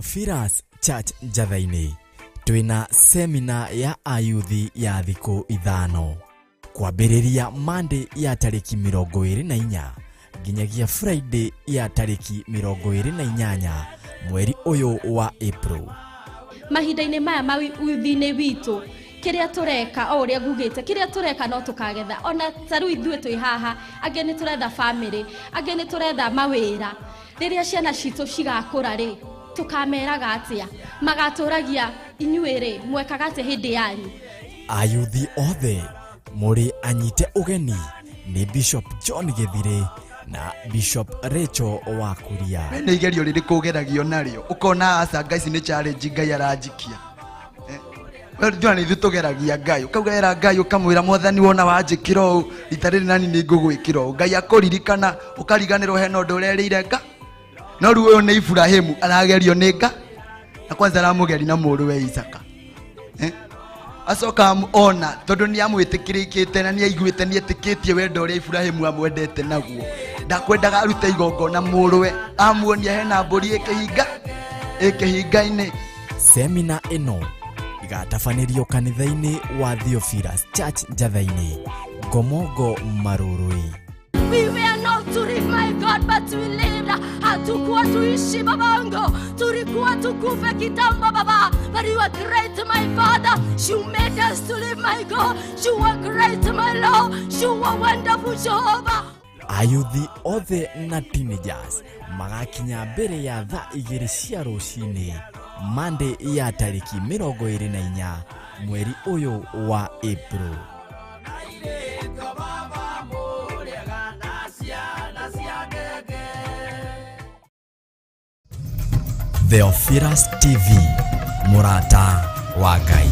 Theophilus Church Njatha-inĩ twĩna semina ya ayuthi ya thikũ 5 kwambĩrĩria Monday ya tarĩki 24 nginyagia Friday ya tarĩki 28 mweri ũyũ wa April. Mahinda-inĩ maya mawuthi-inĩ witũ kĩrĩa tũreka o ũrĩa ngugĩte kĩrĩa tũreka no tũkagetha ona ta rĩu ithuĩ twĩ haha angĩ nĩ tũretha family angĩ nĩ tũretha mawĩra rĩrĩa ciana citũ cigakũra rĩ tũkameraga atĩa magatũragia inyuĩ rĩ mwekaga atĩa hĩndĩ yanyu. Ayuthi othe mũrĩ anyite ũgeni nĩ Bishop John Gĩthirĩ na Bishop Rachel wa Kuria. We nĩ igerio rĩrĩkũ ũgeragio narĩo ũkona aca Ngai ici nĩ challenge Ngai aranjikia. We njũa nĩ ithuĩ tũgeragia Ngai ũkauga era Ngai ũkamwĩra mwathani wona wanjĩkĩra ũũ rita rĩrĩ nani nĩ ngũgwĩkĩra ũũ Ngai akũririkana ũkariganĩrwo hena ũndũ ũrerĩire nga no rĩu ũyũ nĩ Ibrahimu aragerio nĩ nga na kwanza aramũgeri na mũrũwe Isaka. Acoka ona tondũ nĩ amwĩtĩkĩrĩkĩte na nĩ aiguĩte nĩ etĩkĩtie wendo ũrĩa Ibrahimu amwendete naguo ndakwendaga arute igongona mũrũwe amuonia hena mbũri ĩkĩhinga ĩkĩhinga-inĩ. Semina ĩno igatabanĩrio kanitha-inĩ wa Theophilus Church Njatha-inĩ Ngomongo Marurui. We were not to live, my God, but we lived. Hatukuwa tuishi babango, tulikuwa tukufe kitambo baba. But you are great, my Father. You made us to live, my God. You are great, my Lord. You are wonderful, Jehovah. Ayuthi othe na teenagers magakinya mbere ya thaa 2 cia rũcinĩ Monday ya tarĩki 24 mweri ũyũ wa April. Theophilus TV, mũrata wa Ngai.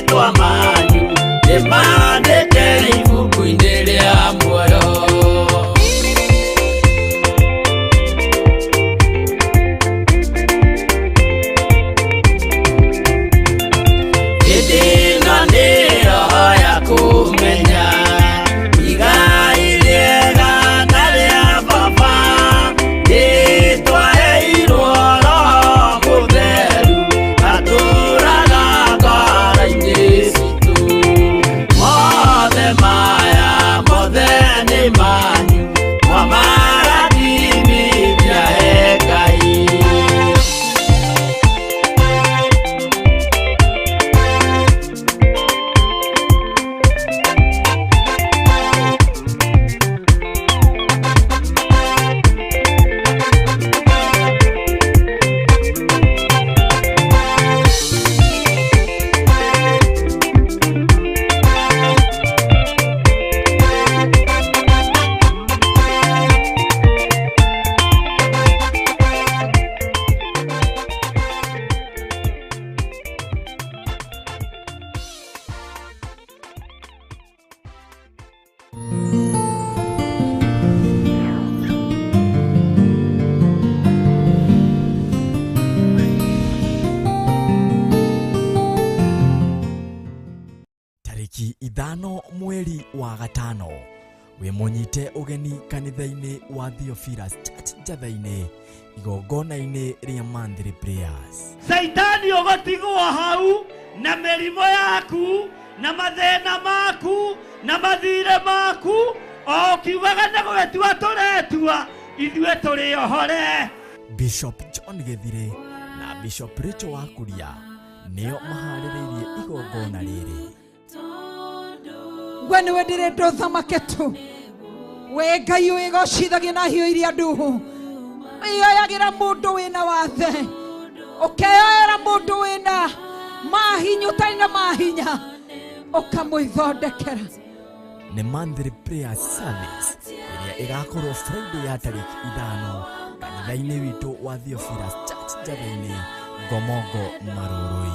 Marĩtwa manyu nĩ mandĩke ibuku-inĩ rĩa muoyo. Hĩndĩ ĩno nĩyo ya kũmenya igai rĩega na rĩa baba, nĩtwaheirwo Roho Mũtheru atũũraga ngoro-inĩ citũ. Mothe maya mothe nĩ manyu, mwamarathimithia he Ngai. Tarĩki 5 mweri wa 5 wĩ mũnyite ũgeni kanitha-inĩ wa Theophilus Church Njatha-inĩ igongona-inĩ rĩa monthly prayers. Caitani ũgũtigwo hau na mĩrimũ yaku na mathĩna maku na mathirĩ maku, o ũkiugaga nĩ gũgĩtua tũretua, ithuĩ tũrĩ ohore. Bishop John Gĩthirĩ na Bishop Rachel Wakuria nĩo maharĩrĩirie igongona rĩrĩ. We nĩwe ndĩrenda ũthamake tu, we Ngai wĩgocithagia na hiũ iria nduhu, wĩyoyagĩra mũndũ wĩna wathe, ũkeyoera mũndũ wĩna mahinya ũtarĩ na mahinya, ũkamwĩthondekera. Nĩ monthly prayer service ĩrĩa ĩgakorwo Friday ya tarĩki 5 kanitha-inĩ witũ wa Theophilus Church Njatha-inĩ, Ngomongo, Marũrũi.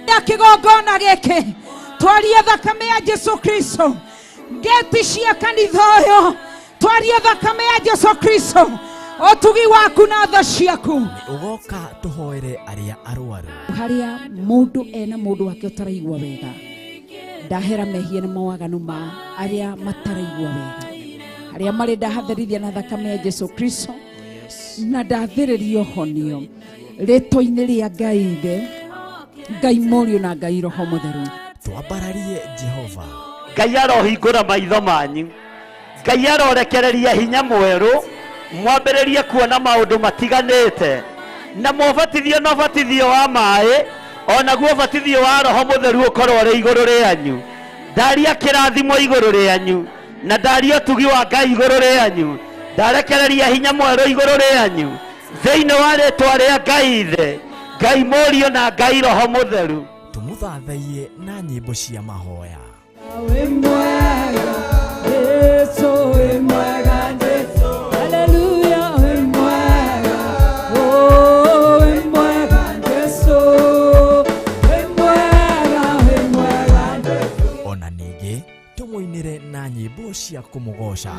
Ya kĩgongona gĩkĩ twarie thakame ya Jesu Kristo, ngeti cia kanitha ũyũ twarie thakame ya Jesu Kristo, ũtugi waku na tha ciaku. Nĩ ũgoka tũhoere arĩa arwaru. Harĩa mũndũ ena mũndũ wake ũtaraigua wega, ndahera mehia na mawaganu ma arĩa mataraigua wega, arĩa marĩ ndahatherithia na thakame ya Jesu Kristo, na ndathĩrĩria ũhonio rĩtwa-inĩ rĩa Ngai Ithe, Ngai Mũriũ na Ngai Roho Mũtheru. Twambararie Jehova. Ngai arohingũra maitho manyu, Ngai arorekereria hinya mwerũ, mwambĩrĩrie kuona maũndũ matiganĩte, na mwabatithio na ũbatithio wa maĩ, onaguo ũbatithio wa Roho Mũtheru ũkorwo ũrĩ igũrũ rĩanyu. Ndaria kĩrathimo igũrũ rĩanyu, na ndaria ũtugi wa Ngai igũrũ rĩanyu, ndarekereria hinya mwerũ igũrũ rĩanyu, thĩinĩ wa rĩtwa rĩa Ngai Ithe, Ngai Mũriũ na Ngai Roho Mũtheru. Tũmũthathaiye na nyĩmbo cia mahoya. Wĩ mwega, Jesu wĩ mwega, Jesu. Haleluya, wĩ mwega, oh, wĩ mwega, Jesu. Wĩ mwega, wĩ mwega, Jesu. Ona ningĩ tũmũinĩre na nyĩmbo cia kũmũgoca.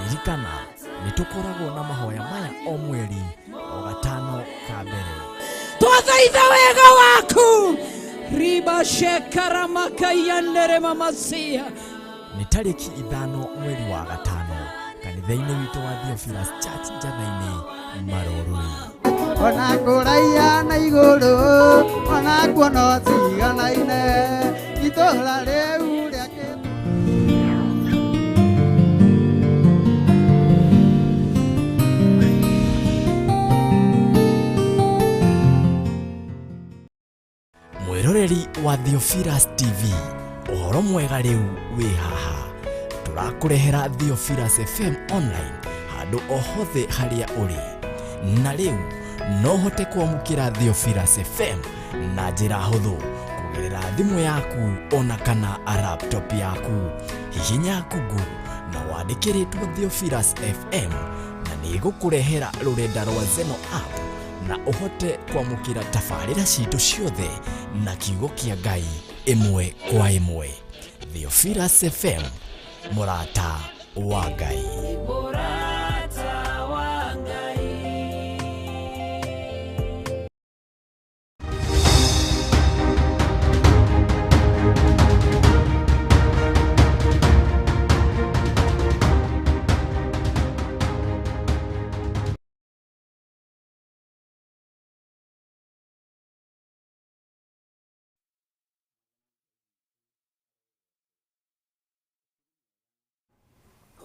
Ririkana nĩ tũkoragwo na mahoya maya o mweri o 5 ka mbere. Twathaitha wega waku riba shekaramakayanere mamasia. Nĩ tarĩki 5 mweri wa 5 kanitha-inĩ witũ wa Theophilus Church Njatha-inĩ, Marũrũi. Ona kũraiha na igũrũ, ona kuo no ciganaine, itũũra rĩu rĩa kĩndũ. Mwĩroreri wa Theophilus TV, ũhoro Ũhoro mwega rĩu wĩ haha, tũrakũrehera Theophilus FM online handũ o hothe harĩa ũrĩ. Na rĩu no ũhote kwamũkĩra Theophilus FM na njĩra hũthũ kũgerera thimũ yaku ona kana laptop yaku. Hihinya Google na wandĩkĩrĩtwo Theophilus FM na nĩ ĩgũkũrehera rũrenda rwa Zeno app na ũhote kwamũkĩra tabarĩra citũ ciothe na kiugo kĩa Ngai ĩmwe kwa ĩmwe. Theophilus FM, mũrata wa Ngai. Mũrata wa Ngai.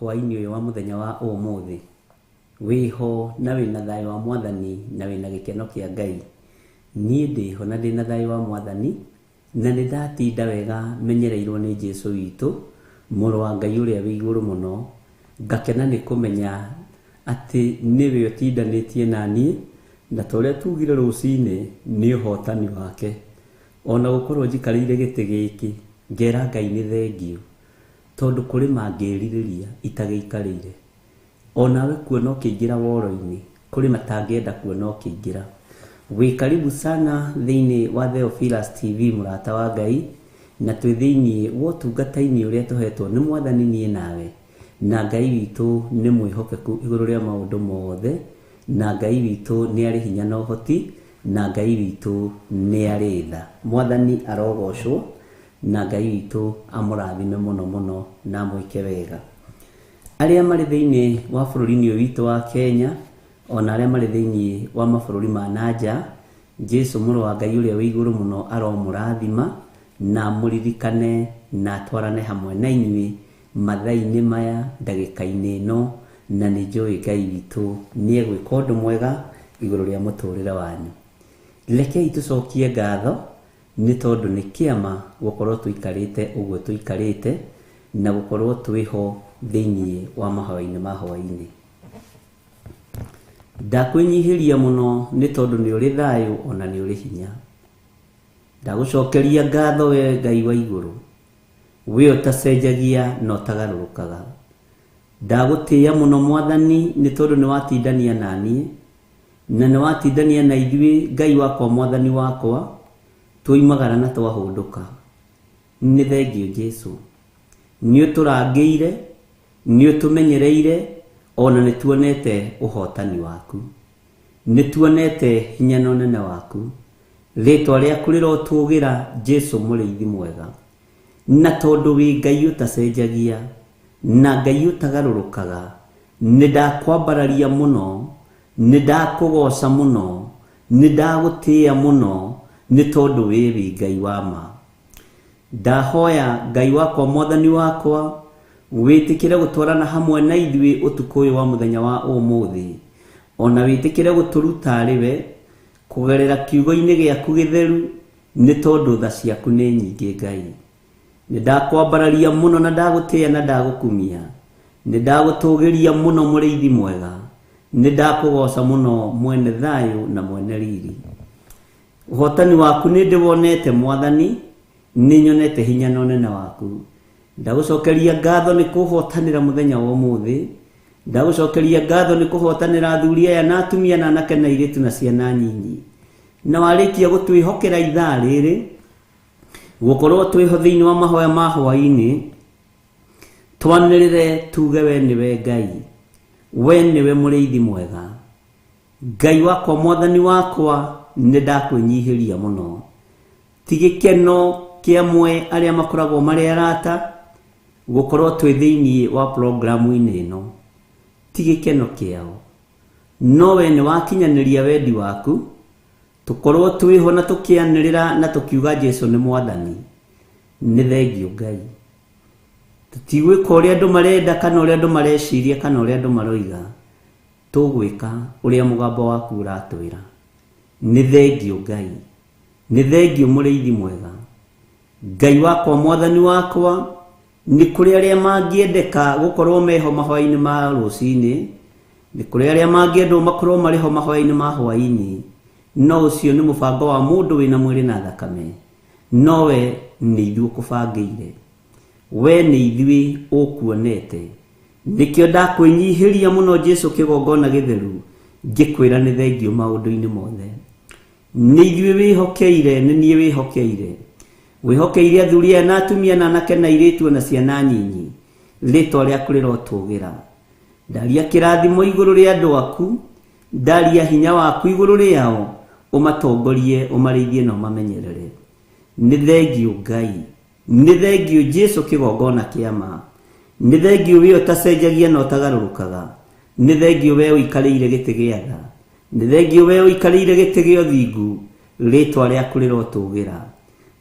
Hwaĩ-inĩ ũyũ wa mũthenya wa ũmũthĩ, wĩho na wĩna thayũ wa Mwathani na wĩna gĩkeno kĩa Ngai. Niĩ ndĩho na ndĩna thayũ wa Mwathani, na nĩ ndatinda wega menyereirwo nĩ Jesu witũ, mũrũ wa Ngai ũrĩa wĩ igũrũ mũno. Ngakena nĩ kũmenya atĩ nĩwe ũtindanĩtie na niĩ, na ta ũrĩa tugire rũcinĩ nĩ ũhotani wake. Ona gũkorwo njikarĩire gĩtĩ gĩkĩ, ngera Ngai nĩ thengiũ, tondũ kũrĩ mangĩrirĩria itagĩikarĩire. Onawe kuona ũkĩingĩra woro-inĩ, kũrĩ matangĩenda kuona ũkĩingĩra. Wĩ karibu sana thĩinĩ wa Theophilus TV, mũrata wa Ngai, na twĩ thĩinĩ wa ũtungata-inĩ ũrĩa tũhetwo nĩ Mwathani niĩ nawe. Na Ngai witũ nĩ mwĩhokeku igũrũ rĩa maũndũ mothe, na Ngai witũ nĩ arĩ hinya na ũhoti, na Ngai witũ nĩ arĩ tha. Mwathani arogocwo, na Ngai witũ amũrathime mũno mũno na amwĩke wega. Arĩa marĩ thĩinĩ wa bũrũri-inĩ ũyũ witũ wa Kenya, ona arĩa marĩ thĩinĩ wa mabũrũri ma nanja, Jesu mũrũ wa Ngai ũrĩa wĩ igũrũ mũno aromũrathima na amũririkane na atwarane hamwe na inyuĩ mathaa-inĩ maya, ndagĩka-inĩ ĩno, na nĩ njũĩ Ngai witũ nĩ egwĩka ũndũ mwega igũrũ rĩa mũtũrĩre wanyu. Rekei tũcokie ngatho nĩ tondũ nĩ kĩama gũkorwo tũikarĩte ũguo tũikarĩte na gũkorwo twĩho thĩinĩ wa mahoya-inĩ ma hwaĩ-inĩ. Ndakwĩnyihĩria mũno nĩ tondũ nĩ ũrĩ thayũ ona nĩ ũrĩ hinya. Ndagũcokeria ngatho we Ngai wa igũrũ, we ũtacenjagia na ũtagarũrũkaga. Ndagũtĩĩa mũno Mwathani nĩ tondũ nĩ watindania na niĩ, na nĩ watindania na ithuĩ Ngai wakwa Mwathani wakwa, twoimagara na twahũndũka. Nĩ thengiũ Jesu, nĩ ũtũrangĩire, nĩ ũtũmenyereire, ona nĩ tuonete ũhotani waku, nĩ tuonete hinya na ũnene waku. Rĩtwa rĩaku rĩrotũgĩra Jesu mũrĩithi mwega. Na tondũ wĩ Ngai ũtacenjagia na Ngai ũtagarũrũkaga, nĩ ndakwambararia mũno, nĩ ndakũgoca mũno, nĩ ndagũtĩĩa mũno, nĩ tondũ wĩ wĩ Ngai wa ma. Ndahoya Ngai wakwa Mwathani wakwa, wĩtĩkĩre gũtwarana hamwe na ithuĩ ũtukũ ũyũ wa mũthenya wa ũmũthĩ, ona wĩtĩkĩre gũtũruta arĩ we kũgerera kiugo-inĩ gĩaku gĩtheru, nĩ tondũ tha ciaku nĩ nyingĩ Ngai. Nĩ ndakwambararia mũno na ndagũtĩĩa na ndagũkumia, nĩ ndagũtũgĩria mũno mũrĩithi mwega, nĩ ndakũgoca mũno mwene thayũ na mwene riri. Ũhotani waku nĩ ndĩwonete Mwathani, nĩ nyonete hinya na ũnene waku. Ndagũcokeria ngatho nĩ kũhotanĩra mũthenya wa ũmũthĩ. Ndagũcokeria ngatho nĩ kũhotanĩra athuri aya na atumia na anake na airĩtu na ciana nyinyi. Na warĩkia gũtwĩhokera ithaa rĩrĩ, gũkorwo twĩho thĩinĩ wa mahoya ma hwaĩ-inĩ, twanĩrĩre tuge we nĩwe Ngai, we nĩwe mũrĩithi mwega. Ngai wakwa Mwathani wakwa, nĩ ndakwĩnyihĩria mũno. Ti gĩkeno kĩa amwe arĩa makoragwo marĩ arata gũkorwo twĩ thĩinĩ wa programu-inĩ ĩno, ti gĩkeno kĩao, no we nĩ wakinyanĩria wendi waku, tũkorwo twĩho na tũkĩanĩrĩra na tũkiuga Jesu nĩ Mwathani. Nĩ thengiũ Ngai. Tũtigwĩka ũrĩa andũ marenda kana ũrĩa andũ mareciria kana ũrĩa andũ maroiga, tũgwĩka ũrĩa mũgambo waku ũratwĩra. Nĩ thengiũ Ngai, nĩ thengiũ mũrĩithi mwega. Ngai wakwa, Mwathani wakwa, nĩ kũrĩ arĩa mangĩendeka gũkorwo meho mahoya-inĩ ma rũcinĩ, nĩ kũrĩ arĩa mangĩendwo makorwo marĩ ho mahoya-inĩ ma hwaĩ-inĩ, no ũcio nĩ mũbango wa mũndũ wĩna mwĩrĩ na thakame, no we nĩ ithuĩ ũkũbangĩire, we nĩ ithuĩ ũkuonete. Nĩkĩo ndakwĩnyihĩria mũno Jesu kĩgongona gĩtheru, ngĩkwĩra nĩ thengiũ maũndũ-inĩ mothe. Nĩ ithuĩ wĩhokeire, nĩ niĩ wĩhokeire, wĩhokeire athuri aya na atumia na anake na airĩtu na ciana nyinyi, rĩtwa rĩaku rĩrotũgĩra. Ndaria kĩrathimo igũrũ rĩa andũ aku, ndaria hinya waku igũrũ rĩao, ũmatongorie, ũmarĩithie na ũmamenyerere. Nĩ thengiũ Ngai, nĩ thengiũ Jesu kĩgongona kĩa ma, nĩ thengiũ we ũtacenjagia na ũtagarũrũkaga, nĩ thengiũ we ũikarĩire gĩtĩ gĩa tha, nĩ thengiũ we ũikarĩire gĩtĩ gĩa ũthingu, rĩtwa rĩaku rĩrotũgĩra.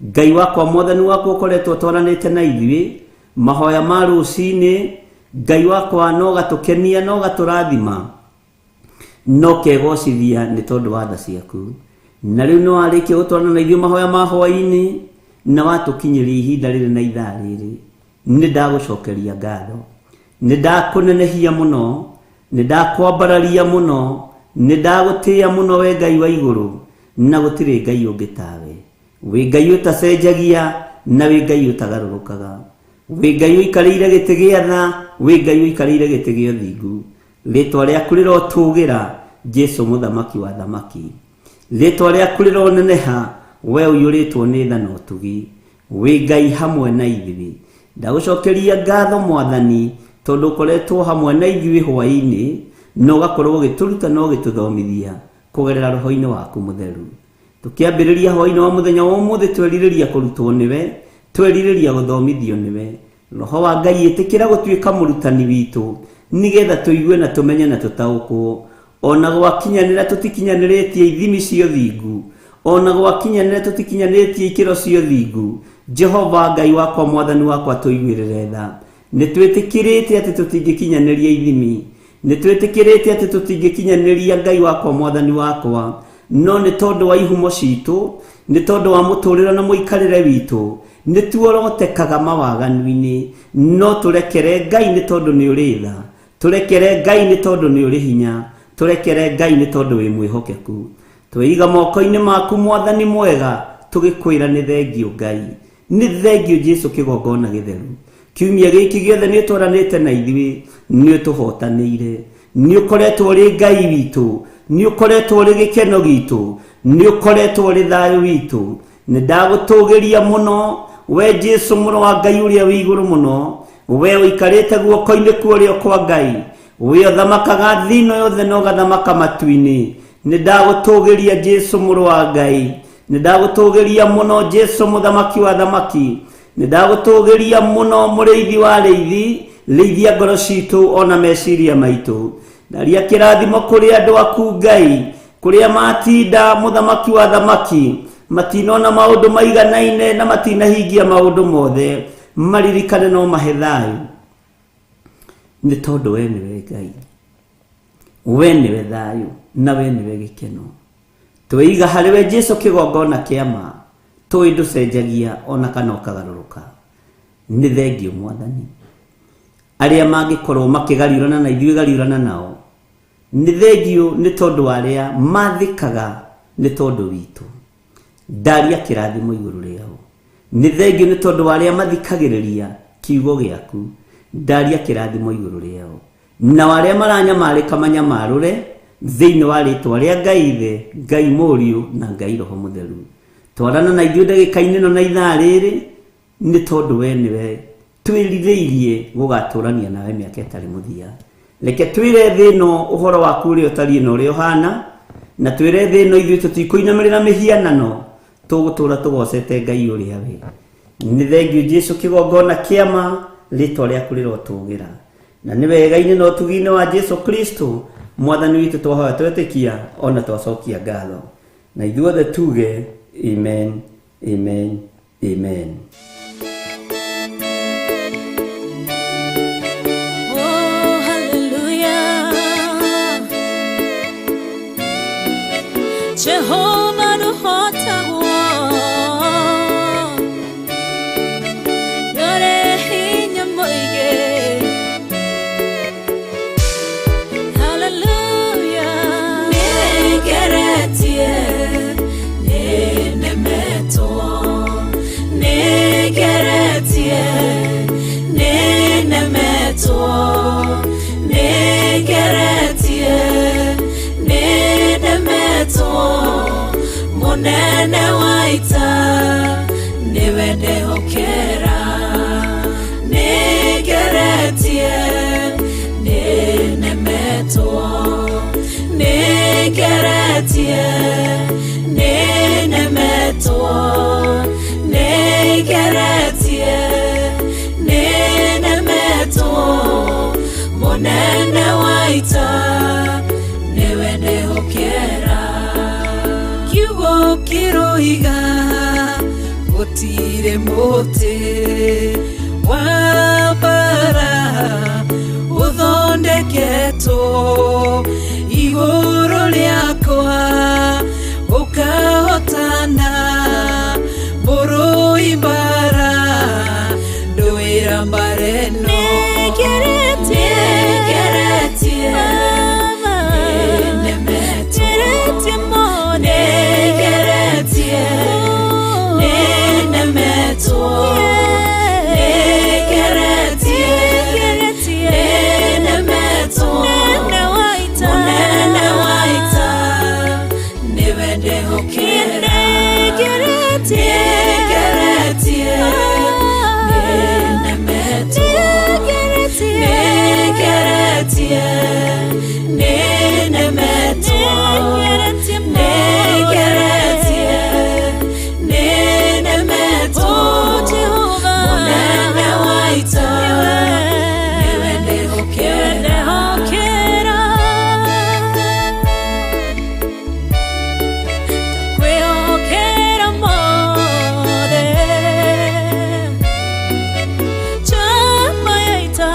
Ngai wakwa, Mwathani wakwa, ũkoretwo ũtwaranĩte na ithuĩ mahoya ma rũcinĩ, Ngai wakwa, no gatũkenia, no gatũrathima, no kegocithia nĩ tondũ wa tha ciaku. Na rĩu nĩ warĩkia gũtwarana na ithuĩ mahoya ma hwaĩ-inĩ, na watũkinyĩria ihinda rĩrĩ na ithaa rĩrĩ, nĩ ndagũcokeria ngatho, nĩ ndakũnenehia mũno, nĩ ndakwambararia mũno, nĩ ndagũtĩĩa mũno we Ngai wa igũrũ, na gũtirĩ Ngai ũngĩ tawe. Wĩ Ngai ũtacenjagia na wĩ Ngai ũtagarũrũkaga, wĩ Ngai ũikarĩire gĩtĩ gĩa tha, wĩ Ngai ũikarĩire gĩtĩ gĩa ũthingu. Rĩtwa rĩaku rĩrotũgĩra, Jesu mũthamaki wa thamaki. Rĩtwa rĩaku rĩroneneha, we ũiyũrĩtwo nĩ tha na ũtugi, wĩ Ngai hamwe na ithuĩ. Ndagũcokeria ngatho Mwathani, tondũ ũkoretwo hamwe na ithuĩ hwaĩ-inĩ, na ũgakorwo ũgĩtũruta na ũgĩtũthomithia kũgerera roho-inĩ waku mũtheru. Tũkĩambĩrĩria hwaĩ-inĩ wa mũthenya wa ũmũthĩ, twerirĩria kũrutwo nĩwe, twerirĩria gũthomithio nĩwe. Roho wa Ngai, ĩtĩkĩra gũtuĩka mũrutani witũ, nĩgetha tũigue na tũmenye na tũtaũkwo. Ona gwakinyanĩra tũtikinyanĩrĩtie ithimi cia ũthingu, ona gwakinyanĩra tũtikinyanĩrĩtie ikĩro cia ũthingu, Jehova Ngai wakwa, Mwathani wakwa, tũiguĩrĩre tha. Nĩ twĩtĩkĩrĩte atĩ tũtingĩkinyanĩria ithimi, nĩ twĩtĩkĩrĩte atĩ tũtingĩkinyanĩria, Ngai wakwa, Mwathani wakwa, no nĩ tondũ wa ihumo citũ, nĩ tondũ wa mũtũrĩre na mũikarĩre witũ, nĩ tuorotekaga mawaganu-inĩ. No tũrekere Ngai nĩ tondũ nĩ ũrĩ tha, tũrekere Ngai nĩ tondũ nĩ ũrĩ hinya, tũrekere Ngai nĩ tondũ wĩ mwĩhokeku. Twĩiga moko-inĩ maku Mwathani mwega, tũgĩkwĩra nĩ thengiũ Ngai, nĩ thengiũ Jesu kĩgongona gĩtheru. Kiumia gĩkĩ gĩothe nĩ ũtwaranĩte na ithuĩ, nĩ ũtũhotanĩire, nĩ ũkoretwo ũrĩ Ngai witũ, nĩ ũkoretwo ũrĩ gĩkeno gitũ, nĩ ũkoretwo ũrĩ thayũ witũ. Nĩ ndagũtũgĩria mũno we Jesu mũrũ wa Ngai ũrĩa wĩ igũrũ mũno, we ũikarĩte guoko-inĩ kwa ũrĩo kwa Ngai, we ũthamakaga thĩ ĩno yothe na ũgathamaka matu-inĩ. Nĩ ndagũtũgĩria Jesu mũrũ wa Ngai, nĩ ndagũtũgĩria mũno Jesu mũthamaki wa thamaki, nĩ ndagũtũgĩria mũno mũrĩithi wa arĩithi, rĩithia ngoro citũ ona meciria maitũ. Ndaria kĩrathimo kũrĩ andũ aku Ngai, kũrĩa matinda mũthamaki wa thamaki, matinona maũndũ maiganaine na matinahingia maũndũ mothe, maririkane no mahe thayũ, nĩ tondũ we nĩwe Ngai, we nĩwe thayũ na we nĩwe gĩkeno. Twĩiga harĩ we Jesu kĩgongona kĩa ma, tũĩ ndũcenjagia ona kana ũkagarũrũka. Nĩ thengiũ Mwathani. Arĩa mangĩkorwo makĩgariũrana na ithuĩ, gariũrana nao. Nĩ thengiũ nĩ tondũ wa arĩa mathĩkaga nĩ tondũ witũ, ndaria kĩrathimo igũrũ rĩao. Nĩ thengiũ nĩ tondũ wa arĩa mathikagĩrĩria kiugo gĩaku, ndaria kĩrathimo igũrũ rĩao. Nao arĩa maranyamarĩka manyamarũre thĩinĩ wa rĩtwa rĩa Ngai Ithe, Ngai Mũriũ na Ngai Roho Mũtheru. Twarana na ithuĩ ndagĩka-inĩ ĩno na ithaa rĩrĩ, nĩ tondũ we nĩwe twĩrirĩirie gũgatũrania nawe mĩaka ĩtarĩ mũthia. Reke twĩre thĩ ĩno ũhoro waku ũrĩa ũtariĩ na ũrĩa ũhana, na twĩre thĩ ĩno ithuĩ tũtikũinamĩrĩra mĩhianano, tũgũtũra tũgocete Ngai ũrĩa we. Nĩ thengiũ Jesu kĩgongona kĩa ma, rĩtwa rĩaku rĩrotũgĩra. Na nĩ wega-inĩ na ũtugi-inĩ wa Jesu Kristo Mwathani witũ twahoya twetĩkia ona twacokia ngatho, na ithuothe tuge amen, amen, amen. Oh, hallelujah. Jehovah ndũhotagwo. Nĩngeretie, nĩnemetwo. Nĩngeretie, nĩnemetwo. Mũnene wa ita nĩwe ndehokera. Nĩngeretie, nĩnemetwo. Nĩngeretie, nĩnemetwo. Nĩngeretie, nĩnemetwo. Mũnene wa ita nĩwe ndehokera. Kiugo kĩroiga gũtirĩ mũtĩ wa mbara ũthondeketwo igũrũ rĩakwa ũkahotana mũrũi mbara ndũĩra mbara ĩno. Nĩngeretie, nĩnemetwo. Nĩngeretie, nĩnemetwo. Nĩngeretie, nĩnemetwo. Mũnene wa ita nĩwe ndehokera. Nĩngeretie, nĩnemetwo. Nĩngeretie, nĩnemetwo. Nĩngeretie, nĩnemetwo. Mũnene wa ita nĩwe ndehokera. Kwĩhokera mothe njamba ya ita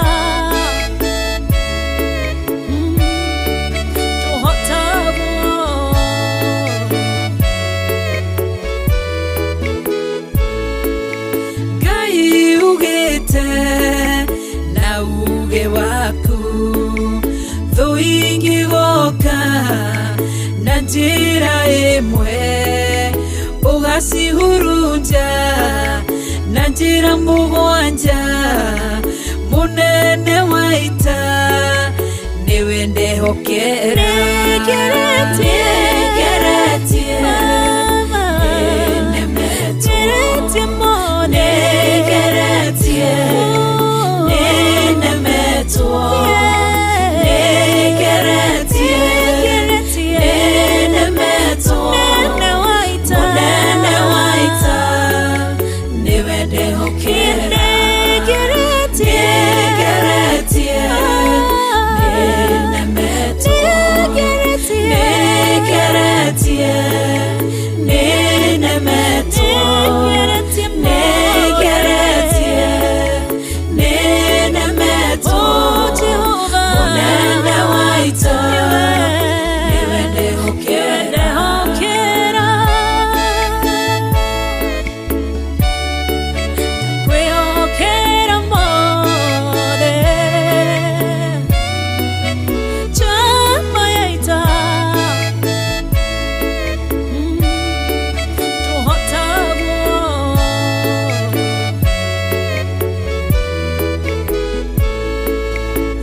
tũhotagwo. Ngai ugĩte na uge waku thũ ingĩgoka na njĩra ĩmwe ũgacihurunja na njĩra mũgwanja mũnene wa ita nĩwe ndehokera. Nĩngeretie, Nĩngeretie, nĩnemetwo. Nĩngeretie, nĩnemetwo. Nĩngeretie, nĩnemetwo. Mũnene wa ita nĩwe ndehokera. Nĩngeretie, nĩnemetwo. Nĩngeretie, nĩnemetwo. Nĩngeretie, nĩnemetwo. Mũnene wa ita nĩwe ndehokera. Kwĩhokera mothe njamba ya ita tũhotagwo.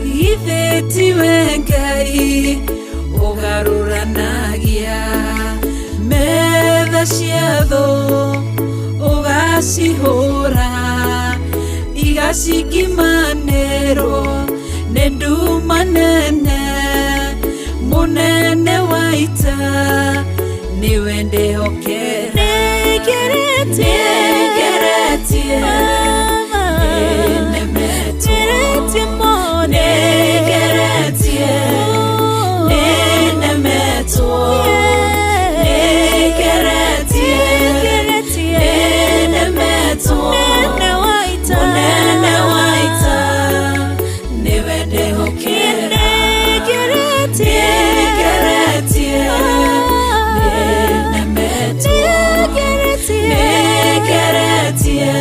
Githĩ tiwe Ngai ũgarũranagia metha cia thũ ũgacihũra igacingimanĩrwo nĩ nduma nene mũnene wa ita nĩwe ndehokera. Nĩngeretie, Nĩngeretie, nĩnemetwo. Nĩngeretie, nĩnemetwo. Nĩngeretie, nĩnemetwo. Mũnene wa ita nĩwe ndehokera. Nĩngeretie, nĩnemetwo. Nĩngeretie,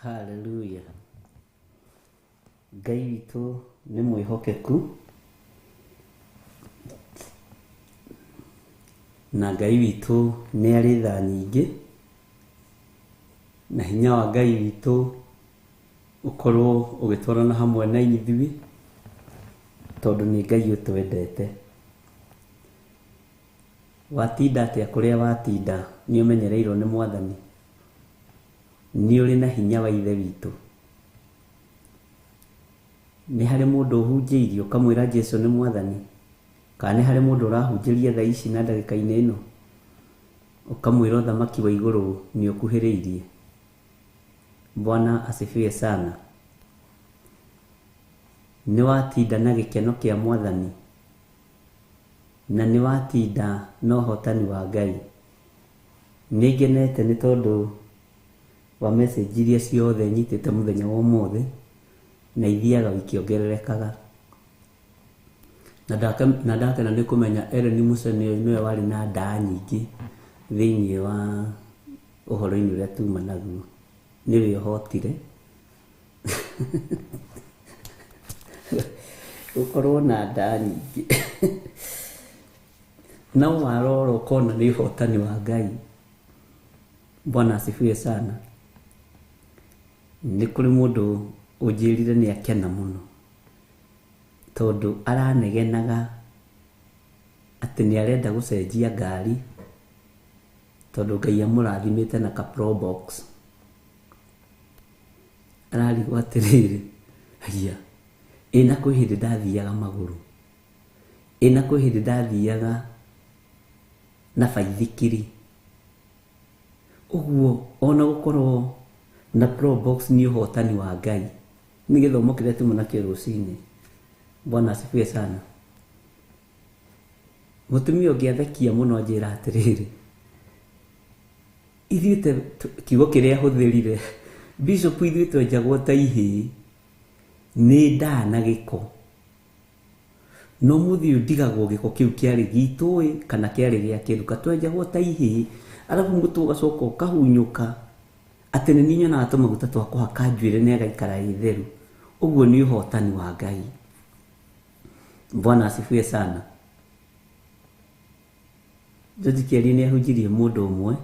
Haleluya. Ngai witũ nĩ mwĩhokeku na Ngai witũ nĩ arĩ tha nyingĩ, na hinya wa Ngai witũ ũkorwo ũgĩtwarana hamwe na ithuĩ, tondũ nĩ Ngai ũtwendete. Watinda atĩa kũrĩa watinda, nĩ ũmenyereirwo nĩ Mwathani, nĩ ũrĩ na hinya wa Ithe witũ. Nĩ harĩ mũndũ ũhunjĩirie ũkamwĩra Jesũ nĩ Mwathani, kana nĩ harĩ mũndũ ũrahunjĩria thaa ici na ndagĩka-inĩ ĩno, ũkamwĩra ũthamaki wa igũrũ nĩ ũkuhĩrĩirie. Bwana asifiwe sana. Nĩ watinda na gĩkeno kĩa Mwathani, na nĩ watinda na ũhotani wa Ngai. Nĩ ngenete nĩ tondũ wa message iria ciothe nyitĩte mũthenya wa ũmũthĩ, na ithiaga ikĩongererekaga. Na ndakena nĩ kũmenya Ellen Musa nĩwe warĩ na ndaa nyingĩ thĩinĩ wa ũhoro-inĩ ũrĩa tuma naguo, nĩwe ũhotire gũkorwo na ndaa nyingĩ. No warora ũkona nĩ ũhotani wa Ngai. Bwana asifiwe sana. Nĩ kũrĩ mũndũ ũnjĩrire nĩ akena mũno, tondũ aranegenaga atĩ nĩ arenda gũcenjia ngari, tondũ Ngai amũrathimĩte na ka Pro Box. Ararigwo atĩrĩrĩ, haiya, ĩna kwĩ hĩndĩ ndathiaga magũrũ, ĩna kwĩ hĩndĩ ndathiaga na baithikiri. Ũguo ona gũkorwo na Pro Box nĩ ũhotani wa Ngai. Nĩ gĩthomo kĩrĩa tuma nakĩo rũcinĩ. Bwana asifiwe sana. Mũtumia ũngĩ athekia mũno anjĩra atĩrĩrĩ, ithuĩ kiugo kĩrĩa ahũthĩrire, Bishop, ithuĩ twenjagwo ta ihĩĩ nĩ ndaa na gĩko, no mũthĩ ũyũ ndigagwo gĩko kĩu kĩarĩ gitũ ĩ kana kĩarĩ gĩa kĩruka. Twenjagwo ta ihĩĩ, arabu mũtwe ũgacoka ũkahunyũka atĩ nĩ niĩ nyonaga tũmaguta twa kũhaka njuĩrĩ na ĩgaikara ĩ theru. Ũguo nĩ ũhotani wa Ngai. Bwana asifiwe sana. George Kĩarie nĩ ahunjirie mũndũ ũmwe,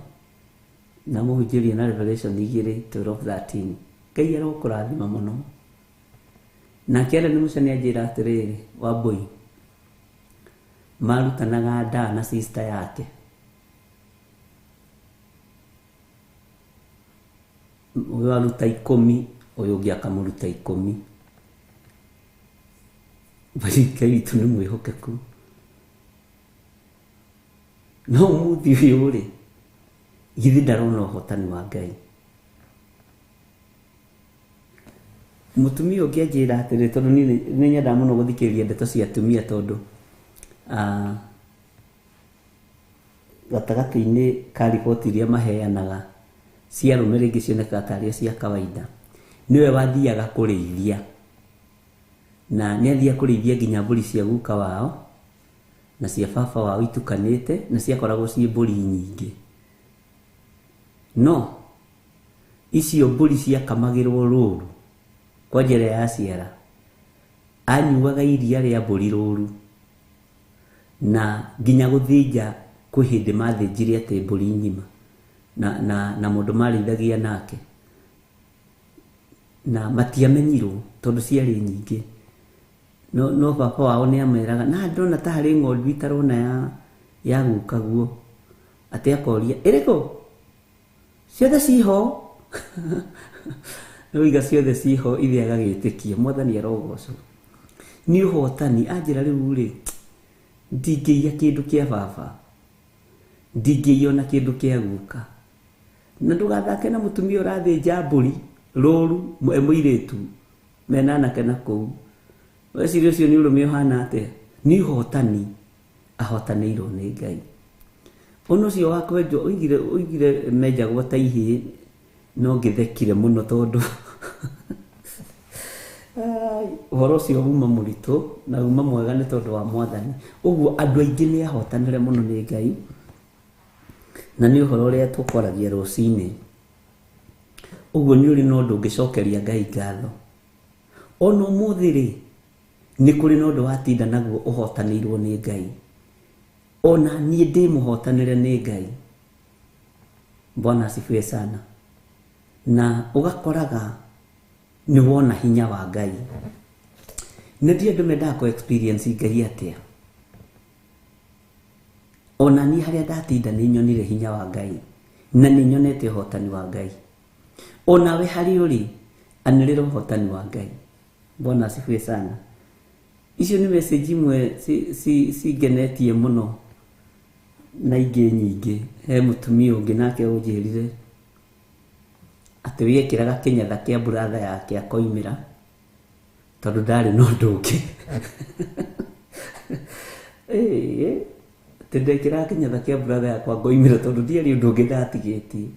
na amũhunjirie na Revelation 2:12-13. Ngai arokũrathima mũno. Nake Ellen Musa nĩ anjĩra atĩrĩrĩ, Wambũi, marutanaga ndaa na sister yake. Ũyũ aruta 10, ũyũ ũngĩ akamũruta 10. Ngai witũ nĩ mwĩhokeku. No ũmũthĩ ũyũ rĩ, githĩ ndarona ũhotani wa Ngai. Mũtumia ũngĩ anjĩra atĩrĩ, tondũ niĩ nĩ nyendaga mũno gũthikĩrĩria ndeto cia atumia, tondũ gatagatĩ-inĩ ka riboti iria maheanaga cia arũme rĩngĩ cionekaga tarĩ cia kawaida. Nĩwe wathiaga kũrĩithia, na nĩ athiaga kũrĩithia nginya mbũri cia guka wao na cia baba wao itukanĩte, na ciakoragwo ciĩ mbũri nyingĩ. No icio mbũri ciakamagĩrwo rũru kwa njĩra ya ciara, anyuaga iria rĩa mbũri rũru, na nginya gũthĩnja kwĩ hĩndĩ mathĩnjire atĩ mbũri ng'ima na mũndũ marĩithagia nake, na matiamenyirwo tondũ ciarĩ nyingĩ. No baba wao nĩ ameraga, na ndona ta harĩ ng'ondu itarona ya guka guo, atĩ akoria ĩrĩkũ, ciothe ciho. No iga ciothe ciho, ithe agagĩtĩkia. Mwathani arogocwo. Nĩ ũhotani. Anjĩra rĩu rĩ, ndingĩiya kĩndũ kĩa baba, ndingĩiya ona kĩndũ kĩa guka. Na ndũgathake na mũtumia ũrathĩnja mbũri rũru e mũirĩtu mena anake na kũu. Weciria ũcio nĩ ũrũme ũhana atĩa? Nĩ ũhotani ahotanĩirwo nĩ Ngai. Ũndũ ũcio wa kwenjwo oigire menjagwo ta ihĩĩ, no ngĩthekire mũno tondũ ũhoro ũcio uma mũritũ na uma mwega nĩ tondũ wa Mwathani. Ũguo andũ aingĩ nĩ ahotanĩre mũno nĩ Ngai, na nĩ ũhoro ũrĩa tũkwaragia rũcinĩ. Ũguo nĩ ũrĩ na ũndũ ũngĩcokeria Ngai ngatho. Ona ũmũthĩ rĩ, nĩ kũrĩ na ũndũ watinda naguo ũhotanĩirwo nĩ Ngai. Ona niĩ ndĩ mũhotanĩre nĩ Ngai. Bwana asifiwe sana. Na ũgakoraga nĩ wona hinya wa Ngai. Nĩ ndiĩ andũ mendaga kũ experience Ngai atĩa. Ona niĩ harĩa ndatinda nĩ nyonire hinya wa Ngai na nĩ nyonete ũhotani wa Ngai. Onawe harĩa ũrĩ anĩrĩra ũhotani wa Ngai. Bwana asifiwe sana. Icio nĩ message imwe cingenetie mũno na ingĩ nyingĩ. He mũtumia ũngĩ nake ũnjĩrire atĩ wĩekĩraga kĩnyatha kĩa buratha yake akoimĩra tondũ ndarĩ na ũndũ ũngĩ. Atĩ ndekĩraga kĩnyatha kĩa buratha yakwa ngoimĩra tondũ ndiarĩ ũndũ ũngĩ ndatigĩtie.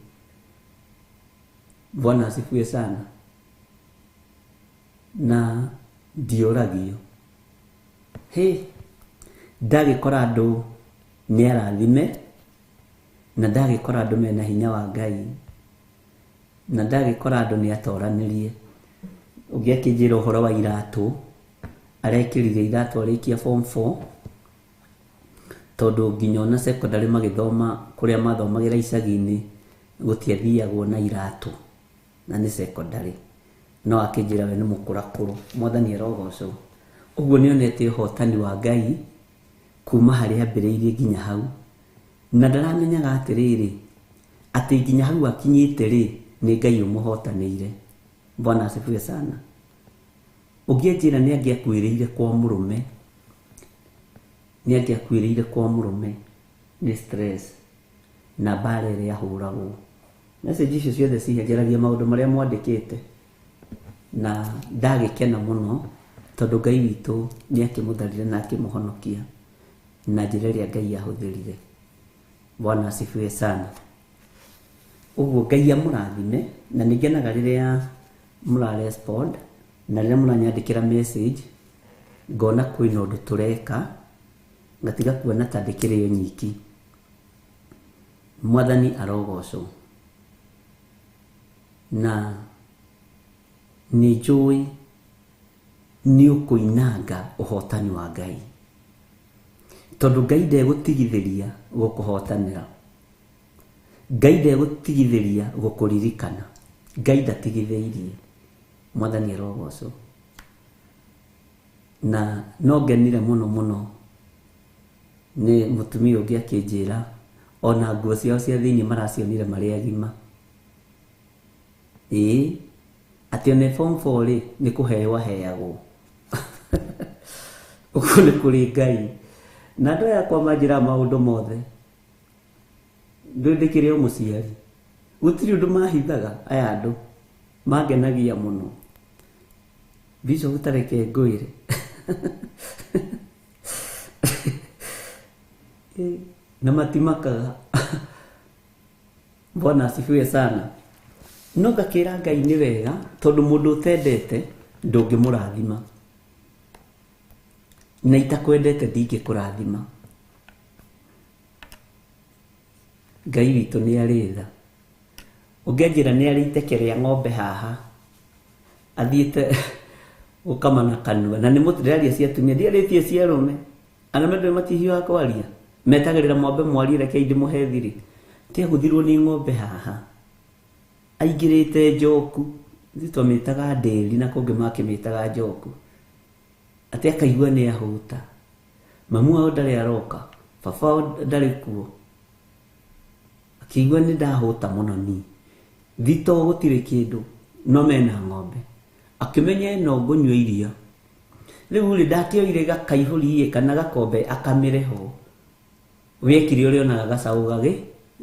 Bwana asifiwe sana. Na ndioragio. Hĩ, ndagĩkora andũ nĩ arathime na ndagĩkora andũ mena hinya wa Ngai na ndagĩkora andũ nĩ atoranĩrie. Ũngĩ akĩnjĩra ũhoro wa iratũ, arekĩrire iratũ arĩkia form 4 tondũ nginya ona secondary magĩthoma kũrĩa mathomagĩra icagi-inĩ gũtiathiagwo na iratũ na nĩ secondary. No akĩnjĩra we nĩ mũkũrakũrũ. Mwathani arogocwo. Ũguo nĩonete ũhotani wa Ngai kuma harĩa ambĩrĩirie nginya hau. Na ndaramenyaga atĩrĩrĩ, atĩ nginya hau akinyĩte rĩ, nĩ Ngai ũmũhotanĩire. Bwana asifiwe sana. Ũngĩ anjĩra nĩ angĩakuĩrĩire kwa mũrũme, nĩ angĩakuĩrĩire kwa mũrũme nĩ stress na mbara ĩrĩa ahũragwo. Message icio ciothe cihenjeragia maũndũ marĩa mwandĩkĩte na ndagĩkena mũno tondũ Ngai witũ nĩ akĩmũtharire na akĩmũhonokia na njĩra ĩrĩa Ngai ahũthĩrire. Bwana asifiwe sana. Ũguo Ngai amũrathime na nĩ ngenaga rĩrĩa mũra respond na rĩrĩa mũranyandĩkĩra message ngona kwĩna ũndũ tũreka ngatiga kuona ta ndĩkĩrĩ o nyiki. Mwathani arogocwo. Na nĩ njũĩ nĩ ũkũinanga ũhotani wa Ngai tondũ Ngai ndegũtigithĩria gũkũhotanĩra. Ngai ndegũtigithĩria gũkũririkana. Ngai ndatigithĩirie. Mwathani arogocwo. Na no ngenire mũno mũno nĩ mũtumia ũngĩ akĩnjĩra ona nguo ciao cia thĩinĩ maracionire marĩ agima. Ĩĩ, atĩ ona form 4 rĩ nĩ kũheo aheagwo. Ũguo nĩ kũrĩ Ngai. Na andũ aya akwa manjĩraga maũndũ mothe. Ndũĩ ndĩkĩrĩ o mũciari. Gũtirĩ ũndũ mahithaga aya andũ. Mangenagia mũno. Bishop tareke ngwĩre. Na matimakaga. Bwana asifiwe sana. No ngakĩra Ngai nĩ wega tondũ mũndũ ũtendete ndũngĩmũrathima. Na itakwendete ndingĩkũrathima. Ngai witũ nĩ arĩ tha. Ũngĩanjĩra nĩ arĩ iteke rĩa ng'ombe haha athiĩte gũkama na kanua na nĩ ndĩraria cia atumia ndiarĩtie cia arũme. Arũme ndũĩ matihiũhaga kwaria, metagĩrĩra mwambe mwarie rekei ndĩmũhe thiri. Tiagũthirwo nĩ ng'ombe haha aingĩrĩte njoku, ithuĩ twamĩtaga ndĩri na kũngĩ makĩmĩtaga njoku. Atĩ akaigua nĩ ahũta. Mamu wao ndarĩ aroka, baba wao ndarĩ kuo. Akĩigua nĩ ndahũta mũno niĩ. Thito gũtirĩ kĩndũ no mena ng'ombe. Akĩmenya ĩno ngũnyua iria. Rĩu rĩ ndakĩoire gakaihũri kana gakombe akamĩre ho. Wekire ũrĩa onaga gacaũ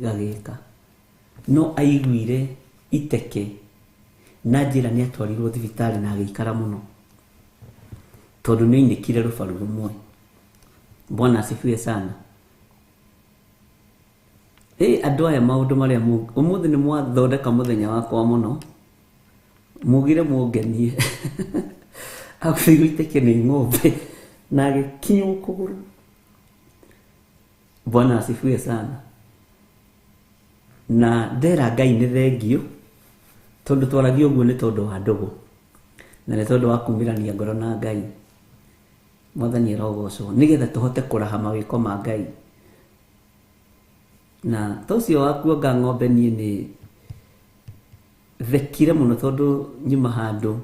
gagĩka. No aiguire iteke na njĩra nĩ atwarirwo thibitarĩ na agĩikara mũno tondũ nĩ ainĩkire rũbaru rũmwe. Bwana asifiwe sana. Andũ aya maũndũ marĩa ũmũthĩ nĩ mwathondeka mũthenya wakwa mũno. Mugire mũngenie. Agũthirwo iteke nĩ ng'ombe na agĩkinywo kũgũrũ. Bwana asifiwe sana. Na ndera Ngai nĩ thengio Tondũ twaragia ũguo nĩ tondũ wa ndũgũ na nĩ tondũ wa kumĩrania ngoro na Ngai. Mwathani arogocwo nĩgetha tũhote kũraha mawĩko ma Ngai. Na ta ũcio wa kuonga ng'ombe niĩ nĩ thekire mũno tondũ nyuma handũ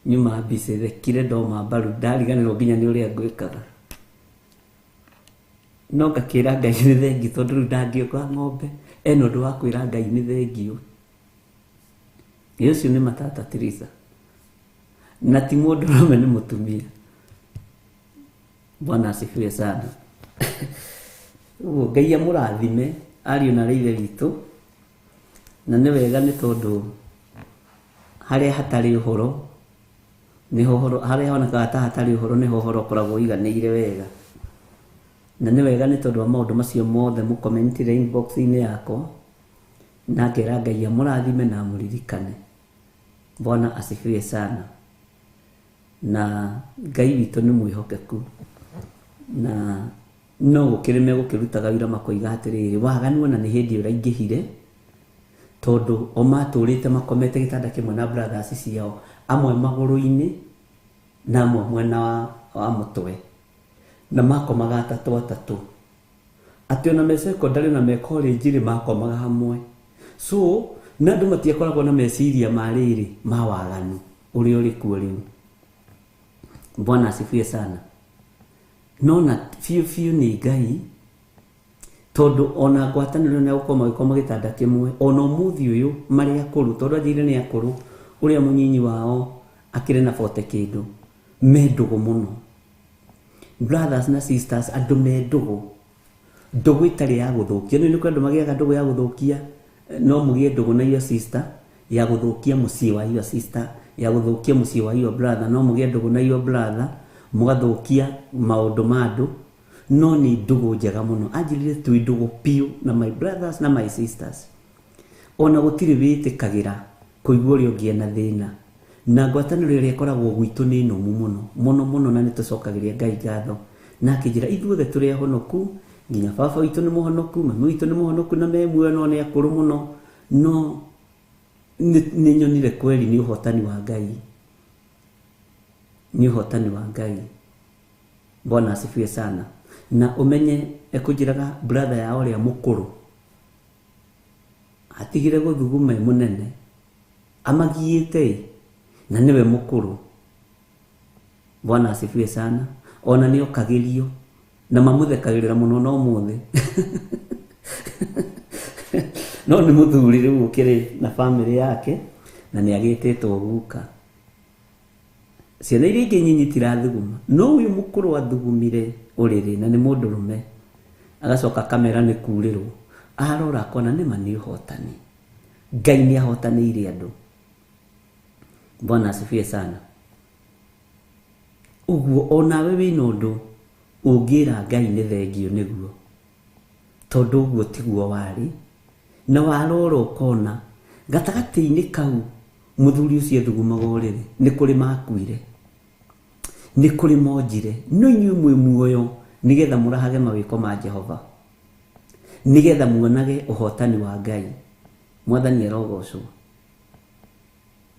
nyuma mbica thekire ndoma mbaru ndariganĩrwo nginya nĩ ũrĩa ngwĩkaga. No ngakĩra Ngai nĩ thengiũ tondũ rĩu ndangĩonga ng'ombe ena ũndũ wa kwĩra Ngai nĩ thengiũ. Ĩ ũcio nĩ Matata Teresa na ti mũndũrũme nĩ mũtumia. Bwana asifiwe sana. Ũguo Ngai amũrathime ariũ na aarĩ a Ithe witũ, na nĩ wega nĩ tondũ harĩa hatarĩ ũhoro nĩho ũhoro, harĩa honekaga ta hatarĩ ũhoro nĩho ũhoro ũkoragwo ũiganĩire wega. Na nĩ wega nĩ tondũ wa maũndũ macio mothe mũkomentire inbox-inĩ yakwa, na ngera Ngai amũrathime na amũririkane. Bwana asifiwe sana. Na Ngai witũ nĩ mwĩhokeku, na no gũkĩrĩ megũkĩrutaga wĩra makoiga atĩrĩrĩ, waganu ona nĩ hĩndĩ ũraingĩhire, tondũ o matũrĩte makomete gĩtanda kĩmwe na brothers ciao, amwe magũrũ-inĩ na amwe mwena wa mũtwe, na makomaga atatũ atatũ, atĩ ona me secondary na me college rĩ makomaga hamwe. So na andũ matiakoragwo na meciria ma rĩrĩ ma waganu ũrĩa ũrĩ kuo rĩu. Bwana asifiwe sana. No na biũ biũ nĩ Ngai, tondũ ona ngwatanĩro nĩ gũkorwo magĩkoma gĩtanda kĩmwe ona ũmũthĩ ũyũ marĩ akũrũ, tondũ anjĩire nĩ akũrũ, ũrĩa mũnyinyi wao akĩrĩ na 40 kĩndũ, me ndũgũ mũno. Brothers na sisters, andũ me ndũgũ, ndũgũ ĩtarĩ ya gũthũkia. Nĩ kũrĩ andũ magĩaga ndũgũ ya gũthũkia, no mũgĩe ndũgũ na your sister ya gũthũkia mũciĩ wa your sister, ya gũthũkia mũciĩ wa your brother, no mũgĩe ndũgũ na your brother mũgathũkia maũndũ ma andũ. No nĩ ndũgũ njega mũno, anjĩrire twĩ ndũgũ biũ na my brothers na my sisters, ona gũtirĩ wĩtĩkagĩra kũigua ũrĩa ũngĩ ena thĩna. Na ngwatanĩro ĩrĩa ĩkoragwo gwitũ nĩ nũmu mũno mũno mũno, na nĩ tũcokagĩria Ngai ngatho. Na akĩnjĩra ithuothe tũrĩ ahonoku, nginya baba witũ nĩ mũhonoku, mami witũ nĩ mũhonoku, na me muoyo no nĩ akũrũ mũno. No nĩ nyonire kweli nĩ ũhotani wa Ngai, nĩ ũhotani wa Ngai. Bwana asifiwe sana. Na ũmenye ekũnjĩraga brother yao ũrĩa mũkũrũ atigire gũthuguma e mũnene, amagiĩte na nĩwe mũkũrũ. Bwana asifiwe sana. Ona nĩ okagĩrio na mamũthekagĩrĩra mũno no ũmũthĩ. No nĩ mũthuri rĩu ũkĩrĩ na family yake na nĩ agĩtĩtwo guka. Ciana iria ingĩ nyinyi tirathuguma, no ũyũ mũkũrũ athugumire ũrĩrĩ na nĩ mũndũrũme, agacoka kamera nĩ kurĩrwo, arora akona nĩma nĩ ũhotani, Ngai nĩ ahotanĩire andũ. Bwana asifiwe sana. Ũguo onawe wĩna ũndũ ũngĩra Ngai nĩ thengiũ nĩguo, tondũ ũguo tiguo warĩ, na warora ũkona gatagatĩ-inĩ kau mũthuri ũcio athugumaga ũrĩrĩ nĩ kũrĩ makuire, nĩ kũrĩ monjire, no inyuĩ mwĩ muoyo nĩgetha mũrahage mawĩko ma Jehova, nĩgetha muonage ũhotani wa Ngai. Mwathani arogocwo.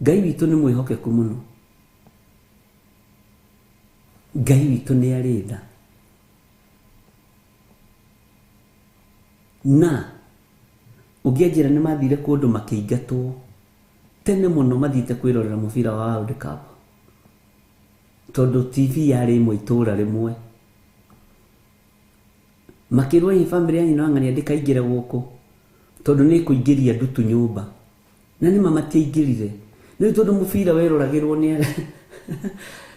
Ngai witũ nĩ mwĩhokeku mũno, Ngai witũ nĩ arĩ tha. Na ũngĩanjĩra nĩ mathire kũndũ makĩingatwo tene mũno, mathiĩte kwĩrorera mũbira wa World Cup, tondũ TV yarĩ ĩmwe itũũra rĩmwe, makĩrwo ĩ family yanyu no ng'ania ndĩkaingĩre gũkũ tondũ nĩ ĩkũingĩria ndutu nyũmba. Na nĩma matiaingĩrire, nĩ tondũ mũbira weroragĩrwo nĩ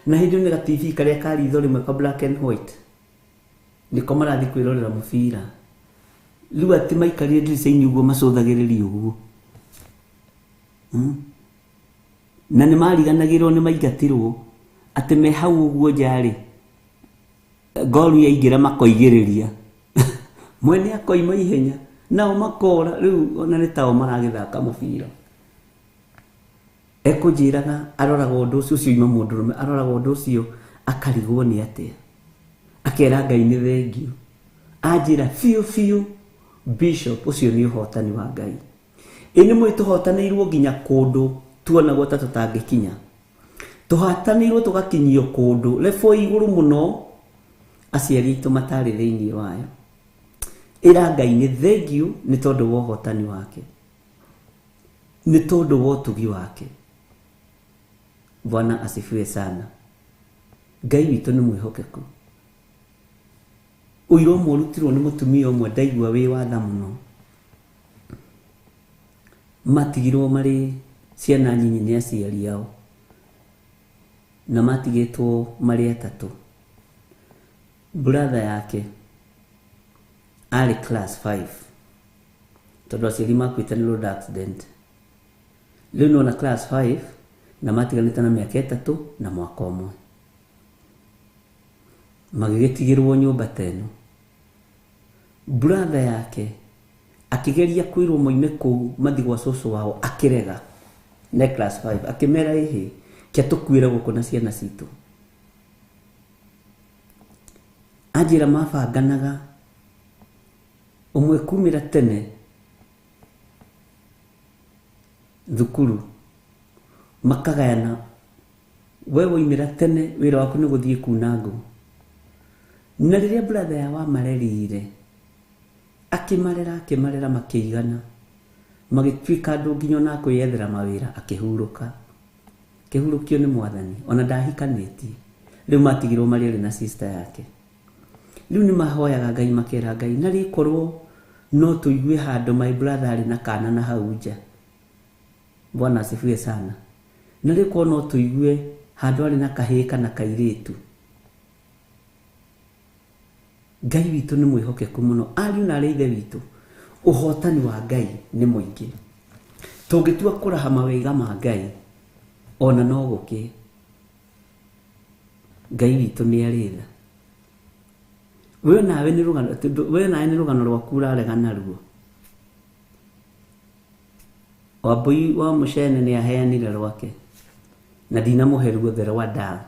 na hĩndĩ ĩyo nĩ ga TV karĩa ka ritho rĩmwe ka black and white, nĩko marathiĩ kwĩrorera mũbira. Rĩu atĩ maikarire ndirica-inĩ ũguo macũthagĩrĩria ũguo, na nĩ mariganagĩrwo nĩ maingatirwo atĩ me hau ũguo nja rĩ, ngoru yaingĩra makoigĩrĩria mwene akoima ihenya nao makora. Rĩu ona nĩ tao maragĩthaka mũbira. Ekũnjĩraga aroraga ũndũ ũcio, ũcio ima mũndũrũme aroraga ũndũ ũcio akarigwo nĩ atĩa, akera Ngai nĩ thengiũ. Anjĩra biũ biũ Bishop, ũcio nĩ ũhotani wa Ngai. Ĩ nĩ mũĩ tũhotanĩirwo nginya kũndũ tuonagwo ta tũtangĩkinya. Tũhatanĩirwo tũgakinyio kũndũ level igũrũ mũno aciari aitũ matarĩ thĩinĩ wayo. Ĩra Ngai nĩ thengiũ nĩ tondũ wa ũhotani wake, nĩ tondũ wa ũtugi wake. Bwana asifiwe sana. Ngai witũ nĩ mwĩhokeku. Ũira ũmwe ũrutirwo nĩ mũtumia ũmwe ndaigua wĩ watha mũno. Matigirwo marĩ ciana nyinyi nĩ aciari ao, na matigĩtwo marĩ atatũ. Brother yake arĩ class 5 tondũ aciari makuĩte nĩ road accident. Rĩu nona class 5 na matiganĩte na mĩaka 3 na mwaka ũmwe. Magĩgĩtigĩrwo nyũmba ta ĩno. Brother yake akĩgeria kwĩrwo moime kũu mathiĩ gwa cũcũ wao akĩrega ne class 5 akĩmera ĩhĩ kĩa tũkuĩre gũkũ na ciana citũ. Anjĩra mabanganaga ũmwe kumĩra tene thukuru makagayana, we woimĩra tene wĩra waku nĩ gũthiĩ kuna ngũ. Na rĩrĩa brother yao amarerire akĩmarera akĩmarera makĩigana magĩtuĩka andũ nginya ona kwĩyethera mawĩra akĩhurũka. Akĩhurũkio nĩ mwathani ona ndahikanĩtie. Rĩu matigirwo marĩ erĩ na sister yake. Rĩu nĩ mahoyaga Ngai makera Ngai na rĩkorwo no tũigue handũ my brother arĩ na kana na hau nja. Bwana asifiwe sana. Na rĩkorwo no tũigue handũ arĩ na kahĩĩ kana kairĩtu. Ngai witũ nĩ mwĩhokeku mũno. Ariũ na arĩ ithe witũ, ũhotani wa Ngai nĩ mũingĩ. Tũngĩtua kũraha mawega ma Ngai ona no gũkĩe. Ngai witũ nĩ arĩ tha. We nawe nĩ rũgano, we nawe nĩ rũgano rwaku ũrarega naruo. Wambui wa mũcene nĩ aheanire rwake na ndinamũhe ruothe rwa ndaa.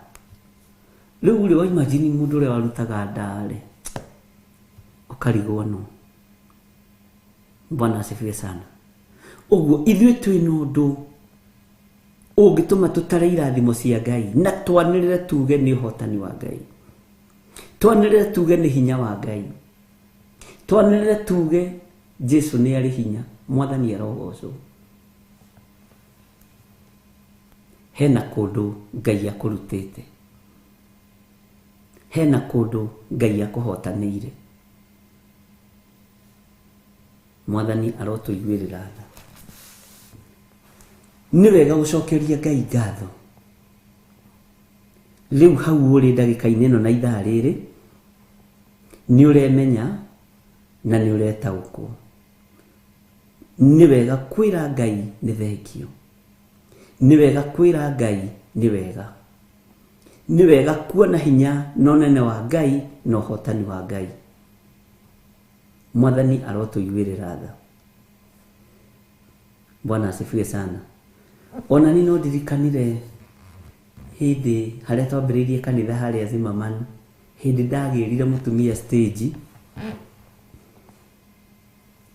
Rĩu rĩ, wa imagine mũndũ ũrĩa warutaga ndaa rĩ, ũkarigwo no. Bwana asifiwe sana. Ũguo ithuĩ twĩna ũndũ ũngĩtũma tũtare irathimo cia Ngai na twanĩrĩre tuge nĩ ũhotani wa Ngai, twanĩrĩre tuge nĩ hinya wa Ngai, twanĩrĩre tuge Jesu nĩ arĩ hinya, mwathani arogocwo. Hena kũndũ Ngai akũrutĩte, hena kũndũ Ngai akũhotanĩire. Mwathani arotũiguĩrĩra tha. Nĩ wega gũcokeria Ngai ngatho. Rĩu hau ũrĩ ndagĩka-inĩ ĩno na ithaa rĩrĩ nĩ ũremenya na nĩ ũretaũkwo. Nĩ wega kwĩra Ngai nĩ thengio. Nĩ wega kwĩra Ngai nĩ wega. Nĩ wega kuona hinya na ũnene wa Ngai na ũhotani wa Ngai. Mwathani arotũiguĩrĩra tha. Bwana asifiwe sana. Ona ni no ndirikanire hĩndĩ harĩa twambĩrĩirie kanitha harĩa Zimmerman, hĩndĩ ndagĩrire mũtumia stage,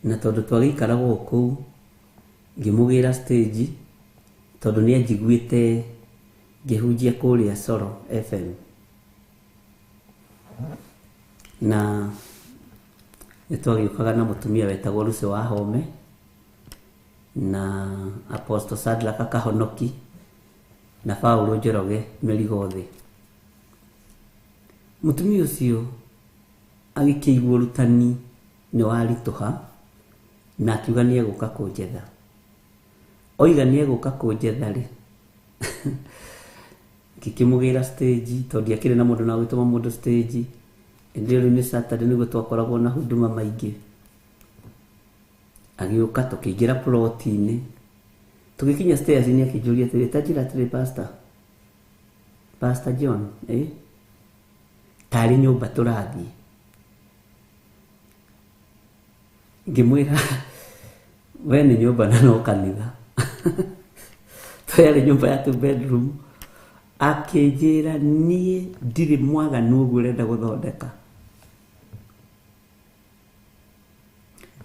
na tondũ twagĩikaraga o kũu ngĩmũgĩra stage tondũ nĩ anjiguĩte ngĩhunjia kũrĩa Soro FM, na nĩ twagĩũkaga na mũtumia wetagwo Lucy Wahome na Apostle Sadlaka Kahonoki na Paulo Njoroge mĩrigo thĩ. Mũtumia ũcio agĩkĩigua ũrutani nĩ waritũha na akiuga nĩ egũka kũnjetha. Oiga nĩ egũka kũnjetha rĩ, ngĩkĩmũgĩra stage tondũ ndiakĩrĩ na mũndũ na gũtũma mũndũ stage. Ĩndĩ rĩu nĩ Saturday nĩguo twakoragwo na huduma maingĩ. Agĩũka tũkĩingĩra plot-inĩ, tũgĩkinya stairs-inĩ akĩnjũria atĩrĩ, ta njĩra atĩrĩ pastor, Pastor John, tarĩ nyũmba tũrathiĩ. Ngĩmwĩra we nĩ nyũmba na no kanitha. Twarĩ nyũmba ya 2 bedroom. Akĩnjĩra niĩ ndirĩ mwaganu ũguo ũrenda gũthondeka.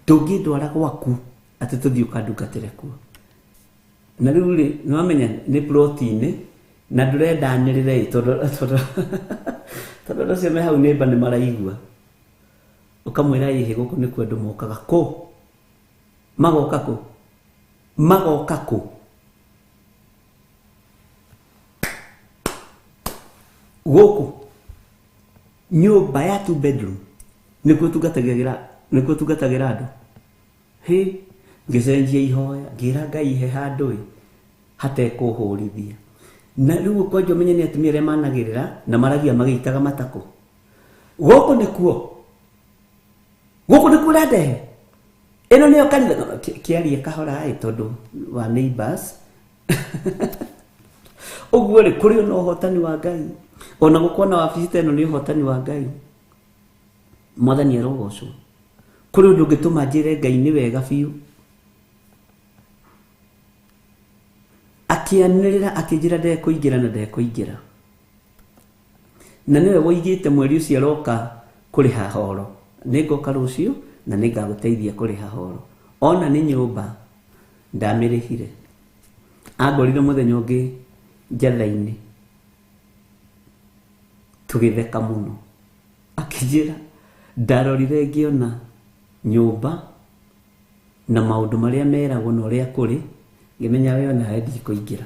Ndũngĩndwara gwaku Atĩ tũthiĩ ũkandungatĩre kuo. Na rĩu rĩ, nĩwamenya nĩ ploti-inĩ na ndũrenda anĩrĩre ĩ tondũ tondũ tondũ andũ acio me hau nĩmba nĩ maraigua. Ũkamwĩra ĩhĩ gũkũ nĩkuo andũ mokaga kũ? Magoka kũ? Magoka kũ? Gũkũ nyũmba ya 2 bedroom nĩkuo tungatagĩra nĩkuo tungatagĩra andũ. Hĩ, ngĩcenjia ihoya ngĩra Ngai he handũ ĩ hatekũhũrithia. Na rĩu kwanja ũmenye nĩ atumia arĩa managĩrĩra na maragia magĩitaga matako. Gũkũ nĩkuo. Gũkũ nĩkuo ũrandehe. Ĩno nĩyo kanitha kĩarie kahora ĩ tondũ wa neighbors. Ũguo rĩ kũrĩ ona ũhotani wa Ngai. Ona gũkorwo na wabici ta ĩno nĩ ũhotani wa Ngai. Mwathani arogocwo. Kũrĩ ũndũ ũngĩtũma njĩre Ngai nĩ wega biũ. Akĩanĩrĩra akĩnjĩra ndekũingĩra na ndekũingĩra. Na nĩwe woigĩte mweri ũcio aroka kũrĩha horo. Nĩngoka rũciũ na nĩngagũteithia kũrĩha horo. Ona nĩ nyũmba ndamĩrĩhire. Angorire mũthenya ũngĩ njatha-inĩ. Tũgĩtheka mũno. Akĩnjĩra ndarorire ngĩona nyũmba na maũndũ marĩa meragwo na ũrĩa kũrĩ, ngĩmenya we onawe ndikũingĩra.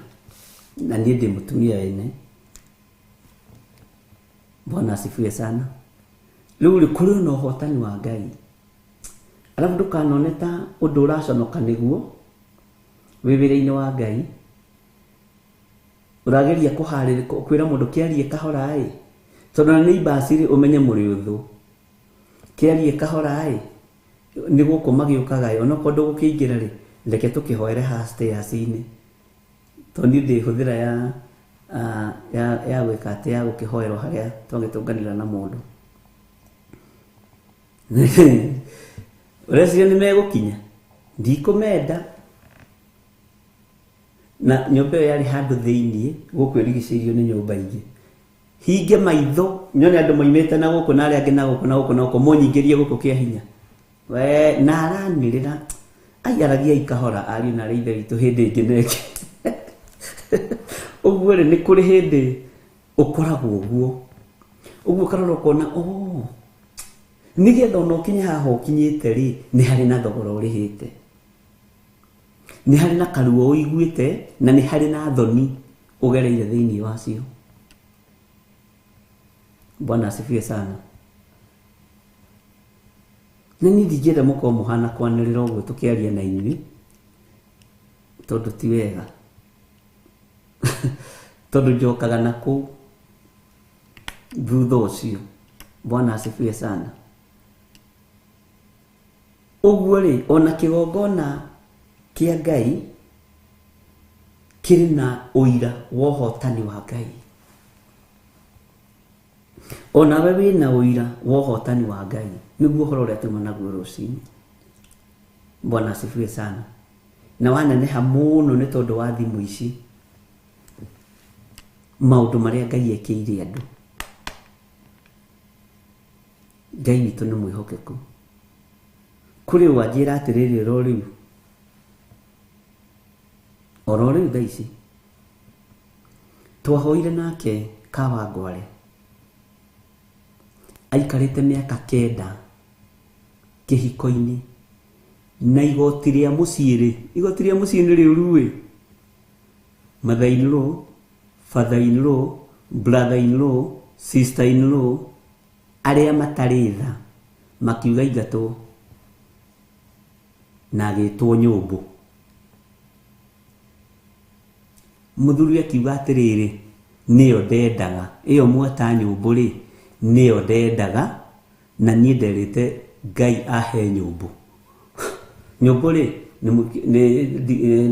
Na niĩ ndĩ mũtumia wene. Bwana asifiwe sana. Rĩu rĩ kũrĩ ona ũhotani wa Ngai. Alafu ndũkanone ta ũndũ ũraconoka nĩguo wĩ wĩra-inĩ wa Ngai. Ũrageria kũharĩrĩria kwĩra mũndũ kĩarie kahora ĩ. Tondũ na neighbors rĩ ũmenye mũrĩ ũthũ. Kĩarie kahora ĩ nĩ gũkũ magĩũkaga ĩ onokorwo ndũgũkĩingĩra rĩ reke tũkĩhoere haha stairs-inĩ. Tondũ niĩ ndĩhũthĩra ya ya gwĩka atĩ ya gũkĩhoerwo harĩa twagĩtũnganĩra na mũndũ. Ũreciria nĩ megũkinya? Ndikũmenda. Na nyũmba ĩyo yarĩ handũ thĩiniĩ gũkũ ĩrigicĩirio nĩ nyũmba ingĩ. Hinge maitho nyone andũ moimĩte na gũkũ na arĩa angĩ na gũkũ na gũkũ na gũkũ mũnyingĩrie gũkũ kĩa hinya. We na aranĩrĩra ai aragiai kahora ariũ na arĩa ithe witũ hĩndĩ ĩngĩ na ĩngĩ. Ũguo rĩ nĩ kũrĩ hĩndĩ ũkoragwo ũguo. Ũguo ũkarora ũkona oh nĩgetha ona ũkinye haha ũkinyĩte rĩ nĩ harĩ na thogora ũrĩhĩte. Nĩ harĩ na karuo ũiguĩte na nĩ harĩ na thoni ũgereire thĩiniĩ wacio. Bwana asifiwe sana. Na niĩ ndingĩenda mũkorwo mũhana kwanĩrĩra ũguo tũkĩaria na inyuĩ tondũ ti wega. Tondũ njokaga na kũu thutha ũcio. Bwana asifiwe sana. Ũguo rĩ ona kĩgongona kĩa Ngai kĩrĩ na ũira wa ũhotani wa Ngai. Onawe wĩna ũira wa ũhotani wa Ngai nĩguo ũhoro ũrĩa tuma naguo rũcinĩ. Bwana asifiwe sana. Na waneneha mũno nĩ tondũ wa thimũ ici maũndũ marĩa Ngai ekĩire andũ. Ngai witũ nĩ mwĩhokeku. Kũrĩ wanjĩra atĩrĩrĩ oro rĩu oro rĩu thaa ici twahoire nake Kawangware aikarĩte mĩaka 9 kĩhiko-inĩ na igoti rĩa mũciĩ rĩ igoti rĩa mũciĩ nĩ rĩũru ĩ mother in law, father in law, brother in law, sister in law arĩa matarĩ tha makiuga ingatwo na agĩtwo nyũmbũ. Mũthuri akiuga atĩrĩrĩ nĩyo ndendaga ĩyo mweta nyũmbũ rĩ nĩyo ndendaga na niĩ nderĩte Ngai ahe nyũmbũ. Nyũmbũ rĩ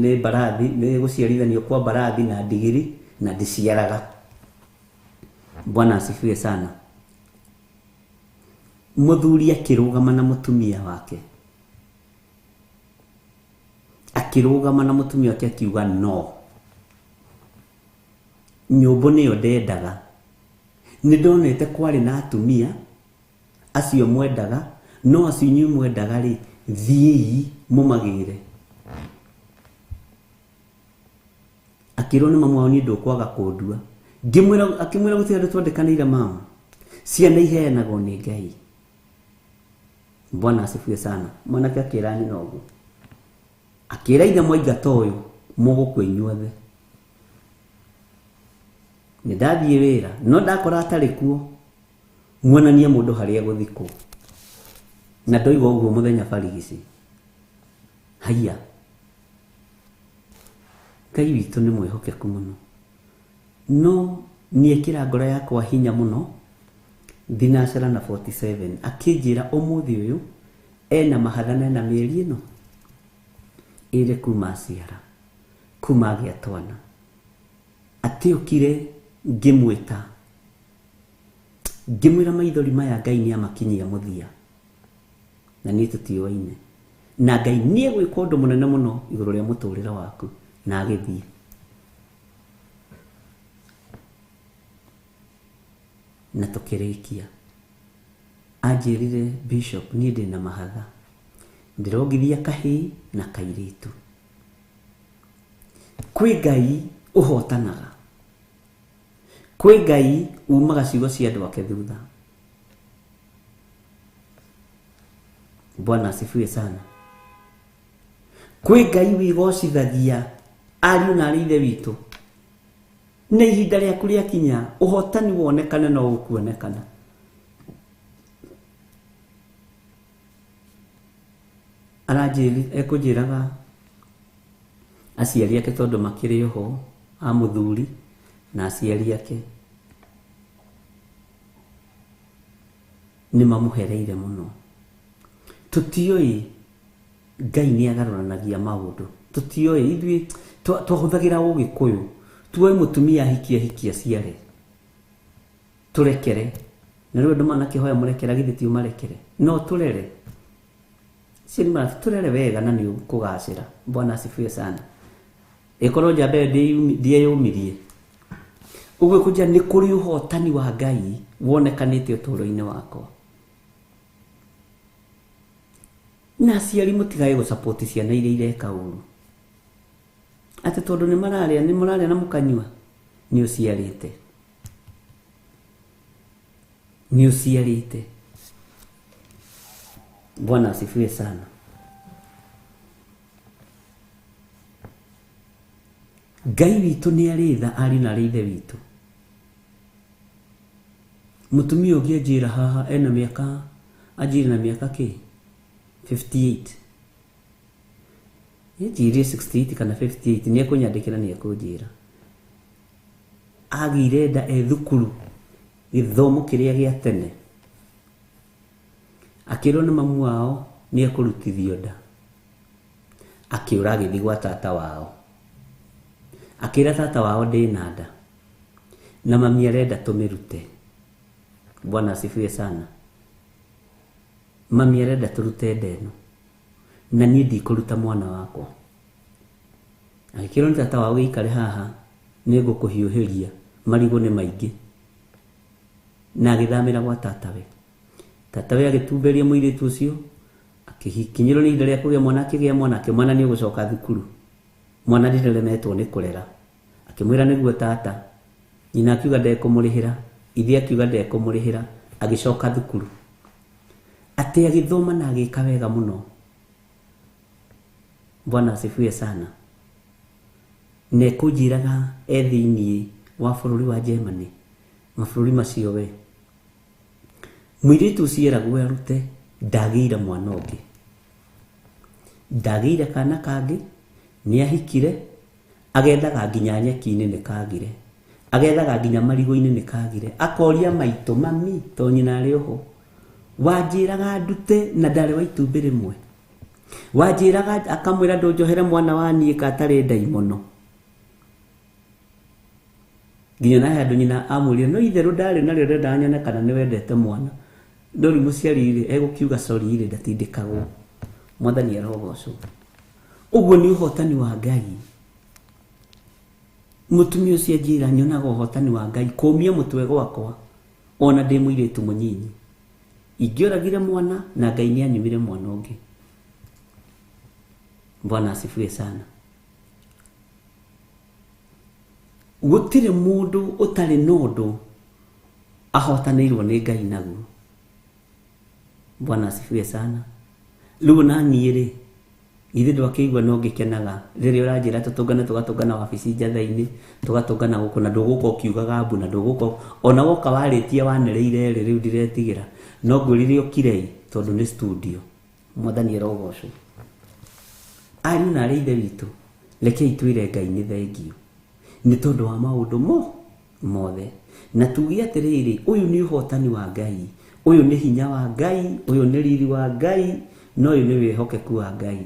nĩ mbarathi nĩ gũciarithanio kwa mbarathi na ndigiri na ndĩciaraga. Bwana asifiwe sana. Mũthuri akĩrũgama na mũtumia wake. Akĩrũgama na mũtumia wake akiuga no. Nyũmbũ nĩyo ndendaga. Nĩ ndonete kwarĩ na atumia acio mwendaga no acio inyuĩ mwendaga rĩ thiĩi mũmagĩre. Akĩrwo nĩ mamu wao niĩ ndũkwaga kũndua. Ngĩmwĩra akĩmwĩra gũtirĩ andũ twandĩkanĩire mama. Ciana iheanagwo nĩ Ngai. Bwana asifiwe sana. Mwanake akĩra nyina ũguo. Akĩra ithe mwaingata ũyũ mũgũkua inyuothe. Nĩ ndathiĩ wĩra no ndakora atarĩ kuo muonanie mũndũ harĩa egũthikwo. Na ndoiga ũguo mũthenya barigici. Haiya. Ngai witũ nĩ mwĩhokeku mũno. No nĩekĩra ngoro yakwa hinya mũno thinacara na 47 akĩnjĩra ũmũthĩ ũyũ ena mahatha na ena mĩeri ĩno ĩrĩ kuma aciara kuma agĩa twana atĩũkire ngĩmwĩta ngĩmwĩra maithori maya Ngai nĩ amakinyia mũthia na niĩ tũtiũaine na Ngai nĩ egwĩka ũndũ mũnene mũno igũrũ rĩa mũtũrĩre waku na agĩthiĩ. Na tũkĩrĩkia anjĩrire Bishop niĩ ndĩna mahatha ndĩrongithia kahĩĩ na kairĩtu. Kwĩ Ngai ũhotanaga, kwĩ Ngai umaga ciugo cia andũ ake thutha. Bwana asifiwe sana. Kwĩ Ngai wĩgocithagia ariũ na arĩ ithe witũ na ihinda rĩaku rĩakinya ũhotani wonekane no ũkuonekana. Aranjĩrire ekũnjĩraga aciari ake tondũ makĩrĩ oho a mũthuri na aciari ake nĩ mamũhereire mũno. Tũtiũĩ Ngai nĩ agarũranagia maũndũ. Tũtiũĩ ithuĩ twahũthagĩra ũgĩkũyũ tuoe mũtumia ahikie ahikie aciare tũrekere na rĩu andũ manakĩhoya mũrekere githĩ ti ũmarekere no tũrere ciani mara tũrere wega na nĩ ũkũgacĩra. Bwana asifiwe sana. Ĩkorwo njamba ĩyo ndĩeyũmirie ũguo kũnjĩra nĩ kũrĩ ũhotani wa Ngai wonekanĩte ũtũũro-inĩ wakwa. Na aciari mũtigae gũcapoti ciana iria ireka ũru atĩ tondũ nĩ mararĩa na mũkanyua nĩ ũciarĩte nĩ ũciarĩte. Bwana asifiwe sana. Ngai witũ nĩ arĩ tha ariũ na arĩ ithe witũ. Mũtumia ũngĩ anjĩra haha ena mĩaka anjĩra na mĩaka kĩ 58 Njĩrire 68 kana 58 nĩ ekũnyandĩkĩra nĩ ekũnjĩra. Agĩire nda e thukuru gĩthomo kĩrĩa gĩa tene akĩrwo nĩ mamu wao nĩ ekũrutithio nda akĩũra agĩthiĩ gwa tata wao akĩra tata wao ndĩna nda na mami arenda tũmĩrute. Bwana asifiwe sana. Mami arenda tũrute nda ĩno na niĩ ndikũruta mwana wakwa. Agĩkĩrwo nĩ tata wao gĩikare haha nĩ ngũkũhiũhĩria marigũ nĩ maingĩ na agĩthamĩra gwa tatawe. Tatawe agĩtumberia mũirĩtu ũcio akĩkinyĩrwo nĩ ihinda rĩa kũgĩa mwana akĩgĩa mwana akĩmwana nĩ ũgũcoka thukuru mwana ndĩremetwo nĩ kũrera akĩmwĩra nĩguo tata. Nyina akiuga ndekũmũrĩhĩra ithe akiuga ndekũmũrĩhĩra agĩcoka thukuru atĩ agĩthoma na agĩka wega mũno. Bwana asifiwe sana. Na ekũnjĩraga e thĩiniĩ wa bũrũri wa Germany mabũrũri macio we mũirĩtu ũcio eragwo arute ndagĩire mwana ũngĩ ndagĩire kana kangĩ nĩ ahikire agethaga nginya nyeki-inĩ nĩ kagire agethaga nginya marigũ-inĩ nĩ kagire akoria maitũ mami to nyina arĩ oho wanjĩraga ndute na ndarĩ wa itumbĩ rĩmwe wanjĩraga akamwĩra ndũnjohere mwana wa niĩ katarĩ ndaimono nginya na handũ nyina amwĩrire no itherũ ndarĩ narĩo ndendaga nyone kana nĩ wendete mwana no rĩu mũciari rĩ egũkiuga sorry rĩ ndatindĩkagwo. Mwathani arogocwo. Ũguo nĩ ũhotani wa Ngai. Mũtumia ũcio anjĩra nyonaga ũhotani wa Ngai kũmia mũtwe gwakwa ona ndĩ mũirĩtu mũnyinyi ingĩoragire mwana na Ngai nĩ anyumire mwana ũngĩ. Bwana asifiwe sana. Gũtirĩ mũndũ ũtarĩ na ũndũ ahotanĩirwo nĩ Ngai naguo. Bwana asifiwe sana. Rĩu na niĩ rĩ, githĩ ndwakĩigua no ngĩkenaga rĩrĩa ũranjĩra tũtũngane, tũgatũngana wabici njatha-inĩ, tũgatũngana gũkũ, na ndũgũka ũkiugaga mbu, na ndũgũka ona woka warĩtie wanĩrĩire rĩ, rĩu ndiretigĩra. No ngwĩrire ũkirei tondũ nĩ studio. Mwathani arogocwo. Ariũ na arĩ ithe witũ, rekei twĩre Ngai nĩ thengio nĩ tondũ wa maũndũ mothe, na tuge atĩrĩrĩ, ũyũ nĩ ũhotani wa Ngai, ũyũ nĩ hinya wa Ngai, ũyũ nĩ riri wa Ngai, na ũyũ nĩ wĩhokeku wa Ngai.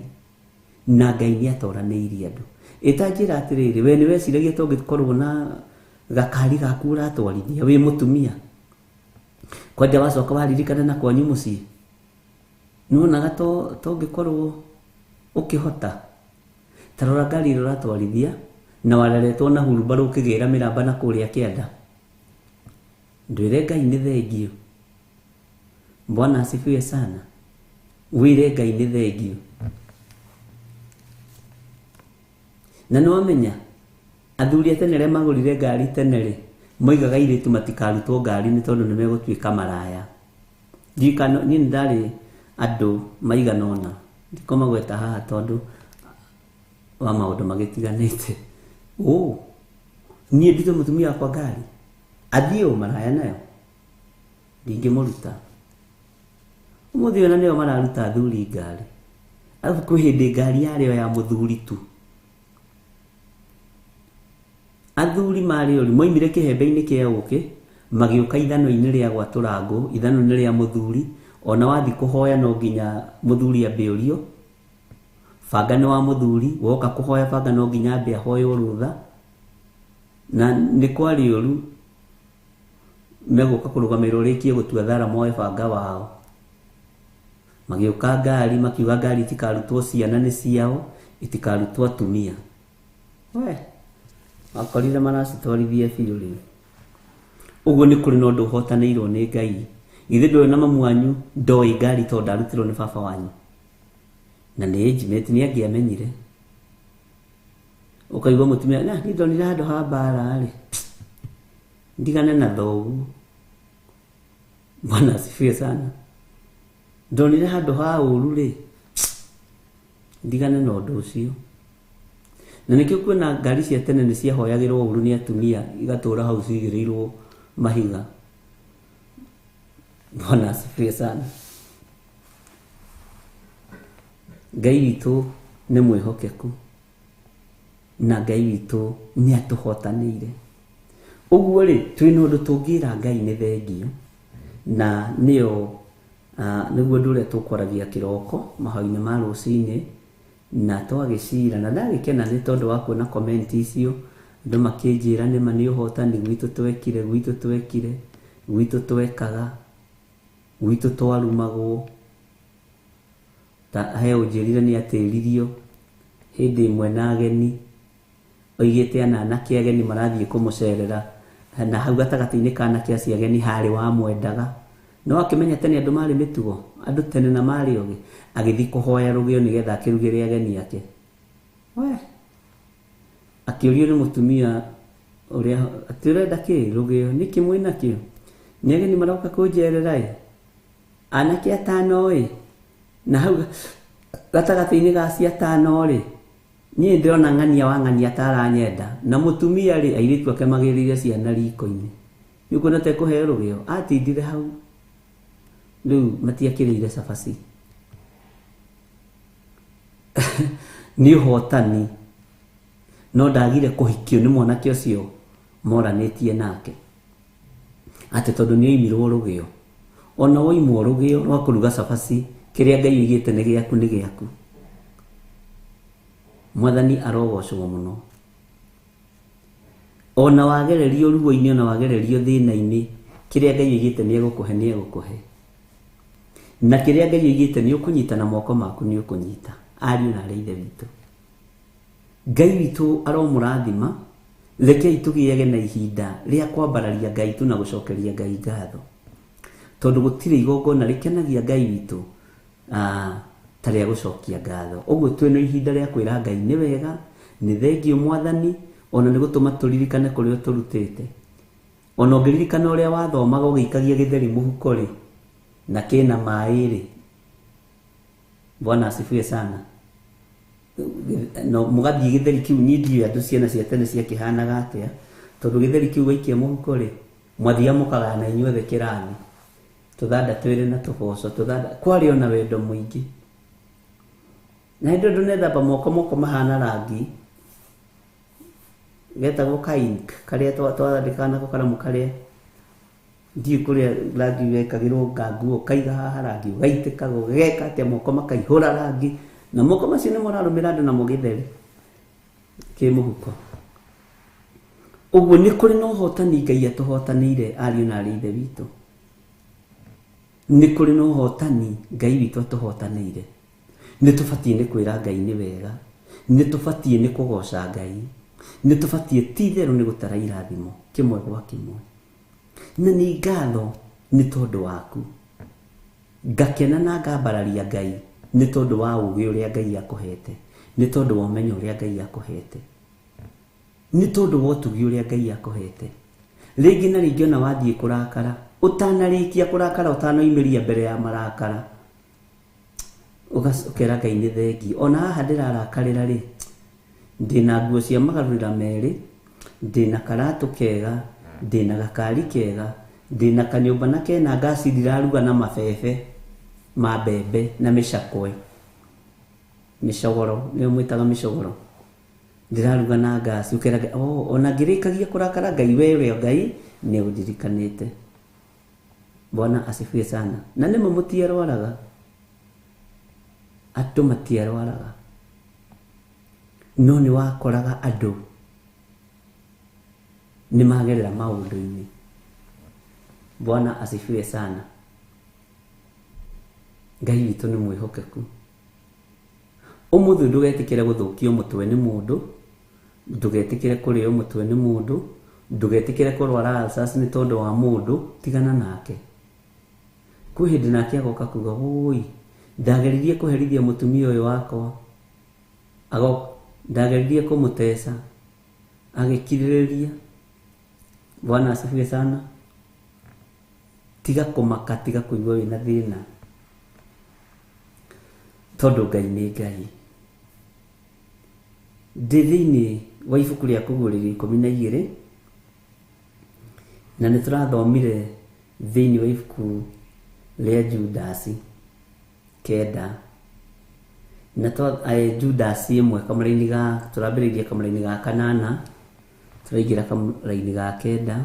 Na Ngai nĩ atoranĩirie andũ. Ĩtanjĩra atĩrĩrĩ, we nĩ weciragia to ũngĩkorwo na gakari gaku ũratwarithia wĩ mũtumia, kwanja wacoka waririkana na kwanyu mũciĩ, nĩwonaga to ũngĩkorwo ũkĩhota. Ta rora ngari ĩrĩa ũratwarithia na wareretwo na hurumbarũ ũkĩgĩra mĩramba na kũrĩa kĩanda. Ndwĩre Ngai nĩ thengio. Bwana asifiwe sana. Wĩre Ngai nĩ thengio. Na nĩwamenya athuri a tene arĩa magũrire ngari tene rĩ, moigaga airĩtu matikarutwo ngari nĩ tondũ nĩmegũtuĩka maraya. Ndirikana niĩ nĩ ndarĩ andũ maigana ũna, ndikũmagweta haha tondũ wa maũndũ magĩtiganĩte. Niĩ ndute mũtumia wakwa ngari athiĩ ũ maraya nayo, ndingĩmũruta. Ũmũthĩ ona nĩo mararuta athuri ngari. Arabu kwĩ hĩndĩ ngari yarĩ o ya mũthuri tu. Athuri marĩ oru, moimire kĩhembe-inĩ kĩa ũkĩ, magĩũka ithanwa-inĩ rĩa gwatũra ngũ, ithanwa nĩ rĩa mũthuri, ona wathiĩ kũhoya no nginya mũthuri ambe ũrio. Banga nĩ wa mũthuri, woka kũhoya banga no nginya ambe ahoywo rũtha. Na nĩ kwarĩ ũru, megũka kũrũgamĩrĩra ũrĩkie gũtua thara moe banga wao. Magĩũka ngari, makiuga ngari itikarutwo ciana nĩ ciao, itikarutwo atumia. We, wakorire maracitwarithia biũ rĩu. Ũguo nĩ kũrĩ na ũndũ ũhotanĩirwo nĩ Ngai. Githĩ ndũĩ na mamu wanyu ndoĩ ngari tondũ ndarutirwo nĩ baba wanyu. Na nĩ age mate nĩ angĩamenyire. Ũkaigua mũtumia, na niĩ ndonire handũ ha mbara rĩ, ndigane na thoguo. Bwana asifiwe sana. Ndonire handũ ha ũru rĩ, ndigane na ũndũ ũcio. Na nĩkĩo kuona ngari cia tene nĩ ciahoyagĩrwo ũru nĩ atumia, igatũra hau cigĩrĩirwo mahiga. Bwana asifiwe sana. Ngai witũ nĩ mwĩhokeku, na Ngai witũ nĩ atũhotanĩire. Ũguo rĩ, twĩna ũndũ tũngĩra Ngai nĩ thengio, na nĩyo nĩguo ũndũ ũrĩa tũkwaragia kĩroko mahoya-inĩ ma rũcinĩ, na twagĩcira, na ndagĩkena nĩ tondũ wa kuona comment icio, andũ makĩnjĩra nĩma nĩ ũhotani gwitũ twekire, gwitũ twekire, gwitũ twekaga, gwitũ twarumagwo. Ta he ũnjĩrire nĩ atĩririo hĩndĩ ĩmwe na ageni, oigĩte ana anake ageni marathiĩ kũmũcerera, na hau gatagatĩ-inĩ ka anake acio ageni harĩ wamwendaga. No akĩmenya tene andũ marĩ mĩtugo, andũ tene na marĩ ogĩ, agĩthiĩ kũhoya rũgĩo nĩgetha akĩrugĩre ageni ake. We, akĩũrio nĩ mũtumia ũrĩa atĩ ũrenda kĩ rũgĩo, nĩkĩ mwĩnakĩo? Nĩ ageni maroka kũnjerera ĩ, anake atano ĩ, na hau gatagatĩ-inĩ ga acio atano rĩ, niĩ ndĩrona ng'ania wa ng'ania ataranyenda, na mũtumia rĩ, airĩtu ake magĩrĩire ciana riko-inĩ. Nĩ ũkuona ta ekũheo rũgĩo? Atindire hau. Rĩu matiakĩrĩire cabaci. Nĩ ũhotani, no ndagire kũhikio nĩ mwanake ũcio moranĩtie nake, atĩ tondũ nĩ oimirwo rũgĩo. Ona woimwo rũgĩo rwa kũruga cabaci, kĩrĩa Ngai oigĩte nĩ gĩaku nĩ gĩaku. Mwathani arogocwo mũno. Ona wagererio ruo-inĩ, ona wagererio thĩna-inĩ, kĩrĩa Ngai oigĩte nĩ egũkũhe, nĩ egũkũhe. Na kĩrĩa Ngai oigĩte nĩ ũkũnyita na moko maku nĩ ũkũnyita. Ariũ na arĩ ithe witũ, Ngai witũ aromũrathima. Rekei tũgĩage na ihinda rĩa kwambararia Ngai tu na gũcokeria Ngai ngatho, tondũ gũtirĩ igongona rĩkenagia Ngai witũ ta rĩa gũcokia ngatho. Ũguo twĩna ihinda rĩa kwĩra Ngai nĩ wega, nĩ thengio Mwathani, Ona nĩ gũtũma tũririkane kũrĩa ũtũrutĩte. Ona ũngĩririkana ũrĩa wathomaga ũgĩikagia gĩtheri mũhuko rĩ, na kĩna maĩ rĩ, Bwana asifiwe sana. No mũgathiĩ gĩtheri kĩu, niĩ ndiũĩ andũ ciana cia tene ciakĩhanaga atĩa, tondũ gĩtheri kĩu waikia mũhuko rĩ, mwathiaga mũkagayana inyuothe kĩrathi, tũthanda twĩrĩ na tũboco, tũthanda, kwarĩ ona wendo mũingĩ. Na hĩndĩ ĩyo ndũnethamba moko, moko mahana rangi, getagwo ka ink, karĩa twandĩkaga nako karamu karĩa, ndiũĩ kũrĩa rangi wekagĩrwo nga nguo, ũkaiga haha rangi ũgaitĩkaga, ũgeka atĩa, moko makaihũra rangi, na moko macio nĩmo ũrarũmĩra andũ namo gĩtheri kĩ mũhuko. Ũguo nĩ kũrĩ na ũhotani Ngai atũhotanĩire ariũ na arĩ ithe witũ. Nĩ kũrĩ na ũhotani Ngai witũ atũhotanĩire. Nĩ tũbatiĩ nĩ kwĩra Ngai nĩ wega, nĩ tũbatiĩ nĩ kũgoca Ngai, nĩ tũbatiĩ ti itherũ nĩ gũtara irathimo kĩmwe gwa kĩmwe. Na nĩ ngatho nĩ tondũ waku. Ngakena na ngambararia Ngai nĩ tondũ wa ũũgĩ ũrĩa Ngai akũhete, nĩ tondũ wa ũmenyo ũrĩa Ngai akũhete, nĩ tondũ wa ũtugi ũrĩa Ngai akũhete. Rĩngĩ na rĩngĩ ona wathiĩ kũrakara, ũtanarĩkia kũrakara, ũtanoimĩria mbere ya marakara, ũkera Ngai nĩ thengiũ. Ona haha ndĩrarakarĩra rĩ, ndĩna nguo cia magarũrĩra merĩ, ndĩna karatũ kega, ndĩna gakari kega, ndĩna kanyũmba na kena ngaci ndiraruga na mabebe ma mbembe na mĩcakwe, mĩcogoro, nĩyo mwĩtaga mĩcogoro, ndĩraruga na ngaci. Ũkera Ngai, oh, ona ngĩrĩkagia kũrakara Ngai, we ũrĩa Ngai nĩ ũndirikanĩte. Bwana asifiwe sana. Na nĩmo mũtiarwaraga, andũ matiarwaraga, no nĩ wakoraga andũ nĩ magerera maũndũ-inĩ. Bwana asifiwe sana. Ngai witũ nĩ mwĩhokeku. Ũmũthĩ ndũgetĩkĩre gũthũkio mũtwe nĩ mũndũ, ndũgetĩkĩre kũrĩo mũtwe nĩ mũndũ, ndũgetĩkĩre kũrwara ulcers nĩ tondũ wa mũndũ, tigana nake. Kwĩ hĩndĩ nake agoka kuga, wũi, ndageririe kũherithia mũtumia ũyũ wakwa, ndageririe kũmũteca, agĩkirĩrĩria. Bwana asifiwe sana. Tiga kũmaka, tiga kũigua wĩna thĩna, tondũ Ngai nĩ Ngai. Ndĩ thĩinĩ wa ibuku rĩa Kũguũrĩrio 12, na nĩ tũrathomire thĩinĩ wa ibuku rĩa Judasi 9, na Judasi 1 kamũraini ga, tũrambĩrĩirie kamũraini ga 8, tũraingĩra kamũraini ga 9,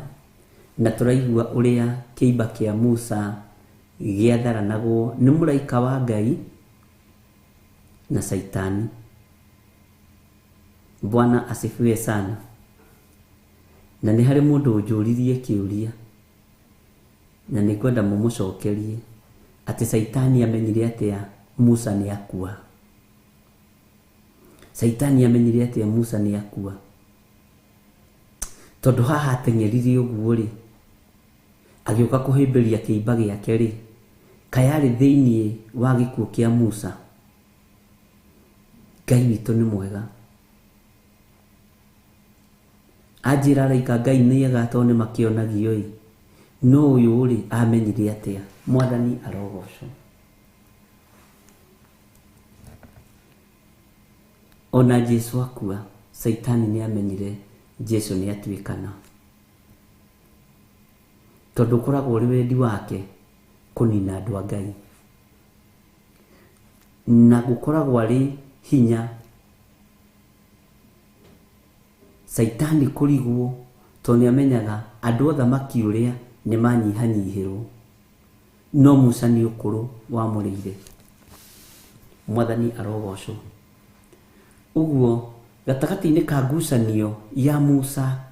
na tũraigua ũrĩa kĩimba kĩa Musa gĩatharanagwo nĩ mũraika wa Ngai na Saitani. Bwana asifiwe sana. Na nĩ harĩ mũndũ ũnjũririe kĩũria, na nĩ ngwenda mũmũcokerie, atĩ Saitani amenyire atĩa Musa nĩ akua. Saitani amenyire atĩa Musa nĩ akua. Tondũ haha ateng'erire ũguo rĩ, agĩũka kũhĩmbĩria kĩimba gĩake rĩ, kayarĩ thĩinĩ wa gĩkuũ kĩa Musa. Ngai witũ nĩ mwega. Anjĩra araika Ngai nĩ ega tondũ nĩ makĩonagio ĩ, no ũyũ rĩ amenyire atĩa? Mwathani arogocwo. Ona Jesu akua, Saitani nĩ amenyire Jesu nĩ atuĩkana, tondũ ũkoragwo ũrĩ wendi wake kũnina andũ a Ngai, na gũkoragwo arĩ hinya Saitani kũrigwo, tondũ nĩ amenyaga andũ othe thamaki ũrĩa nĩ manyihanyihĩrwo, no Musa nĩ ũkũrũ wamũrĩire. Mwathani arogocwo. Ũguo gatagatĩ-inĩ ka ngucanio ya Musa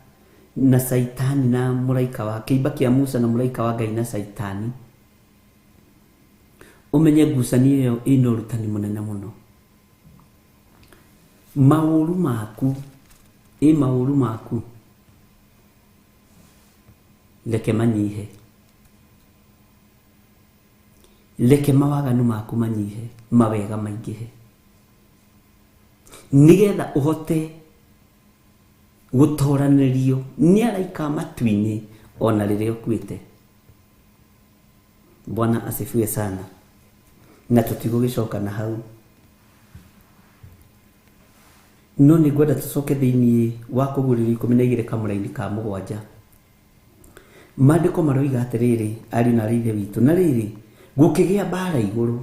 na Saitani na mũraika wa kĩimba kĩa Musa na mũraika wa Ngai na Saitani, ũmenye ngucanio ĩyo ĩna ũrutani mũnene mũno. Maũru maku, ĩ maũru maku, reke manyihe, reke mawaganu maku manyihe, mawega maingĩhe, nĩgetha ũhote Gũtoranĩrio nĩ araika matu-inĩ ona rĩrĩa ũkuĩte. Bwana asifiwe sana. Na tũtigũgĩcoka na hau, no nĩ ngwenda tũcoke thĩinĩ wa kũgurĩrio 12 kamũraini ka 7. Maandĩko maroiga atĩrĩrĩ, ariũ na aarĩ a Ithe witũ, na rĩrĩ gũkĩgĩa mbara igũrũ,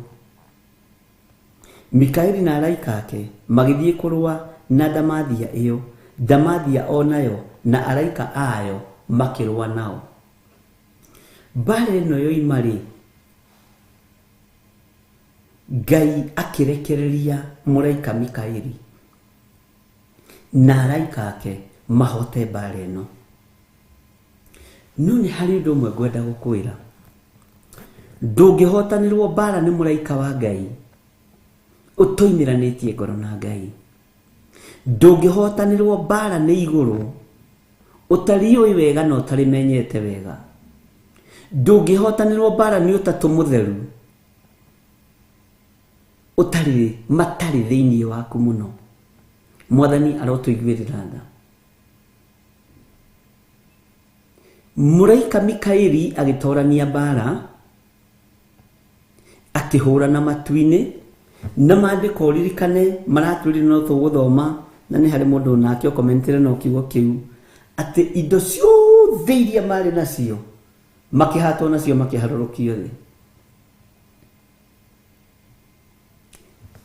Mikaeli na araika ake magĩthiĩ kũrũa na ndamathia ĩyo, ndamathia o nayo na araika ayo makĩrũa nao. Mbara ĩno yoima rĩ, Ngai akĩrekereria mũraika Mikaeli na araika ake mahote mbara ĩno. No nĩ harĩ ũndũ ũmwe ngwenda gũkwĩra, ndũngĩhotanĩrwo mbara nĩ mũraika wa Ngai ũtoimĩranĩtie ngoro na Ngai. Ndũngĩhotanĩrwo mbara nĩ igũrũ ũtariũĩ wega na ũtarĩmenyete wega. Ndũngĩhotanĩrwo mbara nĩ ũtatũ mũtheru ũtarĩ matarĩ thĩinĩ waku mũno. Mwathani arotũiguĩrĩra tha. Mũraika Mikaeli agĩtorania mbara, akĩhũrana matu-inĩ, na maandĩko ũririkane maratwĩrire no tũgũthoma, na nĩ harĩ mũndũ nake ũkomentire no kiugo kĩu atĩ indo ciothe iria marĩ nacio makĩhatwo nacio makĩharũrũkio thĩ.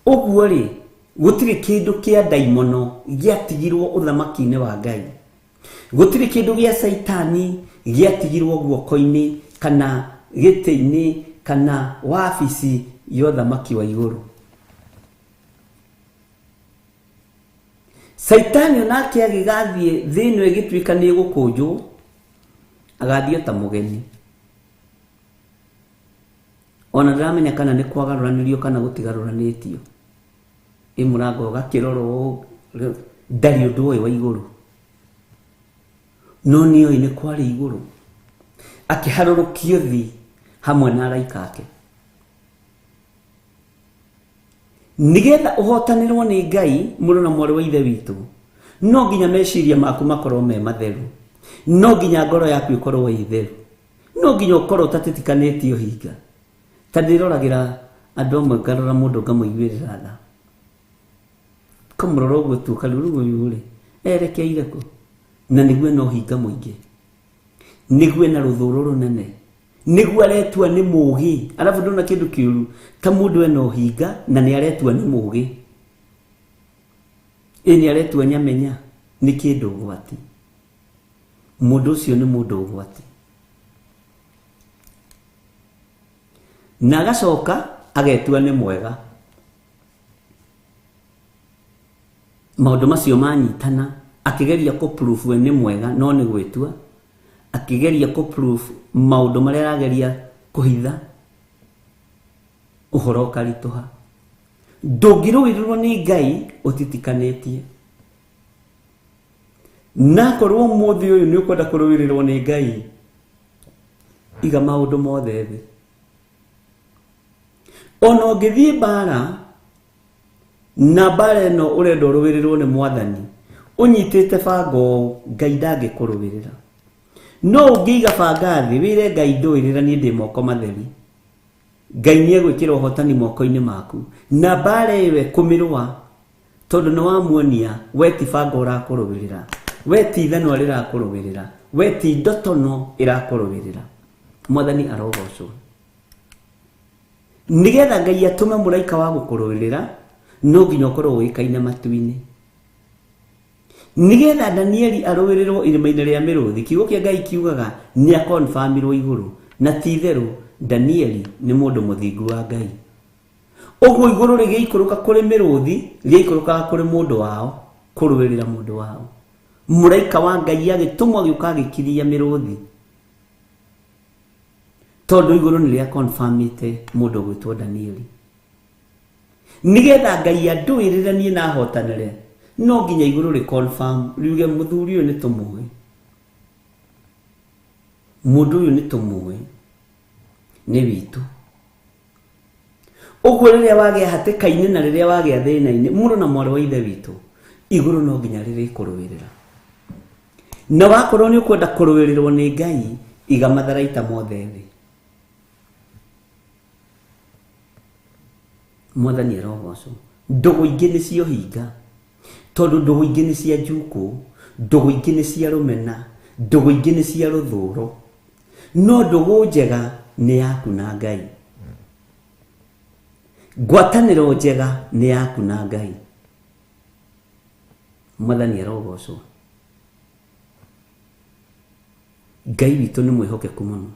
Ũguo rĩ, gũtirĩ kĩndũ kĩa ndaimono gĩatigirwo ũthamaki-inĩ wa Ngai, gũtirĩ kĩndũ gĩa Caitani gĩatigirwo guoko-inĩ kana gĩtĩ-inĩ kana wabici ya ũthamaki wa igũrũ. Caitani onake agĩgathiĩ thĩ ĩno ĩgĩtuĩka nĩ ĩgũkũnjwo, agathiĩ ta mũgeni. Ona ndaramenya kana nĩ kwagarũranĩrio kana gũtigarũranĩtio. Ĩ mũrango ũgakĩrorwo ndarĩ ũndũ ũyũ wa igũrũ, no nĩoĩ nĩ kwarĩ igũrũ. Akĩharũrũkio thĩ hamwe na araika ake nĩgetha ũhotanĩrwo nĩ Ngai. Mũrũ na mwarĩ wa Ithe witũ, no nginya meciria maku makorwo me matheru, no nginya ngoro yaku ĩkorwo ĩ theru, no nginya ũkorwo ũtatĩtikanĩtie ũhinga. Ta ndĩroragĩra andũ amwe, ngarora mũndũ ngamũiguĩrĩra tha, kamũrora ũguo tu ũkarigwo rĩu ũyũ rĩ erekeire kũ, na nĩguo ena ũhinga mũingĩ, nĩguo ena rũthũũro rũnene, nĩguo aretua nĩ mũũgĩ. Arabu ndona kĩndũ kĩũru ta mũndũ ena ũhinga na nĩ aretua nĩ mũũgĩ, ĩ nĩ aretua nyamenya, nĩ kĩndũ ũgwati. Mũndũ ũcio nĩ mũndũ ũgwati. Na agacoka agetua nĩ mwega. Maũndũ macio manyitana, akĩgeria kũ-prove we nĩ mwega no nĩ gwĩtua, akĩgeria kũ-prove maũndũ marĩa arageria kũhitha, ũhoro ũkaritũha. Ndũngĩrũĩrĩrwo nĩ Ngai ũtitikanĩtie. Na korwo ũmũthĩ ũyũ nĩ ũkwenda kũrũĩrĩrwo nĩ Ngai, iga maũndũ mothe thĩ. Ona ũngĩthiĩ mbara, na mbara ĩno ũrenda ũrũĩrĩrwo nĩ Mwathani, ũnyitĩte banga ũũ, Ngai ndangĩkũrũĩrĩra. No ũngĩiga banga thĩ, wĩre Ngai ndũĩrĩra niĩ ndĩ moko matheri, Ngai nĩ egwĩkĩra ũhotani moko-inĩ maku. Na mbara ĩyo ekũmĩrũa, tondũ nĩ wamuonia we ti banga ũrakũrũĩrĩra, we ti ithanwa rĩrakũrũĩrĩra, we ti ndotono ĩrakũrũĩrĩra. Mwathani arogocwo. Nĩgetha Ngai atũme mũraika wa gũkũrũĩrĩra, no nginya ũkorwo ũĩkaine matu-inĩ. Nĩgetha Danieli arũĩrĩrwo irĩma-inĩ rĩa mĩrũthi, kiugo kĩa Ngai kiugaga nĩ akonfamirwo igũrũ, na ti itherũ Danieli nĩ mũndũ mũthingu wa Ngai. Ũguo igũrũ rĩgĩikũrũka kũrĩ mĩrũthi, rĩgĩikũrũkaga kũrĩ mũndũ wao, kũrũĩrĩra mũndũ wao. Mũraika wa Ngai agĩtũmwo agĩũka agĩkiria mĩrũthi, tondũ igũrũ nĩ rĩa confirmĩte mũndũ ũgwĩtwo Danieli. Nĩgetha Ngai andũĩrĩre niĩ na ahotanĩre, no nginya igũrũ rĩ confirm, riuge mũthuri ũyũ nĩ tũmũĩ, mũndũ ũyũ nĩ tũmũĩ, nĩ witũ. Ũguo rĩrĩa wagĩa hatĩka-inĩ na rĩrĩa wagĩa thĩna-inĩ, mũrũ na mwarĩ wa Ithe witũ, igũrũ no nginya rĩrĩkũrũĩrĩra. Na wakorwo nĩ ũkwenda kũrũĩrĩrwo nĩ Ngai, iga matharaita mothe thĩ. Mwathani arogocwo. Ndũgũ ingĩ nĩ cio hinga, tondũ ndũgũ ingĩ nĩ cia njukũ, ndũgũ ingĩ nĩ cia rũmena, ndũgũ ingĩ nĩ cia rũthũro. No ndũgũ njega nĩ yaku na Ngai. Ngwatanĩro njega nĩ yaku na Ngai. Mwathani arogocwo. Ngai witũ nĩ mwĩhokeku mũno.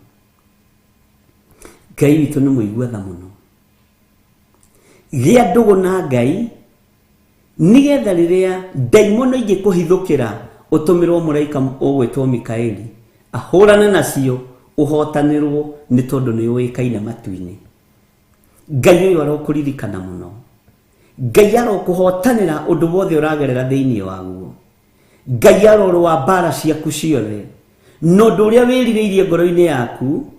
Ngai witũ nĩ mũigua tha mũno. Gĩa ndũgũ na Ngai nĩgetha rĩrĩa ndaimono ingĩkũhithũkĩra ũtũmĩrwo mũraika ũgwĩtwo Mikaeli ahũrane nacio, ũhotanĩrwo nĩ tondũ nĩ ũĩkaine matu-inĩ. Ngai ũyũ arokũririkana mũno. Ngai arokũhotanĩra ũndũ wothe ũragerera thĩinĩ waguo. Ngai arorũa mbara ciaku ciothe. Na ũndũ ũrĩa wĩrirĩirie ngoro-inĩ yaku,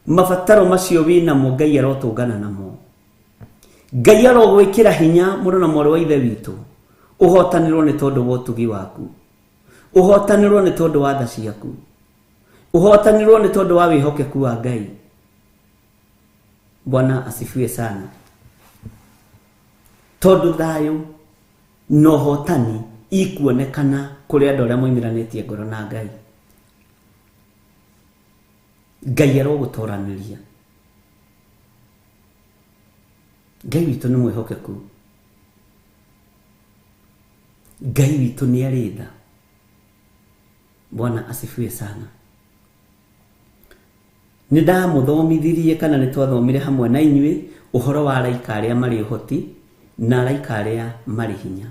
mabataro macio wĩnamo Ngai arotũngana namo. Ngai arogwĩkĩra hinya mũrũ na mwarĩ wa ithe witũ, ũhotanĩrwo nĩ tondũ wa ũtugi waku, ũhotanĩrwo nĩ tondũ wa tha ciaku, ũhotanĩrwo nĩ tondũ wa wĩhokeku wa Ngai. Bwana asifiwe sana. Tondũ thayũ na ũhotani ikuonekana kũrĩ andũ arĩa moimĩranĩtie ngoro na Ngai. Ngai arogũtoranĩria. Ngai witũ nĩ mwĩhokeku. Ngai witũ nĩ arĩ tha. Bwana asifiwe sana. Nĩ ndamũthomithirie kana nĩ twathomire hamwe na inyuĩ ũhoro wa araika arĩa marĩ ũhoti na araika arĩa marĩ hinya.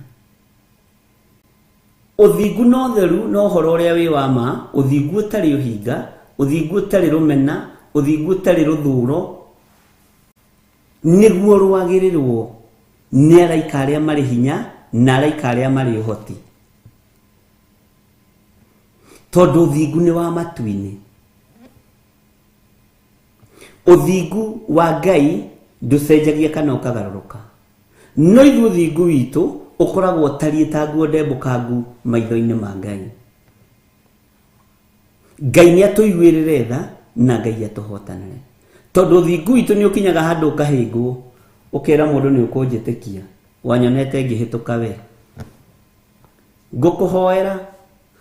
Ũthingu na ũtheru na ũhoro ũrĩa wĩ wa ma, ũthingu ũtarĩ ũhinga, ũthingu ũtarĩ rũmena, ũthingu ũtarĩ rũthũro, nĩguo rwagĩrĩrwo nĩ araika arĩa marĩ hinya na araika arĩa marĩ ũhoti. Tondũ ũthingu nĩ wa matu-inĩ. Ũthingu wa Ngai ndũcenjagia kana ũkagarũrũka. No ithuĩ ũthingu witũ ũkoragwo ũtariĩ ta nguo ndembũkangu maitho-inĩ ma Ngai. Ngai nĩ atũiguĩrĩre tha na Ngai atũhotanĩre. Tondũ ũthingu witũ nĩ ũkinyaga handũ ũkahĩngwo, ũkera mũndũ nĩ ũkũnjĩtĩkia, wanyonete ngĩhĩtũka we. Ngũkũhoera,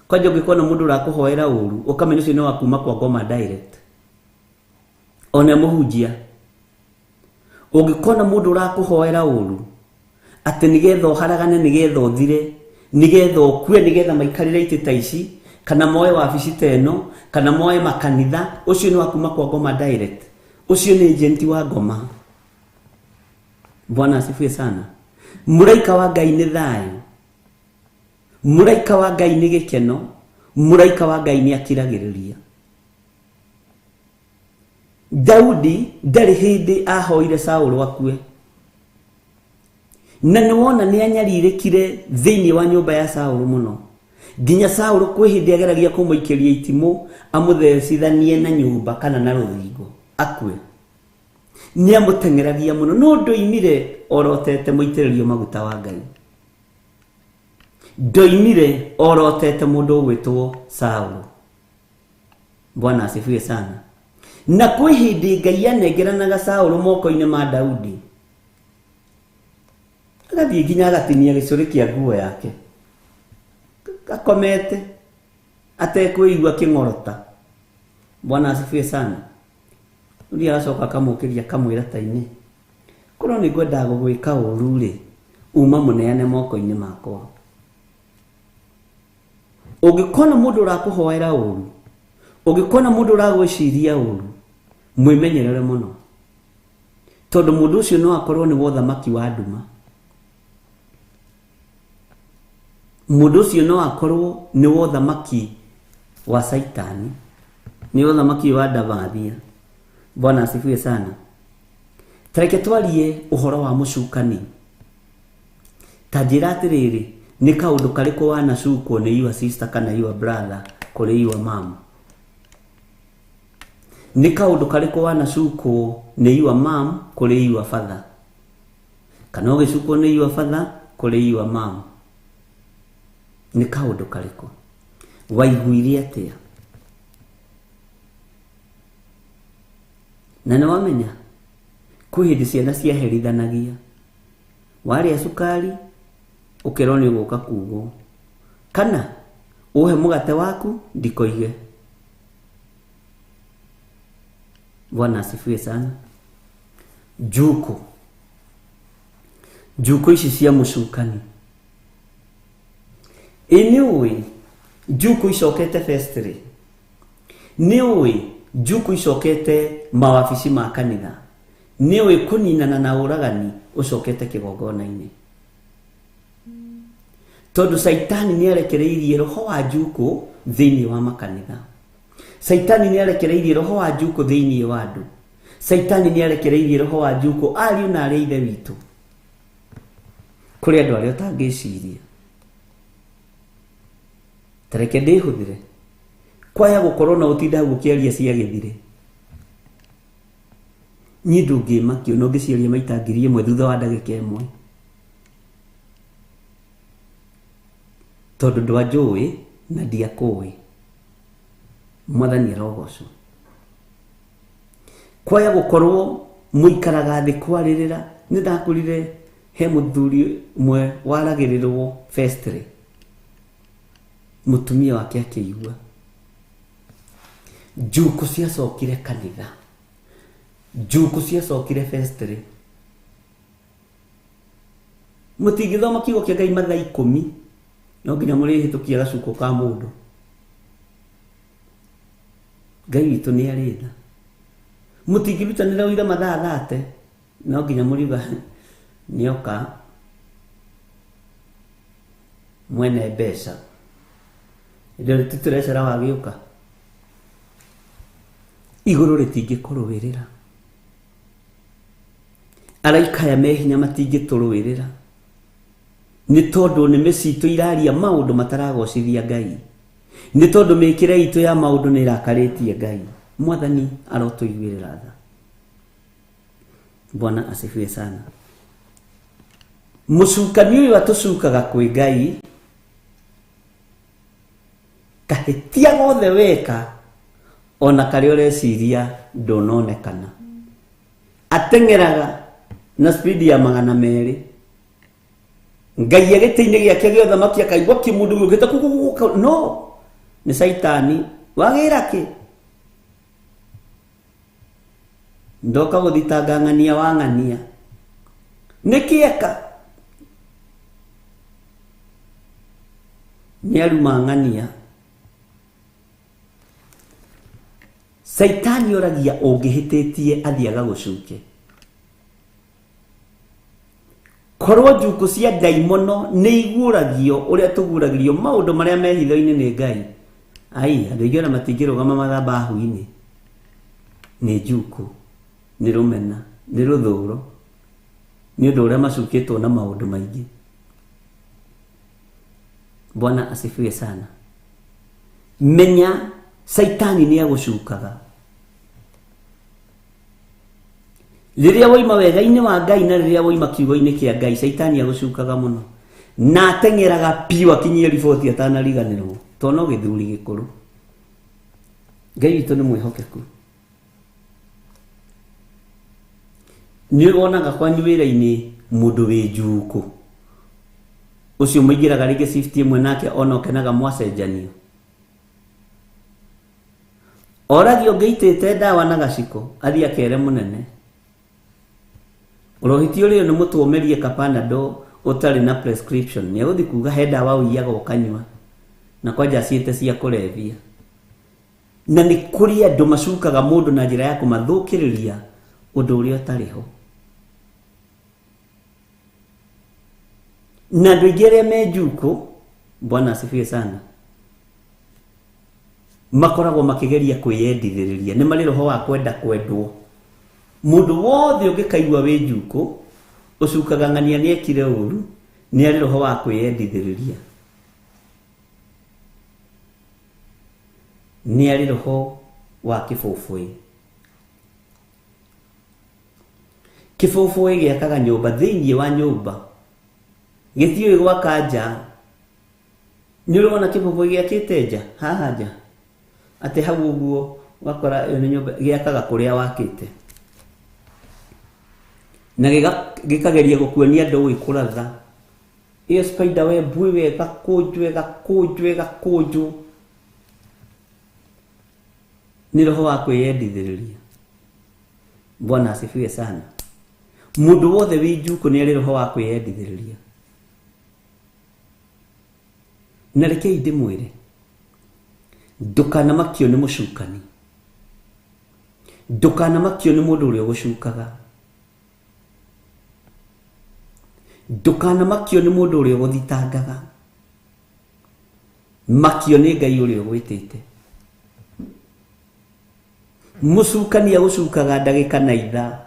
kwanja ũngĩkona mũndũ ũrakũhoera ũru, ũkamenya ũcio nĩ wa kuma kwa ngoma direct. Ona mũhunjia, ũngĩkona mũndũ ũrakũhoera ũru, atĩ nĩgetha ũharagane, nĩgetha ũthire, nĩgetha ũkue, nĩgetha maikarĩre itĩ ta ici, kana moe wabici ta ĩno, kana moe makanitha, ũcio nĩ wa kuma kwa ngoma direct. Ũcio nĩ agent wa ngoma. Bwana asifiwe sana. Mũraika wa Ngai nĩ thayũ. Mũraika wa Ngai nĩ gĩkeno. Mũraika wa Ngai nĩ akiragĩrĩria. Daudi ndarĩ hĩndĩ ahoire Saũlũ akue. Na nĩ wona nĩ anyarirĩkire thĩinĩ wa nyũmba ya Saũlũ mũno. Nginya Saũlũ kwĩ hĩndĩ ageragia kũmũikĩria itimũ amũthecithanie na nyũmba kana na rũthingo akue. Nĩ amũteng'eragia mũno, no ndoimire orotete mũitĩrĩrio maguta wa Ngai. Ndoimire orotete mũndũ ũgwĩtwo Saũlũ. Bwana asifiwe sana. Na kwĩ hĩndĩ Ngai anengeranaga Saũlũ moko-inĩ ma Daudi. Agathiĩ nginya agatinia gĩcũrĩ kĩa nguo yake. Akomete atekwĩigua kĩng'orota. Bwana asifiwe sana. Ũrĩa agacoka akamũkĩria akamwĩra ta-inĩ, korwo nĩ ngwendaga gũgwĩka ũru rĩ, uma mũneane moko-inĩ makwa. Ũngĩkona mũndũ ũrakũhoera ũru, ũngĩkona mũndũ ũragwĩciria ũru, mwĩmenyerere mũno. Tondũ mũndũ ũcio no akorwo nĩ wa ũthamaki wa nduma. Mũndũ ũcio no akorwo nĩ wa ũthamaki wa Saitani, nĩ wa ũthamaki wa Ndamathia. Bwana asifiwe sana. Tareke twarie ũhoro wa mũcukani. Ta njĩra atĩrĩrĩ, nĩ kaũndũ karĩkũ wanacukwo nĩ your sister kana your brother kũrĩ your mom? Nĩ kaũndũ karĩkũ wanacukwo nĩ your mom kũrĩ your father? Kana ũgĩcukwo nĩ your father kũrĩ your mom? Nĩ kaũndũ karĩkũ? Waiguire atĩa? Na nĩ wamenya kwĩ hĩndĩ ciana ciaherithanagia, warĩa cukari ũkerwo nĩ ũgũka kugwo, kana ũhe mũgate waku ndikoige. Bwana asifiwe sana. Njuku, njuku ici cia mũcukani, ĩ nĩ ũĩ njuku icokete festry, nĩ ũĩ njuku icokete mawabici ma kanitha, nĩ ũĩ kũninana na ũragani ũcokete kĩgongona-inĩ, tondũ Caitani nĩ arekereirie roho wa njuku thĩinĩ wa makanitha. Caitani nĩ arekereirie roho wa njuku thĩinĩ wa andũ. Caitani nĩ arekereirie roho wa njuku ariũ na arĩa ithe witũ, kũrĩ andũ arĩa ũtangĩciria. Tareke ndĩhũthĩre kwaya gũkorwo na ũtinda hau ũkĩaria cia gĩthire, niĩ ndũngĩmakio na ũngĩciaria maita 1000 thutha wa ndagĩka ĩmwe, tondũ ndwanjũĩ na ndiakũĩ. Mwathani arogocwo. Kwaya gũkorwo mũikaraga thĩ kwarĩrĩra, nĩ ndakũrire he mũthuri ũmwe waragĩrĩrwo festry, mũtumia wake akĩigua. Njuku ciacokire kanitha, njuku ciacokire festry. Mũtingĩthoma kiugo kĩa Ngai mathaa 10, no nginya mũrĩhĩtũkia gacuko ka mũndũ. Ngai witũ nĩ arĩ tha. Mũtingĩrutanĩra ũira mathaa 30, no nginya mũriuga nĩoka mwene mbeca. Ĩndĩ tũtirecera wagĩũka, igũrũ rĩtingĩkũrũĩrĩra, araika aya me hinya matingĩtũrũĩrĩra, nĩ tondũ nĩmĩ citũ iraria maũndũ mataragocithia Ngai, nĩ tondũ mĩkĩre itũ ya maũndũ nĩ ĩrakarĩtie Ngai. Mwathani arotũiguĩrĩra tha. Bwana asifiwe sana. Mũcukani ũyũ atũcukaga kwĩ Ngai, kahĩtia gothe weka ona karĩa ũreciria ndũnonekana, ateng'eraga na speed ya 200. Ngai gĩtĩ-inĩ gĩake gĩa ũthamaki akaigua kĩmũndũ gĩũkĩte kũ, no nĩ Caitani wagĩra kĩ, ndoka gũthitanga ng'ania wa ng'ania, nĩ kĩeka nĩ aruma ng'ania. Caitani oragia ũngĩhĩtĩtie athiaga gũcuke. Korwo njuku cia ndaimono nĩ iguũragio ũrĩa tũguũragĩrio maũndũ marĩa me hitho-inĩ nĩ Ngai, ai andũ aingĩ ona matingĩrũgama mathabahu-inĩ. Nĩ njuku, nĩ rũmena, nĩ rũthũro, nĩ ũndũ ũrĩa macukĩtwo na maũndũ maingĩ. Bwana asifiwe sana. Menya Caitani nĩ agũcukaga. Rĩrĩa woima wega-inĩ wa Ngai na rĩrĩa woima kiugo-inĩ kĩa Ngai, Caitani agũcukaga mũno na ateng'eraga piũ akinyie riboti atanariganĩrwo, tondũ no gĩthuri gĩkũrũ. Ngai witũ nĩ mwĩhokeku. Nĩ wonaga kwanyu wĩra-inĩ mũndũ wĩ njuku, ũcio mũingĩraga rĩngĩ shift ĩmwe nake ona ũkenaga mwacenjanio, oragio ũngĩitĩte ndawa na gaciko athiĩ akere mũnene, ũrohĩtio rĩo nĩ mũtũmerie kapanado ũtarĩ na prescription, nĩ egũthiĩ kuga he ndawa ũiyaga ũkanyua na kwanja ciĩte cia kũrebia. Na nĩ kũrĩ andũ macukaga mũndũ na njĩra ya kũmathũkĩrĩria ũndũ ũrĩa ũtarĩ ho. Na andũ aingĩ arĩa me njuku, Bwana asifiwe sana, makoragwo makĩgeria kwĩyendithĩrĩria, nĩ marĩ roho wa kwenda kwendwo. Mũndũ wothe ũngĩkaigua wĩ njuku ũcukaga ng'ania nĩ ekire ũru, nĩ arĩ roho wa kwĩyendithĩrĩria, nĩ arĩ roho wa kĩbũbũĩ. Kĩbũbũĩ gĩakaga nyũmba thĩinĩ wa nyũmba, gĩtiũĩ gwaka nja. Nĩ ũrĩ wona kĩbũbũĩ gĩakĩte nja haha nja atĩ hau ũguo ũgakora ĩyo nĩ nyũmba gĩakaga kũrĩa wakĩte na gĩkageria gũkuonia ndũĩ kũratha ĩyo spider web ĩyo ĩgakũnjwo ĩgakũnjwo ĩgakũnjwo. Nĩ roho wa kwĩyendithĩrĩria. Bwana asifiwe sana. Mũndũ wothe wĩ njuku nĩ arĩ roho wa kwĩyendithĩrĩria. Na rekei ndĩmwĩre, ndũkanamakio nĩ mũcukani, ndũkanamakio nĩ mũndũ ũrĩa ũgũcukaga, ndũkanamakio nĩ mũndũ ũrĩa ũgũthitangaga, makio nĩ Ngai ũrĩa ũgwĩtĩte. Mũcukani agũcukaga ndagĩka na ithaa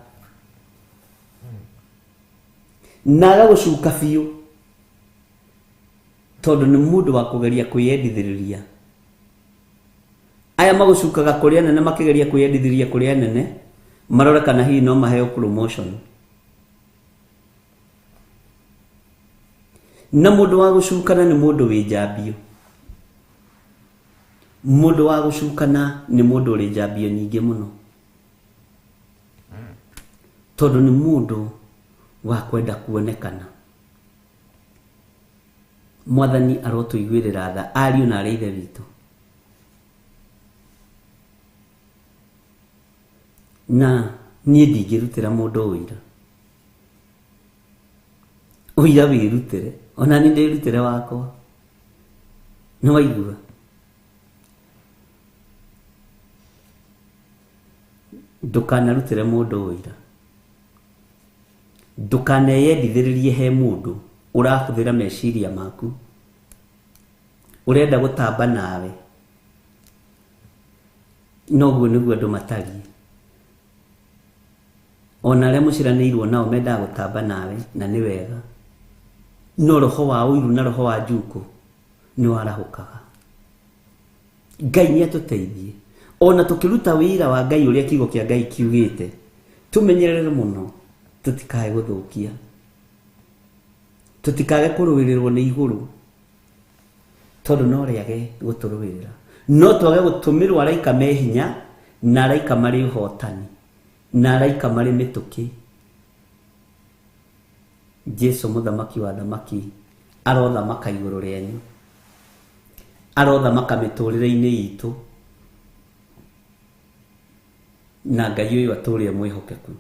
na agagũcuka biũ, tondũ nĩ mũndũ wa kũgeria kwĩyendithĩrĩria. Aya magũcukaga kũrĩa nene makĩgeria kwĩyendithĩrĩria kũrĩa nene, marore kana hihi no maheo promotion. Na mũndũ wa gũcukana nĩ mũndũ wĩ njambio. Mũndũ wa gũcukana nĩ mũndũ ũrĩ njambio nyingĩ mũno, tondũ nĩ mũndũ wa kwenda kuonekana. Mwathani arotũiguĩrĩra tha ariũ na arĩ ithe witũ. Na niĩ ndingĩrutĩra mũndũ ũira, ũira wĩrutĩre, ona niĩ ndĩrutĩre wakwa. Nĩ waigua? Ndũkanarutĩre mũndũ ũira, ndũkaneyendithĩrĩrie he mũndũ ũrahũthĩra meciria maku, ũrenda gũtamba nawe. Noguo nĩguo andũ matariĩ. Ona arĩa mũciranĩirwo nao mendaga gũtamba nawe, na nĩ wega, no roho wa ũiru na roho wa njuku nĩ warahũkaga. Ngai nĩ atũteithie ona tũkĩruta wĩra wa Ngai ũrĩa kiugo kĩa Ngai kiugĩte, tũmenyerere mũno tũtikae gũthũkia, tũtikage kũrũĩrĩrwo nĩ igũrũ, tondũ no rĩage gũtũrũĩrĩra. No twage gũtũmĩrwo araika me hinya na araika marĩ ũhotani na araika marĩ mĩtũkĩ. Jesu mũthamaki wa thamaki arothamaka igũrũ rĩanyu, arothamaka mĩtũrĩre-inĩ itũ, na Ngai ũyũ atũũre mwĩhokeku.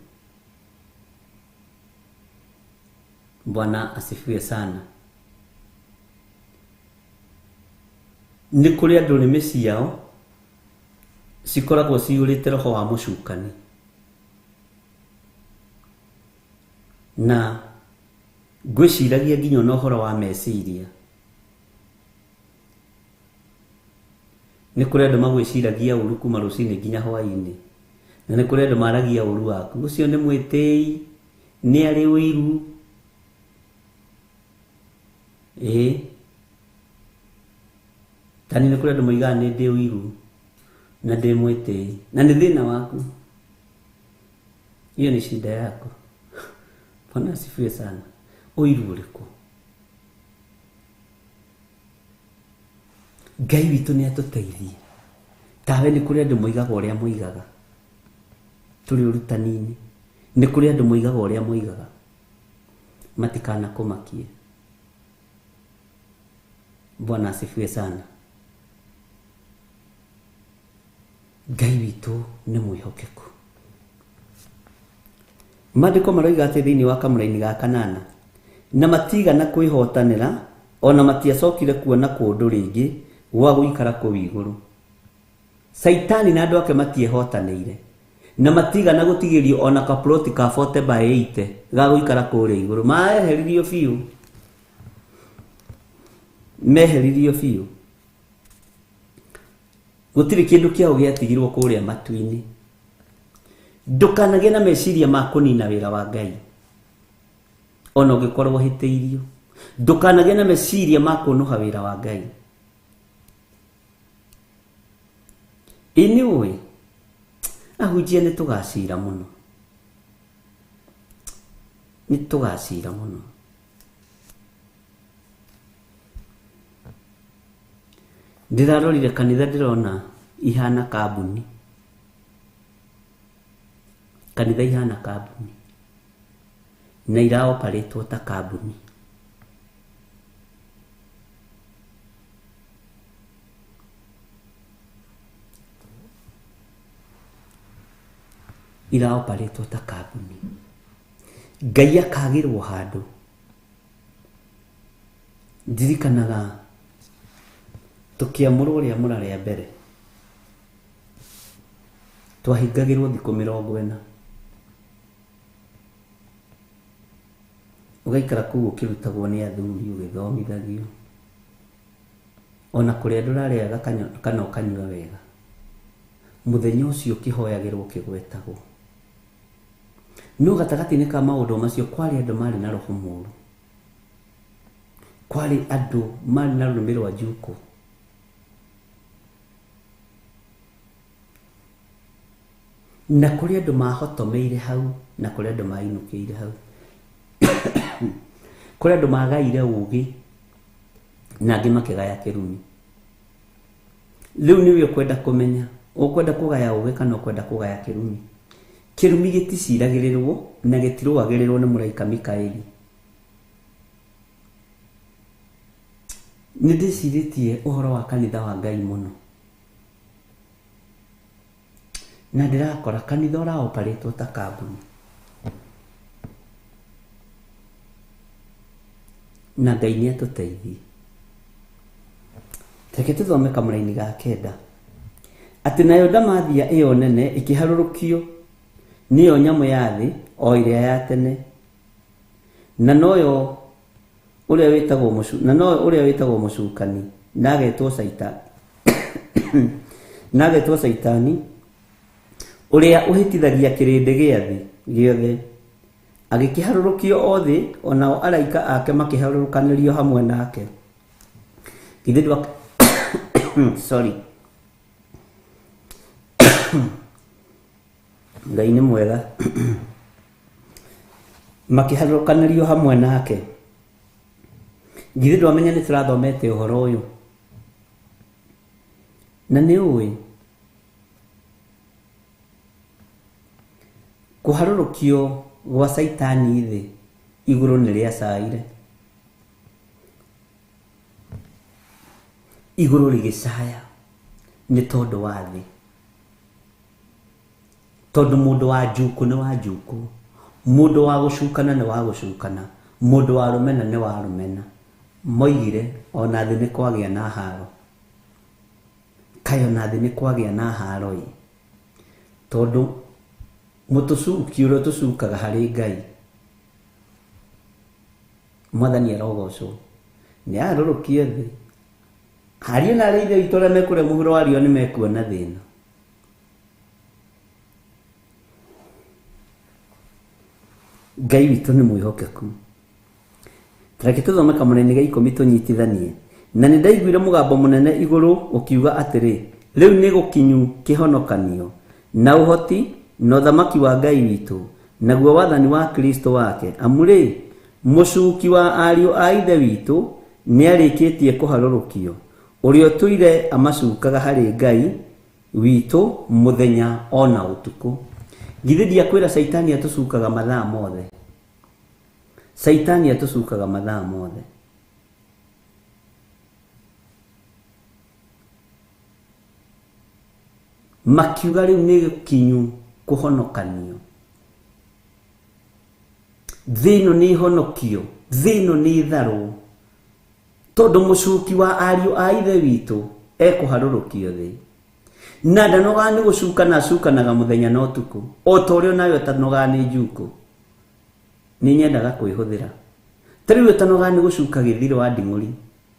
Bwana asifiwe sana. Nĩ kũrĩ andũ nĩmĩ ciao cikoragwo ciyũrĩte roho wa mũcukani, na ngwĩciragia nginya ona ũhoro wa meciria. Nĩ kũrĩ andũ magwĩciragia ũru kuma rũcinĩ nginya hwaĩ-inĩ, na nĩ kũrĩ andũ maragia ũru waku, ũcio nĩ mwĩtĩi, nĩ arĩ ũiru. Ĩĩ, tani nĩ kũrĩ andũ moigaga nĩ ndĩ ũiru na ndĩ mwĩtĩi, na nĩ thĩna waku, hiyo ni shida yako. Bwana asifiwe sana. Ũiru ũrĩkũ? Ngai witũ nĩ atũteithie. Tawe nĩ kũrĩ andũ moigaga ũrĩa moigaga, tũrĩ ũrutani-inĩ, nĩ kũrĩ andũ moigaga ũrĩa moigaga, matikanakũmakie. Bwana asifiwe sana. Ngai witũ nĩ mwĩhokeku. Maandĩko maroiga atĩ thĩinĩ wa kamũraini ga kanana, na matigana kwĩhotanĩra ona matiacokire kuona kũndũ rĩngĩ gwa gũikara kũu igũrũ. Saitani na andũ ake matiehotanĩire, na matigana gũtigĩrio ona kaploti ka 40 by 80 ga gũikara kũrĩa igũrũ. Maheririo biũ, meheririo biũ, gũtirĩ kĩndũ kĩao gĩatigirwo kũrĩa matu-inĩ. Ndũkanagĩe na meciria ma kũnina wĩra wa Ngai ona ũngĩkorwo ũhĩtĩirio. Ndũkanagĩe na meciria ma kũnũha wĩra wa Ngai. Ĩ nĩ ũĩ ahunjia nĩ tũgacira mũno, nĩ tũgacira mũno. Ndĩrarorire kanitha ndĩrona ihana kambuni. Kanitha ihana kambuni. Na iraoparĩtwo ta kambuni. Iraoparĩtwo ta kambuni. Ngai akagĩrwo handũ. Ndirikanaga tũkĩamũrwo rĩamũra rĩa mbere. Twahingagĩrwo thikũ 40. Ũgaikara kũu ũkĩrutagwo nĩ athuri ũgĩthomithagio. Ona kũrĩa ndũrarĩaga kana ũkanyua wega. Mũthenya ũcio ũkĩhoyagĩrwo ũkĩgwetagwo. No gatagatĩ-inĩ ka maũndũ macio kwarĩ andũ marĩ na roho mũũru. Kwarĩ andũ marĩ na rũrĩmĩ rwa njukũ. Na kũrĩ andũ mahotomeire hau na kũrĩ andũ mainũkĩire hau. Kũrĩ andũ magaire ũgĩ na angĩ makĩgaya kĩrumi. Rĩu nĩwe ũkwenda kũmenya, ũkwenda kũgaya ũgĩ kana ũkwenda kũgaya kĩrumi. Kĩrumi gĩticiragĩrĩrwo na gĩtirũagĩrĩrwo nĩ mũraika Mikaeli. Nĩ ndĩcirĩtie ũhoro wa kanitha wa Ngai mũno. Na ndĩrakora kanitha ũraoparĩtwo ta kambuni. Na Ngai nĩ atũteithie. Reke tũthome kamũraini ga 9. Atĩ nayo ndamathia ĩyo nene ĩkĩharũrũkio nĩyo nyamũ ya thĩ o ĩrĩa ya tene. Na noyo ũrĩa wĩtagwo mũcu, na noyo ũrĩa wĩtagwo mũcukani na agetwo Caitani. Na agetwo Caitani ũrĩa ũhĩtithagia kĩrĩndĩ gĩa thĩ gĩothe. Agĩkĩharũrũkio o thĩ, onao araika ake makĩharũrũkanĩrio hamwe nake. Githĩ ndwa sorry. Ngai nĩ mwega. Makĩharũrũkanĩrio hamwe nake. Githĩ ndwamenya nĩ tũrathomete ũhoro ũyũ. Na nĩ ũĩ kũharũrũkio gwa Caitani thĩ igũrũ nĩ rĩacaire. Igũrũ rĩgĩcaya nĩ tondũ wa thĩ. Tondũ mũndũ wa njukũ nĩ wa njukũ, mũndũ wa gũcukana nĩ wa gũcukana, mũndũ wa rũmena nĩ wa rũmena. Moigire ona thĩ nĩ kwagĩa na haro. Kaĩ ona thĩ nĩ kwagĩa na haro ĩ. Tondũ mũtũcuki ũrĩa tũcukaga harĩ Ngai. Mwathani arogocwo. Nĩ arũrũkio thĩ. Ariũ na arĩa ithe witũ arĩa mekũrĩa mũhuro wa riũa nĩ mekuona thĩna. Ngai witũ nĩ mwĩhokeku. Reke tũthome kamũraini ga 10 tũnyitithanie. Na nĩ ndaiguire mũgambo mũnene igũrũ ũkiuga atĩrĩ, rĩu nĩ gũkinyu kĩhonokanio na ũhoti na ũthamaki wa Ngai witũ naguo wathani wa Kristo wake. Amu rĩ, mũcuki wa ariũ a ithe witũ nĩarĩkĩtie kũharũrũkio, ũrĩa ũtũire amacukaga harĩ Ngai witũ mũthenya ona ũtukũ. Githĩ ndiakwĩra Caitani atũcukaga mathaa mothe. Caitani atũcukaga mathaa mothe. Makiuga rĩu nĩ gĩkinyu kũhonokanio. Thĩ ĩno nĩ ĩhonokio, thĩ ĩno nĩ ĩtharwo. Tondũ mũcuki wa ariũ a ithe witũ ekũharũrũkio thĩ. Na ndanogaga nĩ gũcukana acukanaga mũthenya na ũtukũ. O ta ũrĩa onawe ũtanogaga nĩ njukũ. Nĩ nyendaga kwĩhũthĩra. Ta rĩu ũtanogaga nĩ gũcuka gĩthiro wa nding'ũri.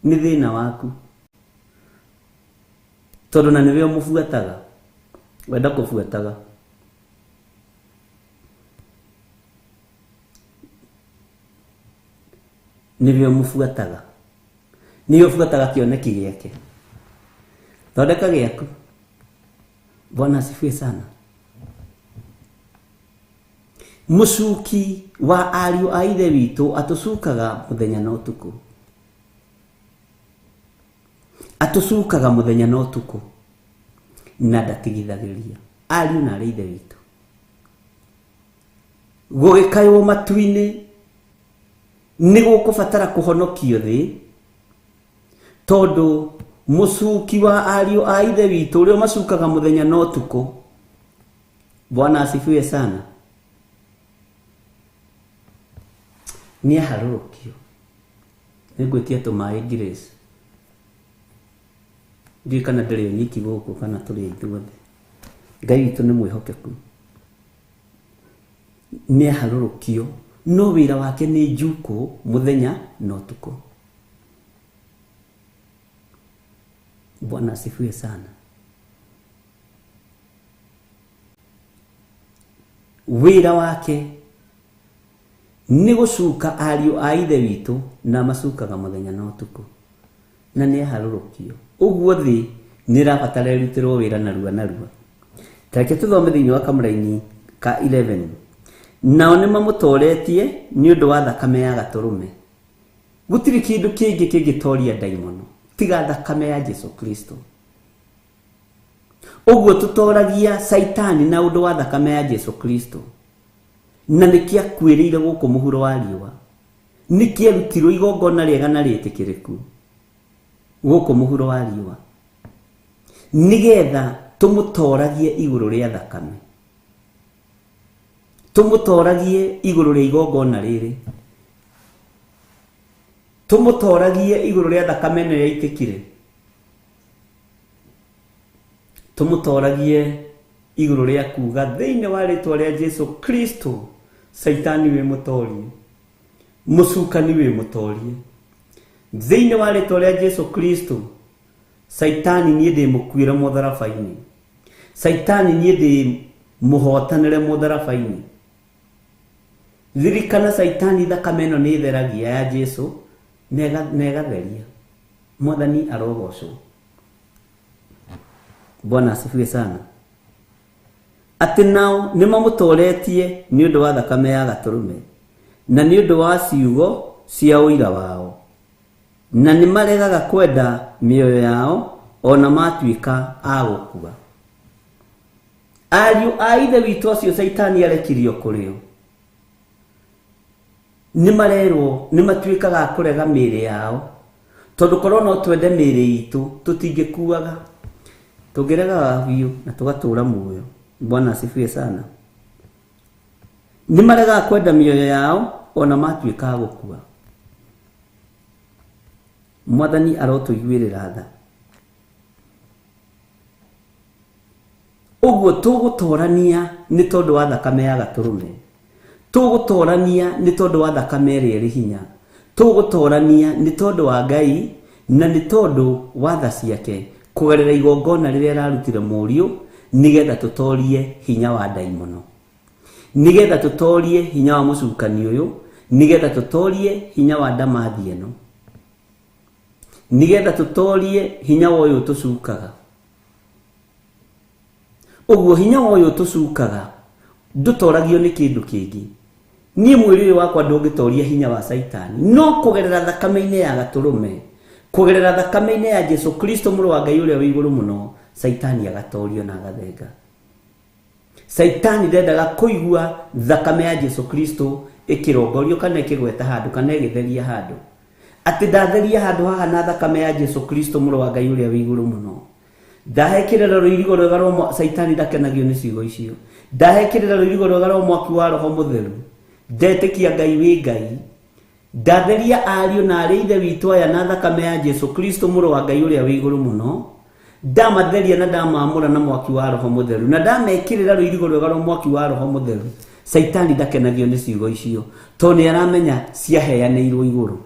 Nĩ thĩna waku. Tondũ na nĩwe ũmũbuataga. Wenda kũbuataga. Nĩwe ũmũbuataga. Nĩwe ũbuataga kĩoneki gĩake. Thondeka gĩaku. Bwana asifiwe sana. Mũcuki wa ariũ a ithe witũ atũcukaga mũthenya na ũtukũ. Atũcukaga mũthenya na ũtukũ na ndatigithagĩria. Ariũ na arĩ ithe witũ, gũgĩkaywo matu-inĩ nĩ gũkũbatara kũhonokio thĩ, tondũ mũcuki wa ariũ a ithe witũ ũrĩa macukaga mũthenya na ũtukũ. Bwana asifiwe sana. Nĩ aharũrũkio. Nĩngwĩtia tũmaĩ Grace. Ndiũĩ kana ndĩrĩ o nyiki gũkũ kana tũrĩ ithuothe. Ngai witũ nĩ mwĩhokeku. Nĩ aharũrũkio, no wĩra wake nĩ njukũ mũthenya na ũtukũ. Bwana asifiwe sana. Wĩra wake nĩ gũcuka ariũ a ithe witũ, na macukaga mũthenya na ũtukũ, na nĩ aharũrũkio. Ũguo thĩ nĩ ĩrabatara ĩrutĩrwo wĩra narua narua. Tareke tũthome thĩinĩ wa kamũraini ka 11. Nao nĩ mamũtoretie nĩ ũndũ wa thakame ya gatũrũme. Gũtirĩ kĩndũ kĩngĩ kĩngĩtoria ndaimono tiga thakame ya Jesu Kristo. Ũguo tũtoragia Saitani na ũndũ wa thakame ya Jesu Kristo, na nĩkĩakuĩrĩire gũkũ mũhuro wa riũa, nĩkĩarutirwo igongona rĩega na rĩtĩkĩrĩku gũkũ mũhuro wa riũa, nĩgetha tũmũtoragie igũrũ rĩa thakame, tũmũtoragie igũrũ rĩa igongona rĩrĩ, tũmũtoragie igũrũ rĩa thakame ĩno yaitĩkire, tũmũtoragie igũrũ rĩa kuga thĩinĩ wa rĩtwa rĩa Jesu Kristo, Saitani wĩ mũtorie, mũcukani wĩ mũtorie. Thĩinĩ wa rĩtwa rĩa Jesu Kristo, Saitani niĩ ndĩ mũkuĩre mũtharaba-inĩ, Saitani niĩ ndĩ mũhotanĩre mũtharaba-inĩ. Ririkana Saitani thakame ĩno nĩ ĩtheragia ya Jesu na ĩgatheria. Mwathani arogocwo. Bwana asifiwe sana. Atĩ nao nĩ mamũtoretie nĩ ũndũ wa thakame ya gatũrũme, na nĩ ũndũ wa ciugo cia ũira wao, na nĩ maregaga kwenda mĩoyo yao ona matuĩka a gũkua. Ariũ a ithe witũ acio Saitani arekirio kũrĩ o, nĩ marerwo nĩ matuĩkaga a kũrega mĩĩrĩ yao, tondũ korwo no twende mĩĩrĩ itũ tũtingĩkuaga, tũngĩregaga biũ na tũgatũra muoyo. Bwana asifiwe sana. Nĩ maregaga kwenda mĩoyo yao ona matuĩka a gũkua. Mwathani arotũiguĩrĩra tha. Ũguo tũgũtorania nĩ tondũ wa thakame ya gatũrũme, tũgũtorania nĩ tondũ wa thakame ĩrĩa ĩrĩ hinya, tũgũtorania nĩ tondũ wa Ngai na nĩ tondũ wa tha ciake kũgerera igongona rĩrĩa ararutire mũriũ, nĩgetha tũtorie hinya wa ndaimono, nĩgetha tũtorie hinya wa mũcukani ũyũ, nĩgetha tũtorie hinya wa ndamathi ĩno, nĩgetha tũtorie hinya wa ũyũ tũcukaga. Ũguo hinya wa ũyũ tũcukaga ndũtoragio nĩ kĩndũ kĩngĩ. Niĩ mwĩrĩ ũyũ wakwa ndũngĩtoria hinya wa Saitani, no kũgerera thakame-inĩ ya gatũrũme, kũgerera thakame-inĩ ya Jesu Kristo mũrũ wa Ngai ũrĩa wĩ igũrũ mũno, Saitani agatorio na agathenga. Saitani ndendaga kũigua thakame ya Jesu Kristo ĩkĩrongorio kana ĩkĩgweta handũ kana ĩgĩtheria handũ, atĩ ndatheria handũ haha na thakame ya Jesu Kristo mũrũ wa Ngai ũrĩa wĩ igũrũ mũno. Ndahekĩrĩra rũirigo rwega rwa Saitani ndakenagio nĩ ciugo icio. Ndahekĩrĩra rũirigo rwega rwa mwaki wa Roho Mũtheru. Ndetĩkia Ngai wĩ Ngai. Ndatheria ariũ na arĩ ithe witũ aya na thakame ya Jesu Kristo mũrũ wa Ngai ũrĩa wĩ igũrũ mũno. Ndamatheria na ndamamũra na mwaki wa Roho Mũtheru, na ndamekĩrĩra rũirigo rwega rwa mwaki wa Roho Mũtheru. Saitani ndakenagio nĩ ciugo icio, tondũ nĩ aramenya ciaheanĩirwo igũrũ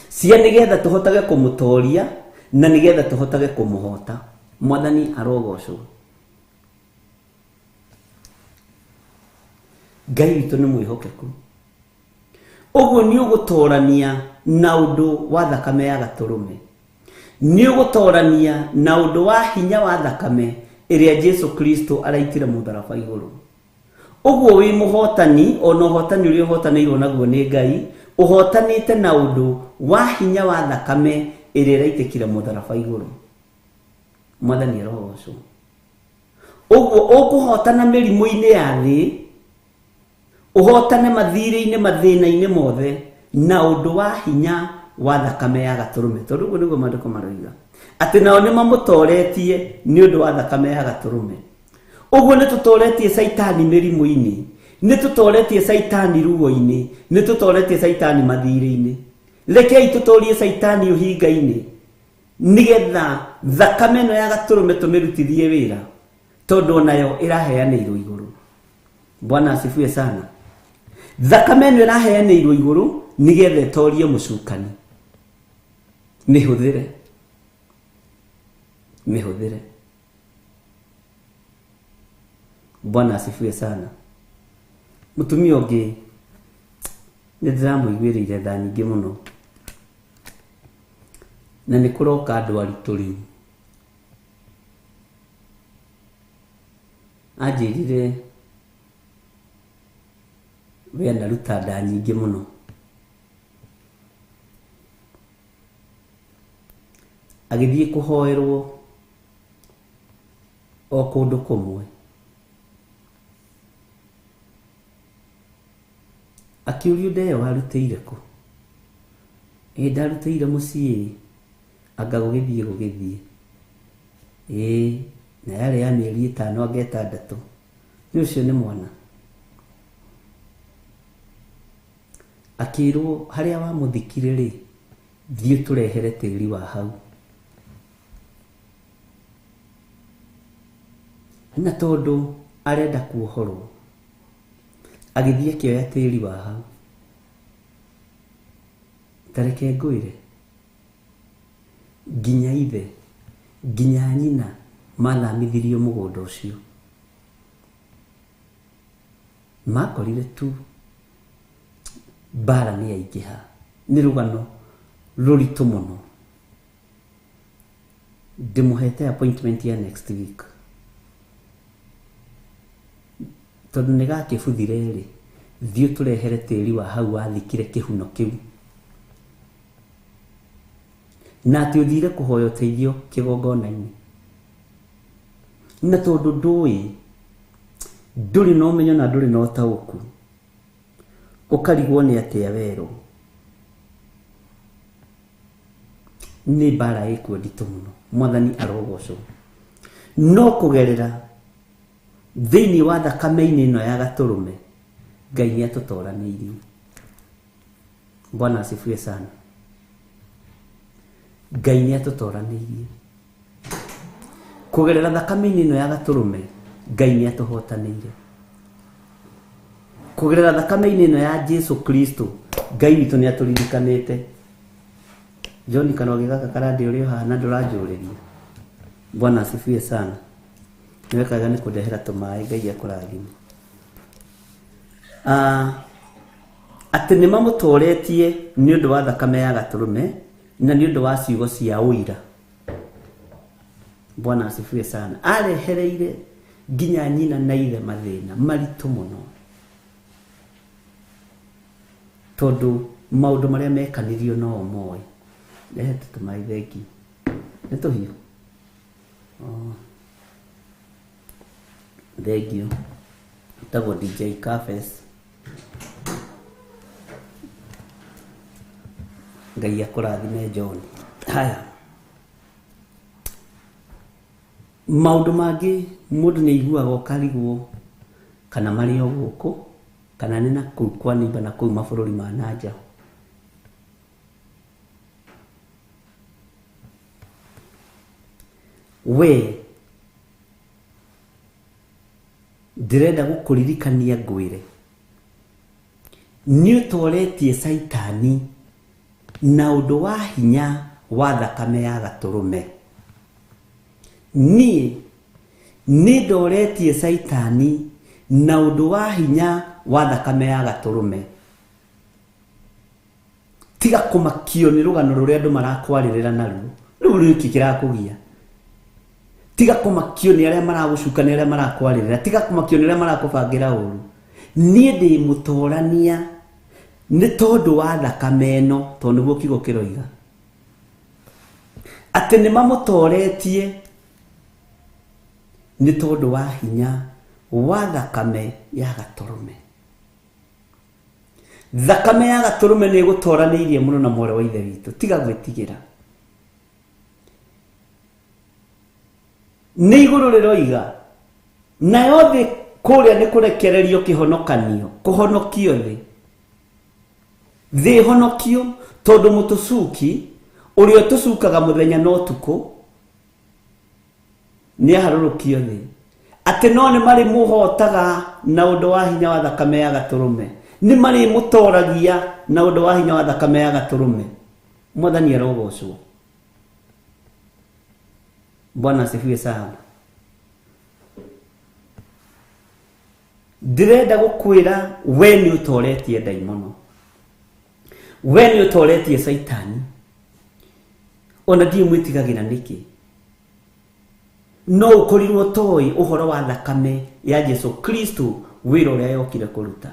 cia nĩgetha tũhotage kũmũtoria na nĩgetha tũhotage kũmũhota. Mwathani arogocwo. Ngai witũ nĩ mwĩhokeku. Ũguo nĩ ũgũtorania na ũndũ wa thakame ya gatũrũme, nĩ ũgũtorania na ũndũ wa hinya wa thakame ĩrĩa Jesu Kristo araitire mũtharaba igũrũ. Ũguo wĩ mũhotani, ona ũhotani ũrĩa ũhotanĩirwo naguo nĩ Ngai, ũhotanĩte na ũndũ wa hinya wa thakame ĩrĩa ĩraitĩkire mũtharaba igũrũ. Mwathani arogocwo. Ũguo ũkũhotana mĩrimũ-inĩ ya thĩ, ũhotane mathirĩ-inĩ, mathĩna-inĩ mothe na ũndũ wa hinya wa thakame ya gatũrũme. Tondũ ũguo nĩguo maandĩko maroiga, atĩ nao nĩ mamũtoretie nĩ ũndũ wa thakame ya gatũrũme. Ũguo nĩ tũtoretie Caitani mĩrimũ-inĩ, nĩ tũtoretie Caitani ruo-inĩ, nĩ tũtoretie Caitani mathirĩ-inĩ. Rekei tũtorie Caitani ũhinga-inĩ, nĩgetha thakame ĩno ya gatũrũme tũmĩrutithie wĩra, tondũ onayo ĩraheanĩirwo igũrũ. Bwana asifiwe sana. Thakame ĩno ĩraheanĩirwo igũrũ nĩgetha ĩtorie mũcukani. Mĩhũthĩre, mĩhũthĩre. Bwana asifiwe sana. Mũtumia ũngĩ nĩ ndĩramũiguĩrĩire tha nyingĩ mũno, na nĩ kũroka andũ aritũ rĩu. Anjĩrire we anaruta nda nyingĩ mũno, agĩthiĩ kũhoerwo o kũndũ kũmwe, akĩũrio nda ĩyo warutĩire kũ? Ĩ ndarutĩire mũciĩ, anga gũgĩthiĩ gũgĩthiĩ. Ĩ na yarĩ ya mĩeri 5 anga 6, nĩ ũcio nĩ mwana. Akĩrwo harĩa wamũthikire rĩ, thiĩ tũrehere tĩri wa hau. Na tondũ arenda kuohorwo, agĩthiĩ akĩoya tĩri wa hau. Ta reke ngwĩre, nginya ithe nginya nyina mathamithirio mũgũnda ũcio. Makorire tu mbara nĩ yaingĩha. Nĩ rũgano rũritũ mũno. Ndĩmũhete appointment ya next week, tondũ nĩ gakĩbuthire rĩ, thiĩ tũrehere tĩri wa hau wathikire kĩhuno kĩu, na atĩ ũthire kũhoya ũteithio kĩgongona-inĩ. Na tondũ ndũĩ, ndũrĩ na ũmenyo na ndũrĩ na ũtaũku, ũkarigwo nĩ atĩa werũ. Nĩ mbara ĩkuo nditũ mũno. Mwathani arogocwo. No kũgerera thĩinĩ wa thakame-inĩ ĩno ya gatũrũme, Ngai nĩ atũtoranĩirie. Bwana asifiwe sana. Ngai nĩ atũtoranĩirie kũgerera thakame-inĩ ĩno ya gatũrũme. Ngai nĩ atũhotanĩire kũgerera thakame-inĩ ĩno ya Jesu Kristo. Ngai witũ nĩ atũririkanĩte. John Kanoge gaka karandĩ ũrĩa ũhana ndũranjũrĩria. Bwana asifiwe sana. Nĩwekaga nĩ kũndehera tũmaĩ, Ngai akũrathime. Atĩ nĩ mamũtoretie nĩ ũndũ wa thakame ya gatũrũme na nĩ ũndũ wa ciugo cia ũira. Bwana asifiwe sana. Arehereire nginya nyina na ithe mathĩna maritũ mũno, tondũ maũndũ marĩa mekanirio no moĩ. Rehe tũmaĩ, thengi. Nĩ tũhiũ. Thengiũ. Ĩtagwo DJ Cafes. Ngai akũrathime John. Haya, maũndũ mangĩ mũndũ nĩ aiguaga ũkarigwo kana marĩ o gũkũ kana nĩ na kũu kwa neighbor na kũu mabũrũri ma na nja. We ndĩrenda gũkũririkania ngwĩre, nĩ ũtoretie Caitani na ũndũ wa hinya wa thakame ya gatũrũme. Niĩ nĩ ndoretie Caitani na ũndũ wa hinya wa thakame ya gatũrũme. Tiga kũmakio nĩ rũgano rũrĩa andũ marakwarĩrĩra naruo. Rĩu nĩkĩ kĩrakũgia? Tiga kũmakio nĩ arĩa maragũcuka, nĩ arĩa marakwarĩrĩra. Tiga kũmakio nĩ arĩa marakũbangĩra ũru. Niĩ ndĩ mũtorania nĩ tondũ wa thakame ĩno, tondũ nĩguo kiugo kĩroiga. Atĩ nĩ mamũtoretie nĩ tondũ wa hinya wa thakame ya gatũrũme. Thakame ya gatũrũme nĩ ĩgũtoranĩirie mũno na mwarĩ wa ithe witũ. Tiga gwĩtigĩra. Nĩ igũrũ rĩroiga nayo thĩ kũrĩa nĩ kũrekererio kĩhonokanio, kũhonokio thĩ. Thĩ ĩhonokio tondũ mũtũcuki ũrĩa ũtũcukaga mũthenya na ũtukũ nĩ aharũrũkio thĩ. Atĩ no nĩ marĩ mũhotaga na ũndũ wa hinya wa thakame ya gatũrũme. Nĩ marĩ mũtoragia na ũndũ wa hinya wa thakame ya gatũrũme. Mwathani arogocwo. Bwana asifiwe sana. Ndĩrenda gũkwĩra we nĩ ũtoretie ndaimono. We nĩ ũtoretie Saitani. Ona ndiĩ mwĩtigagĩra nĩkĩ. No ũkorirwo toĩ ũhoro wa thakame ya Jesu Kristo wĩra ũrĩa yokire kũruta.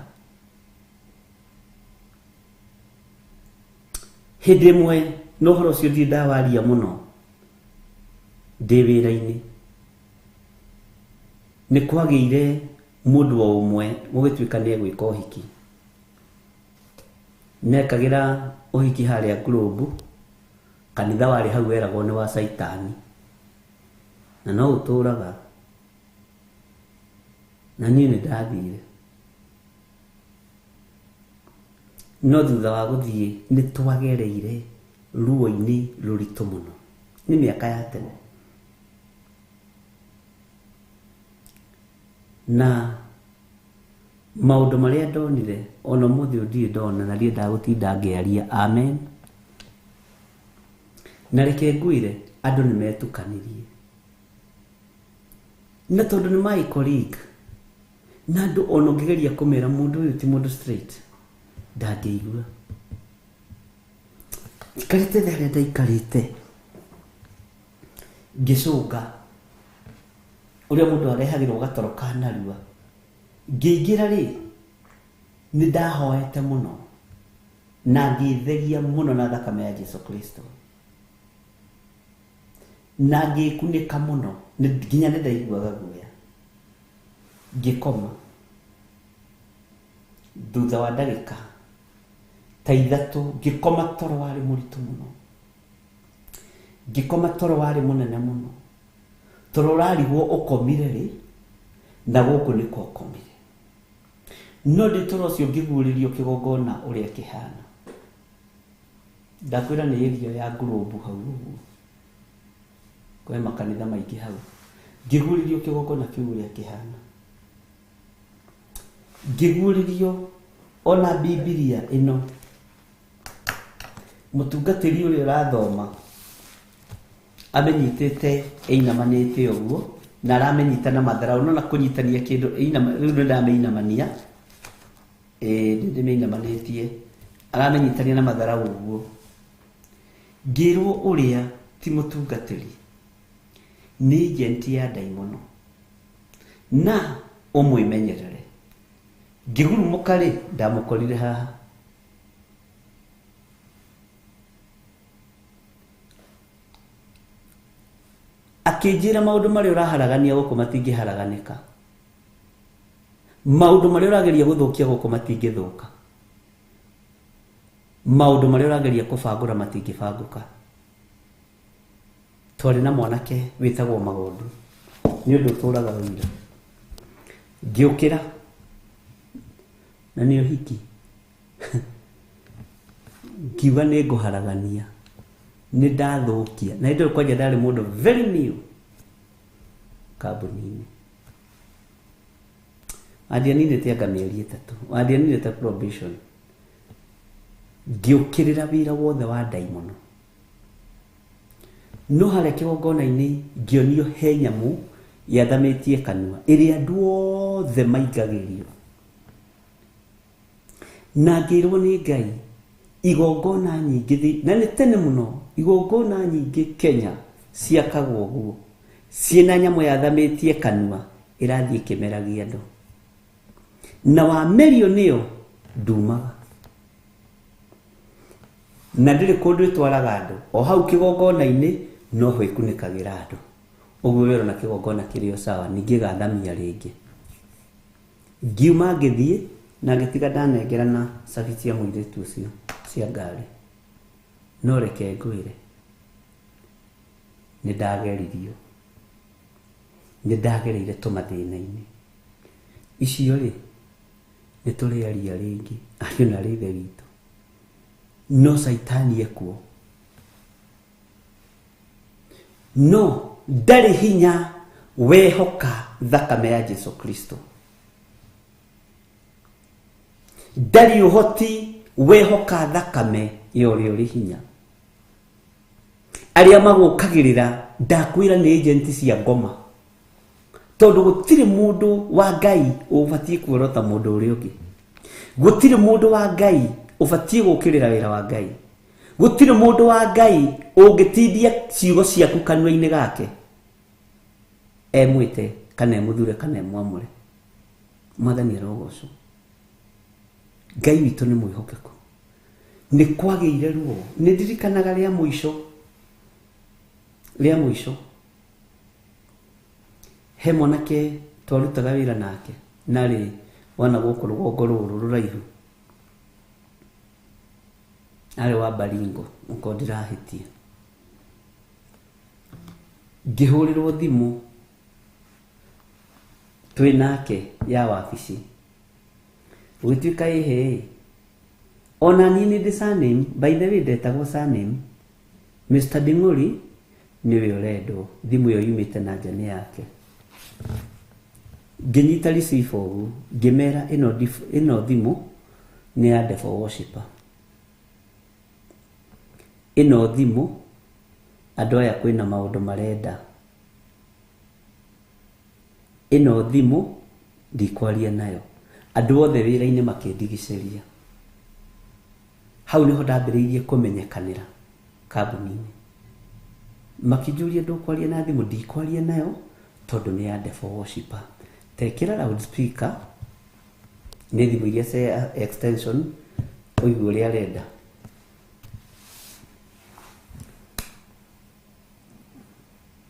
Hĩndĩ ĩmwe na ũhoro ũcio ndirĩ ndawaria mũno ndĩ wĩra-inĩ, nĩ kwagĩire mũndũ o ũmwe gũgĩtuĩka nĩ egwĩka ũhiki. Nekagĩra ũhiki harĩa Globe, kanitha warĩ hau weragwo nĩ wa Saitani. Na no ũtũraga. Na niĩ nĩ ndathire. No thutha wa gũthiĩ nĩ twagereire ruo-inĩ rũritũ mũno. Nĩ mĩaka ya tene. Na maũndũ marĩa ndonire ona ũmũthĩ ũyũ ndirĩ ndona na ndiendaga gũtinda ngĩaria. Amen. Na reke ngwĩre andũ nĩ metukanirie. Na tondũ nĩ my colleague, na andũ ona ũngĩgeria kũmera mũndũ ũyũ ti mũndũ straight, ndangĩigua. Njikarĩte thĩ harĩa ndaikarĩte, ngĩcũnga ũrĩa mũndũ arehagĩrwo gatoro ka narua. Ngĩingĩra rĩ, nĩ ndahoete mũno na ngĩtheria mũno na thakame ya Jesu Kristo. Na ngĩkunĩka mũno, nginya nĩ ndaiguaga guoya. Ngĩkoma. Thutha wa ndagĩka ta ithatũ ngĩkoma toro warĩ mũritũ mũno. Ngĩkoma toro warĩ mũnene mũno. Toro ũrarigwo ũkomire rĩ, na gũkũ nĩko ũkomire. No ndĩ toro ũcio ngĩguũrĩrio kĩgongona ũrĩa kĩhana. Ndakwĩra nĩ area ya Globe hau ũguo. Kwĩ makanitha maingĩ hau. Ngĩguũrĩrio kĩgongona kĩu ũrĩa kĩhana. Ngĩguũrĩrio ona Bibilia ĩno. Mũtungatĩri ũrĩa ũrathoma amenyitĩte ĩinamanĩte ũguo na aramĩnyita na matharau. No na kũnyitania kĩndũ rĩu nĩ ndamĩinamania. Nĩ ndĩmĩinamanĩtie. Aramĩnyitania na matharau ũguo. Ngĩrwo ũrĩa ti mũtungatĩri, nĩ agent ya ndaimono. Na ũmwĩmenyerere. Ngĩgurumũka rĩ, ndamũkorire haha. Akĩnjĩra maũndũ marĩa ũraharagania gũkũ matingĩharaganĩka. Maũndũ marĩa ũrageria gũthũkia gũkũ matingĩthũka. Maũndũ marĩa ũrageria kũbangũra matingĩbangũka. Twarĩ na mwanake wĩtagwo Magondu. Nĩ ũndũ ũtũraga ũira. Ngĩũkĩra na nĩ ũhiki. Ngiuga nĩ ngũharagania. Nĩ ndathũkia. Na hĩndĩ ĩyo kwanja ndarĩ mũndũ very new kambuni-inĩ. Wandianinĩte anga mĩeri 3. Wandianinĩte probation. Ngĩũkĩrĩra wĩra wothe wa ndaimono. No harĩa kĩgongona-inĩ ngĩonio he nyamũ yathamĩtie kanua ĩrĩa andũ othe maingagĩrio. Na ngĩrwo nĩ Ngai igongona nyingĩ na nĩ tene mũno, igongona nyingĩ Kenya ciakagwo ũguo ciĩna nyamũ yathamĩtie kanua ĩrathiĩ ĩkĩmeragia andũ. Na wamerio nĩyo ndumaga. Na ndĩrĩ kũndũ ĩtwaraga andũ. O hau kĩgongona-inĩ Noho ĩkunĩkagĩra andũ. Ũguo wĩra na kĩgongona kĩrĩ o sawa, ningĩ ĩgathamia rĩngĩ. Ngiuma ngĩthiĩ na ngĩtiga ndanengerana cabi cia mũirĩtu ũcio cia ngari. No reke ngwĩre, nĩ ndageririo. Nĩ ndagereire tũmathĩna-inĩ. Icio rĩ, nĩ tũrĩaria rĩngĩ, ariũ na arĩ ithe witũ. No caitani ekuo. No ndarĩ hinya wehoka thakame ya Jesu Kristo. Ndarĩ ũhoti wehoka thakame ya ũrĩa ũrĩ hinya. Arĩa magũkagĩrĩra ndakwĩra nĩ agent cia ngoma. Tondũ gũtirĩ mũndũ wa Ngai ũbatiĩ kuorota mũndũ ũrĩa ũngĩ. Gũtirĩ mũndũ wa Ngai ũbatiĩ gũkĩrĩra wĩra wa Ngai. Gũtirĩ mũndũ wa Ngai ũngĩtindia ciugo ciaku kanua-inĩ gake. Emwĩte kana emũthure kana emwamũre. Mwathani arogocwo. Ngai witũ nĩ mwĩhokeku. Nĩ kwagĩire ruo. Nĩ ndirikanaga rĩa mũico. Rĩa mũico. He mwanake twarutaga wĩra nake narĩ wana gũkũ rũgongo rũrũ rũraihu. Arĩ wa Baringo, okorwo ndĩrahĩtia. Ngĩhũrĩrwo thimũ twĩ nake ya wabici. Gũgĩtuĩka ĩhĩ, ona niĩ nĩ ndĩ surname, by the way ndetagwo surname. Mr. Ding'ori nĩwe ũrendwo, thimũ ĩyo yumĩte na nja nĩ yake. Ngĩnyita receiver ũguo, ngĩmera ĩno thimũ nĩ ya devil worshipper. Ĩno thimũ andũ aya kwĩna maũndũ marenda. Ĩno thimũ ndikwaria nayo. Andũ othe wĩra-inĩ makĩndigicĩria. Hau nĩho ndambĩrĩirie kũmenyekanĩra kambuni-inĩ. Makĩnjũria ndũkwaria na thimũ, ndikwaria nayo tondũ nĩ ya devil worshipper. Tekĩra loudspeaker nĩ thimũ iria cia extension ũigue ũrĩa arenda.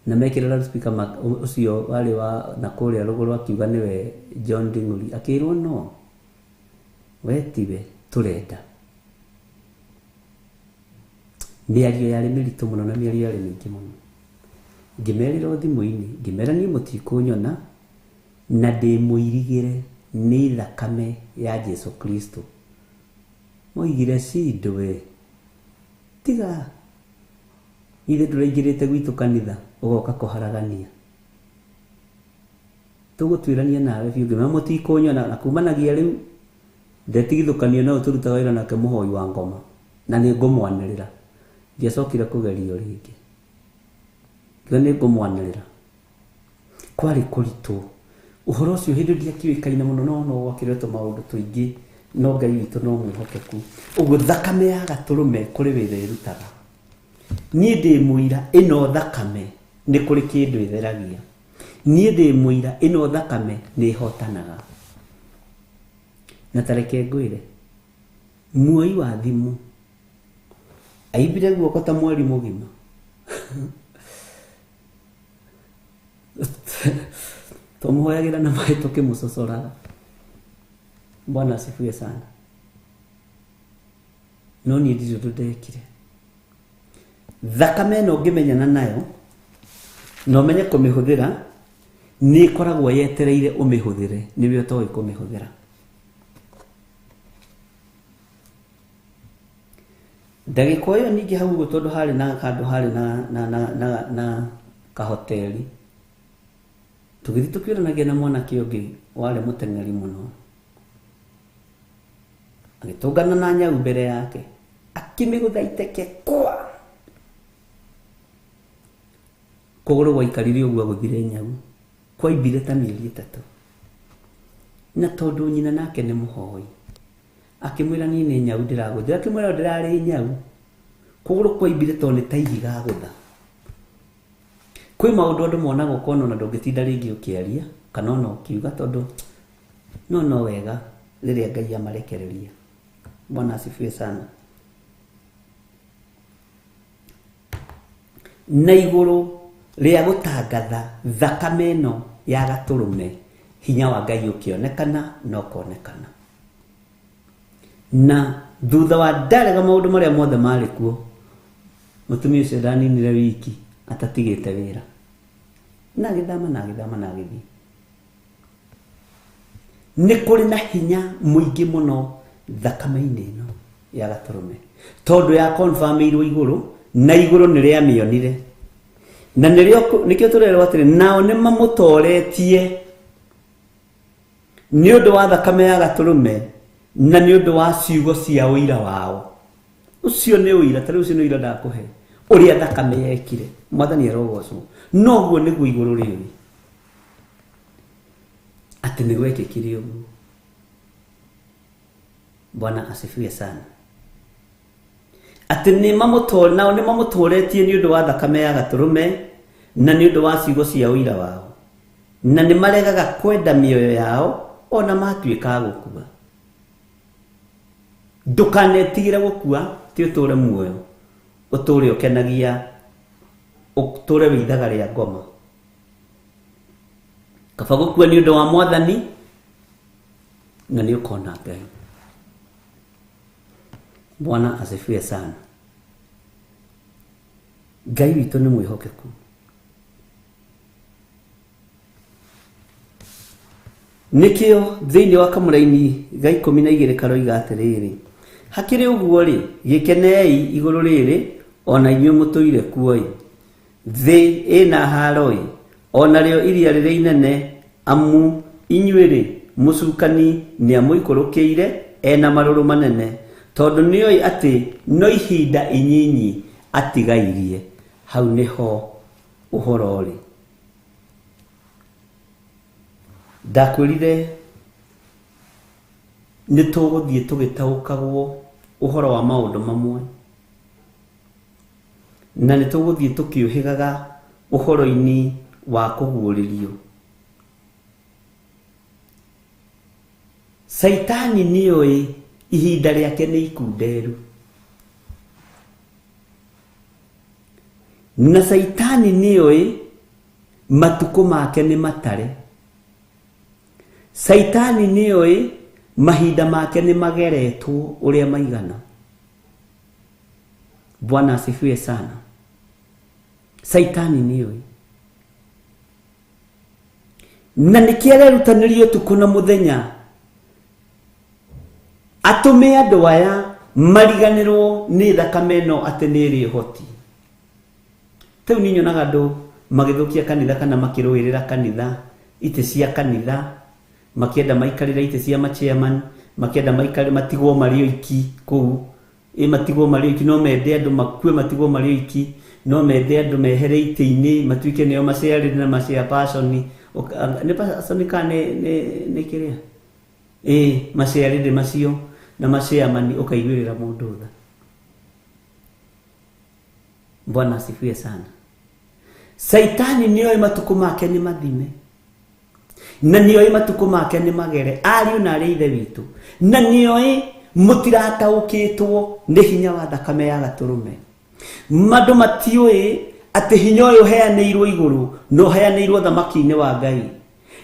Na mekĩra loudspeaker ũcio warĩ wa na kũrĩa rũgũrũ akiuga nĩwe John Ding'ori, akĩrwo no we tiwe tũrenda. Mĩario yarĩ mĩritũ mũno na mĩario yarĩ mĩingĩ mũno. Ngĩmerĩra o thimũ-inĩ, ngĩmera niĩ mũtikũnyona na ndĩmũirigĩre nĩ thakame ya Jesu Kristo. Moigire cindwe, tiga ithe ndũraingĩrĩte gwitũ kanitha ũgoka kũharagania. Tũgũtuĩrania nawe biũ, ngĩmera mũtikũnyona na kumanagia rĩu ndetigithũkanio no tũrutaga wĩra nake mũhoi wa ngoma na nĩ ngũmwanĩrĩra. Ndiacokire kũgerio rĩngĩ. Ngiuga nĩ ngũmwanĩrĩra. Kwarĩ kũritũ. Ũhoro ũcio hĩndĩ ndiakĩũĩkaine mũno no no gwakĩretwo maũndũ tũingĩ no Ngai witũ no mwĩhokeku. Ũguo thakame ya gatũrũme kũrĩ wĩra ĩrutaga. Niĩ ndĩ mũira ĩno thakame nĩ kũrĩ kĩndũ ĩtheragia. Niĩ ndĩ mũira ĩno thakame nĩ ĩhotanaga. Na tareke ngwĩre, muoi wa thimũ aimbire guoko ta mweri mũgima. Tũmũhoyagĩra na maĩ tũkĩmũcocoraga. Bwana asifiwe sana. No niĩ ndirĩ ũndũ ndekire. Thakame ĩno ũngĩmenyana nayo na ũmenye kũmĩhũthĩra, nĩ ĩkoragwo yetereire ũmĩhũthĩre, nĩwe ũtoĩ kũmĩhũthĩra. Ndagĩka ĩyo ningĩ hau ũguo tondũ harĩ na handũ harĩ na kahoteri. Tũgĩthiĩ tũkĩũranagia na mwanake ũngĩ warĩ mũteng'eri mũno. Agĩtũngana na nyau mbere yake, akĩmĩgũtha iteke kwa. Kũgũrũ gwaikarire ũguo agũthire nyau, kwaimbire ta mĩeri 3. Na tondũ nyina nake nĩ mũhoi, akĩmwĩra niĩ nĩ nyau ndĩragũthira, akĩmwĩra ndĩrarĩ nyau. Kũgũrũ kwaimbire tondũ nĩ ta ihiga agũtha. Kwĩ maũndũ andũ monaga ũkona ona ndũngĩtinda rĩngĩ ũkĩaria kana ona ũkiuga tondũ no wega rĩrĩa Ngai amarekereria. Bwana asifiwe sana. Na igũrũ rĩa gũtangatha thakame ĩno ya gatũrũme, hinya wa Ngai ũkĩonekana na ũkonekana. Na thutha wa ndarega maũndũ marĩa mothe marĩ kuo, mũtumia ũcio ndaninire wiki atatigĩte wĩra, na agĩthama na agĩthama na agĩthiĩ. Nĩ kũrĩ na hinya mũingĩ mũno thakame-inĩ ĩno ya gatũrũme, tondũ ya confirmĩirwo igũrũ, na igũrũ nĩ rĩamĩonire, na nĩrĩo nĩkĩo tũrerwo atĩrĩ, nao nĩ mamũtoretie nĩ ũndũ wa thakame ya gatũrũme na nĩ ũndũ wa ciugo cia ũira wao. Ũcio nĩ ũira, ta rĩu ũcio nĩ ũira ndakũhe ũrĩa thakame yekire. Mwathani arogocwo. Noguo nĩguo igũrũ rĩũĩ atĩ nĩ gwekĩkire ũguo. Bwana asifiwe sana. Atĩ nĩ mamũto nao nĩ mamũtoretie nĩ ũndũ wa thakame ya gatũrũme na nĩ ũndũ wa ciugo cia ũira wao, na nĩ maregaga kwenda mĩoyo yao ona matuĩka a gũkua. Ndũkanetigĩre gũkua, ti ũtũre muoyo, ũtũre ũkenagia, ũtũre wĩ ithaga rĩa ngoma. Kaba gũkua nĩ ũndũ wa Mwathani na nĩ ũkona Ngai. Bwana asifiwe sana. Ngai witũ nĩ mwĩhokeku. Nĩkĩo thĩinĩ wa kamũraini ga 12 karoiga atĩrĩrĩ, hakĩrĩ ũguo rĩ, gĩkenei igũrũ rĩrĩ ona inyuĩ mũtũire kuo-ĩ, thĩ ĩna haro-ĩ, ona rĩo iria rĩrĩa inene, amu inyuĩ rĩ, mũcukani nĩamũikũrũkĩire ena marũrũ manene, tondũ nĩoĩ atĩ no ihinda inyinyi atigairie. Hau nĩho ũhoro ũrĩ. Ndakwĩrire nĩ tũgũthiĩ tũgĩtaũkagwo ũhoro wa maũndũ mamwe, na nĩ tũgũthiĩ tũkĩũhĩgaga ũhoro-inĩ wa kũguũrĩrio. Caitani nĩoĩ ihinda rĩake nĩ ikunderu, na Caitani nĩoĩ matukũ make nĩ matare. Caitani nĩoĩ mahinda make nĩ mageretwo ũrĩa maigana. Bwana asifiwe sana. Caitani nĩoĩ, na nĩkĩo arerutanĩria ũtukũ na mũthenya atũme andũ aya mariganĩrwo nĩ thakame ĩno atĩ nĩ ĩrĩ ũhoti. Rĩu niĩ nyonaga andũ magĩthũkia kanitha kana makĩrũĩrĩra kanitha, itĩ cia kanitha, makĩenda maikarĩre itĩ cia ma-chairman, makĩenda maikare matigwo marĩ oiki kũu, ĩ matigwo marĩ oiki, no mende andũ makue matigwo marĩ oiki, no mende andũ mehere itĩ-inĩ matuĩke nĩo maciarĩre na machairperson. Nĩ person kana nĩ kĩrĩa? Ĩ maciarĩre macio na machairman, ũkaiguĩrĩra mũndũ tha. Bwana asifiwe sana. Caitani nĩoĩ matukũ make nĩ mathime, na nĩoĩ matukũ make nĩ magere, ariũ na arĩ ithe witũ, na nĩoĩ mũtirataũkĩtwo nĩ hinya wa thakame ya gatũrũme. Andũ matiũĩ atĩ hinya ũyũ ũheanĩirwo igũrũ na ũheanĩirwo thamaki-inĩ wa Ngai,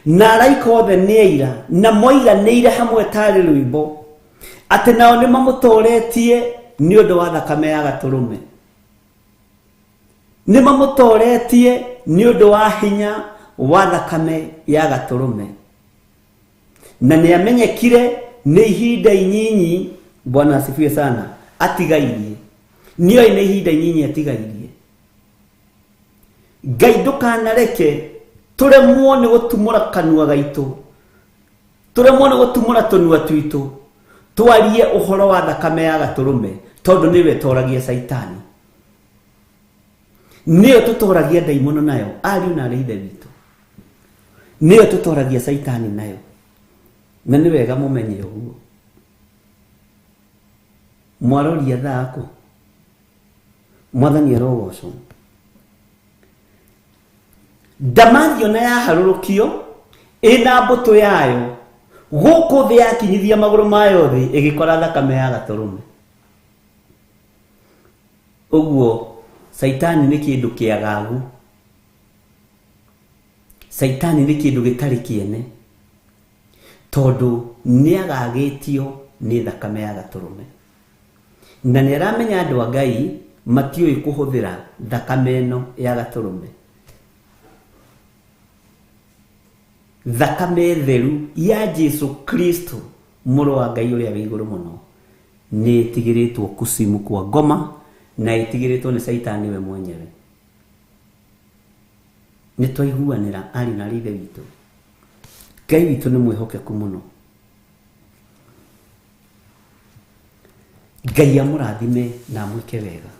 na araika othe nĩ aira na moiganĩire hamwe tarĩ rwĩmbo atĩ nao nĩ mamũtoretie nĩ ũndũ wa thakame ya gatũrũme, nĩ mamũtoretie nĩ ũndũ wa hinya wa thakame ya gatũrũme, na nĩ amenyekire nĩ ihinda inyinyi. Bwana asifiwe sana. Atigairie, nĩoĩ nĩ ihinda inyinyi atigairie. Ngai ndũkanareke tũremwo nĩ gũtumũra kanua gaitũ, tũremwo nĩ gũtumũra tũnua twitũ twarie ũhoro wa thakame ya gatũrũme, tondũ nĩwe ĩtoragia Caitani, nĩyo tũtoragia ndaimono nayo, ariũ na arĩ ithe witũ, nĩyo tũtoragia Caitani nayo. Na nĩ wega mũmenye ũguo. Mwaroria thaa kũ? Mwathani arogocwo. Ndamathio na yaharũrũkio ĩna mbũtũ yayo gũkũ thĩ, yakinyithia magũrũ mayo thĩ ĩgĩkora thakame ya gatũrũme. Ũguo Caitani nĩ kĩndũ kĩagagu. Caitani nĩ kĩndũ gĩtarĩ kĩene, tondũ nĩ agagĩtio nĩ thakame ya gatũrũme. Na nĩ aramenya andũ a Ngai matiũĩ kũhũthĩra thakame ĩno ya gatũrũme. Thakame theru ya Jesu Kristo mũrũ wa Ngai ũrĩa wĩ igũrũ mũno nĩ ĩtigĩrĩtwo kusimu kwa ngoma na ĩtigĩrĩtwo nĩ Caitani we mwenyewe. Nĩ twaiguanĩra ariũ na aarĩ a Ithe witũ. Ngai witũ nĩ mwĩhokeku mũno. Ngai amũrathime na amwĩke wega,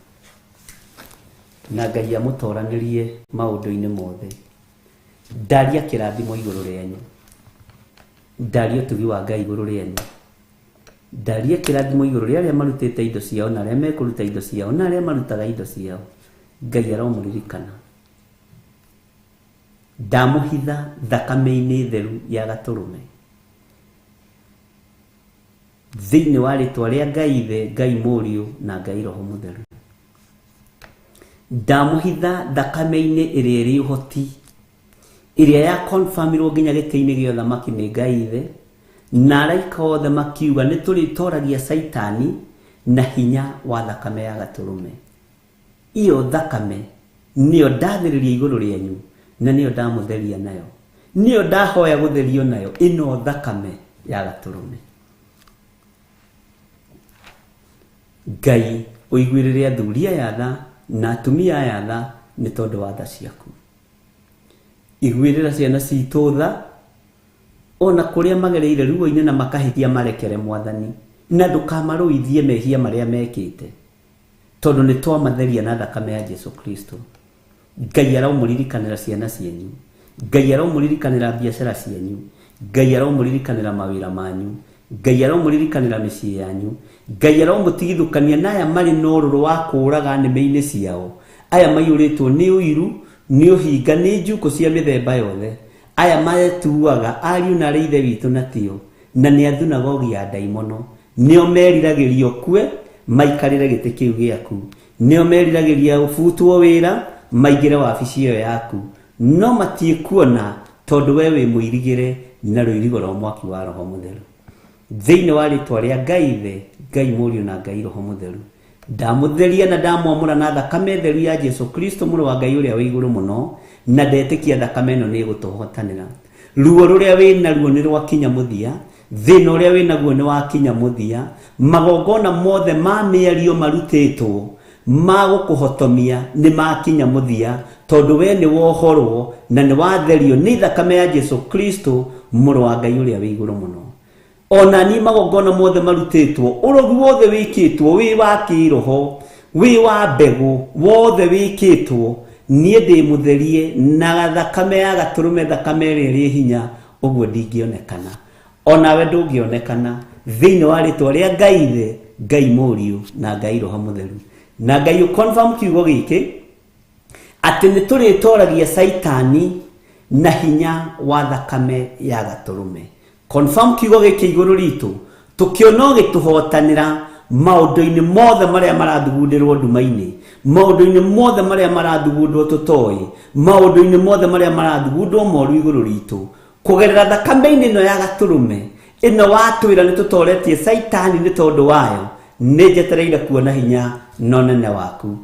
na Ngai amũtoranĩrie maũndũ-inĩ mothe. Ndaria kĩrathimo igũrũ rĩanyu, ndaria ũtugi wa Ngai igũrũ rĩanyu, ndaria kĩrathimo igũrũ rĩa arĩa marutĩte indo ciao na arĩa mekũruta indo ciao na arĩa marutaga indo ciao. Ngai aromũririkana. Ndamũhitha thakame-inĩ theru ya gatũrũme, thĩinĩ wa rĩtwa rĩa Ngai Ithe, Ngai Mũriũ na Ngai Roho Mũtheru. Ndamũhitha thakame-inĩ ĩrĩa ĩrĩ ũhoti, ĩrĩa ya confirmirwo nginya gĩtĩ-inĩ gĩa ũthamaki nĩ Ngai Ithe, na araika othe makiuga nĩ tũrĩtoragia Caitani na hinya wa thakame ya gatũrũme. Iyo thakame nĩyo ndathĩrĩria igũrũ rĩanyu, na nĩyo ndamũtheria nayo, nĩyo ndahoya gũtherio nayo, ĩno thakame ya gatũrũme. Ngai ũiguĩrĩre athuri aya tha na atumia aya tha nĩ tondũ wa tha ciaku. Iguĩrĩra ciana citũ tha, ona kũrĩa magereire ruo-inĩ na makahĩtia marekere Mwathani, na ndũkamarũithie mehia marĩa mekĩte, tondũ nĩ twamatheria na thakame ya Jesu Kristo. Ngai aromũririkanĩra ciana cianyu, Ngai aromũririkanĩra biacara cianyu, Ngai aromũririkanĩra mawĩra manyu, Ngai aromũririkanĩra mĩciĩ yanyu, Ngai aromũtigithũkania na aya marĩ na ũrũrũ wa kũũraga nĩmĩ-inĩ ciao, aya maiyũrĩtwo nĩ ũiru, nĩ ũhinga, nĩ njukũ cia mĩthemba yothe, aya metuaga ariũ na arĩ Ithe witũ na tio, na nĩ a thunagogi ya ndaimono. Nĩo meriragĩria ũkue maikarĩre gĩtĩ kĩu gĩaku, nĩo meriragĩria ũbutwo wĩra maingĩre wabici ĩyo yaku, no matiĩkuona tondũ we wĩ mũirigĩre na rũirigo rwa mwaki wa Roho Mũtheru. Thĩinĩ wa rĩtwa rĩa Ngai Ithe, Ngai Mũriũ na Ngai Roho Mũtheru, ndamũtheria na ndamwamũra na thakame theru ya Jesu Kristo mũrũ wa Ngai ũrĩa wĩ igũrũ mũno, na ndetĩkia thakame ĩno nĩ ĩgũtũhotanĩra. Ruo rũrĩa wĩ naruo nĩ rwakinya mũthia, thĩna ũrĩa wĩ naguo nĩ wakinya mũthia, magongona mothe ma mĩario marutĩtwo ma gũkũhotomia nĩ makinya mũthia, tondũ we nĩ wohorwo na nĩ watherio nĩ thakame ya Jesu Kristo mũrũ wa Ngai ũrĩa wĩ igũrũ mũno. Ona niĩ magongona mothe marutĩtwo, ũrogi wothe wĩkĩtwo wĩ wa kĩroho, wĩ wa mbegũ, wothe wĩkĩtwo, niĩ ndĩ mũtherie na thakame ya gatũrũme, thakame ĩrĩa ĩrĩ hinya, ũguo ndingĩonekana. Onawe ndũngĩonekana thĩinĩ wa rĩtwa rĩa Ngai Ithe, Ngai Mũriũ na Ngai Roho Mũtheru. Na Ngai ũconfirm kiugo gĩkĩ atĩ nĩ tũrĩtoragia Caitani na hinya wa thakame ya gatũrũme. Confirm kiugo gĩkĩ igũrũ ritũ, tũkĩona ũgĩtũhotanĩra maũndũ-inĩ mothe marĩa marathugundĩrwo nduma-inĩ, maũndũ-inĩ mothe marĩa marathugundwo tũtoĩ, maũndũ-inĩ mothe marĩa marathugundwo moru igũrũ ritũ, kũgerera thakame-inĩ ĩno ya gatũrũme ĩno watwĩra nĩ tũtoretie Caitani nĩ tondũ wayo, nĩ njetereire kuona hinya na ũnene waku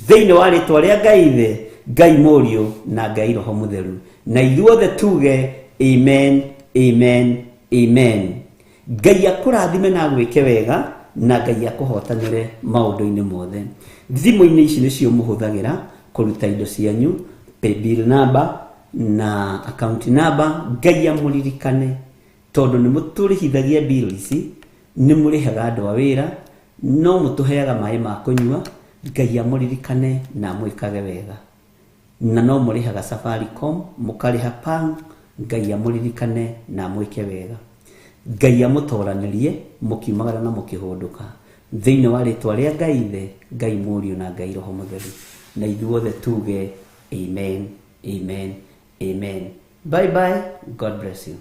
thĩinĩ wa rĩtwa rĩa Ngai Ithe, Ngai Mũriũ na Ngai Roho Mũtheru. Na ithuothe tuge amen, amen, amen. Ngai akũrathime na agwĩke wega, na Ngai akũhotanĩre maũndũ-inĩ mothe. Thimũ-inĩ ici nĩcio mũhũthagĩra kũruta indo cianyu, paybill number na account number. Ngai amũririkane, tondũ nĩ mũtũrĩhithagia bill ici, nĩ mũrĩhaga andũ a wĩra, no mũtũheaga maĩ ma kũnyua. Ngai amũririkane na amwĩkage wega. Na no mũrĩhaga Safaricom, mũkarĩha Pang, Ngai amũririkane na amwĩke wega. Ngai amũtoranĩrie mũkiumagara na mũkĩhũndũka thĩinĩ wa rĩtwa rĩa Ngai Ithe, Ngai Mũriũ na Ngai Roho Mũtheru. Na ithuothe tuge amen, amen, amen. Bye bye, God bless you.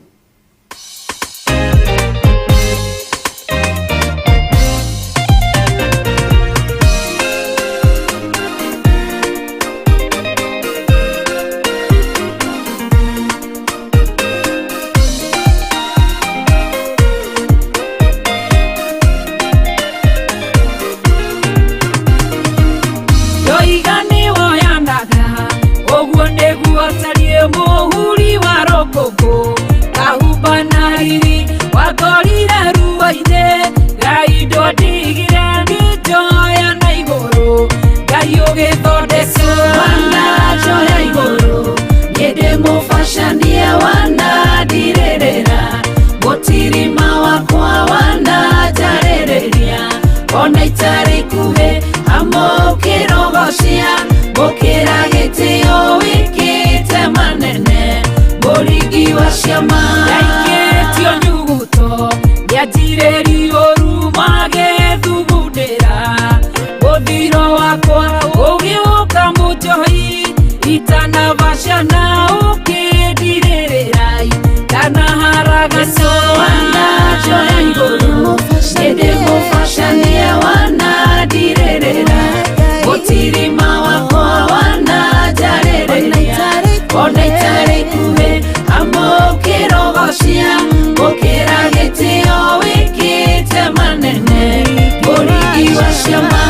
Mũringi wa ciama.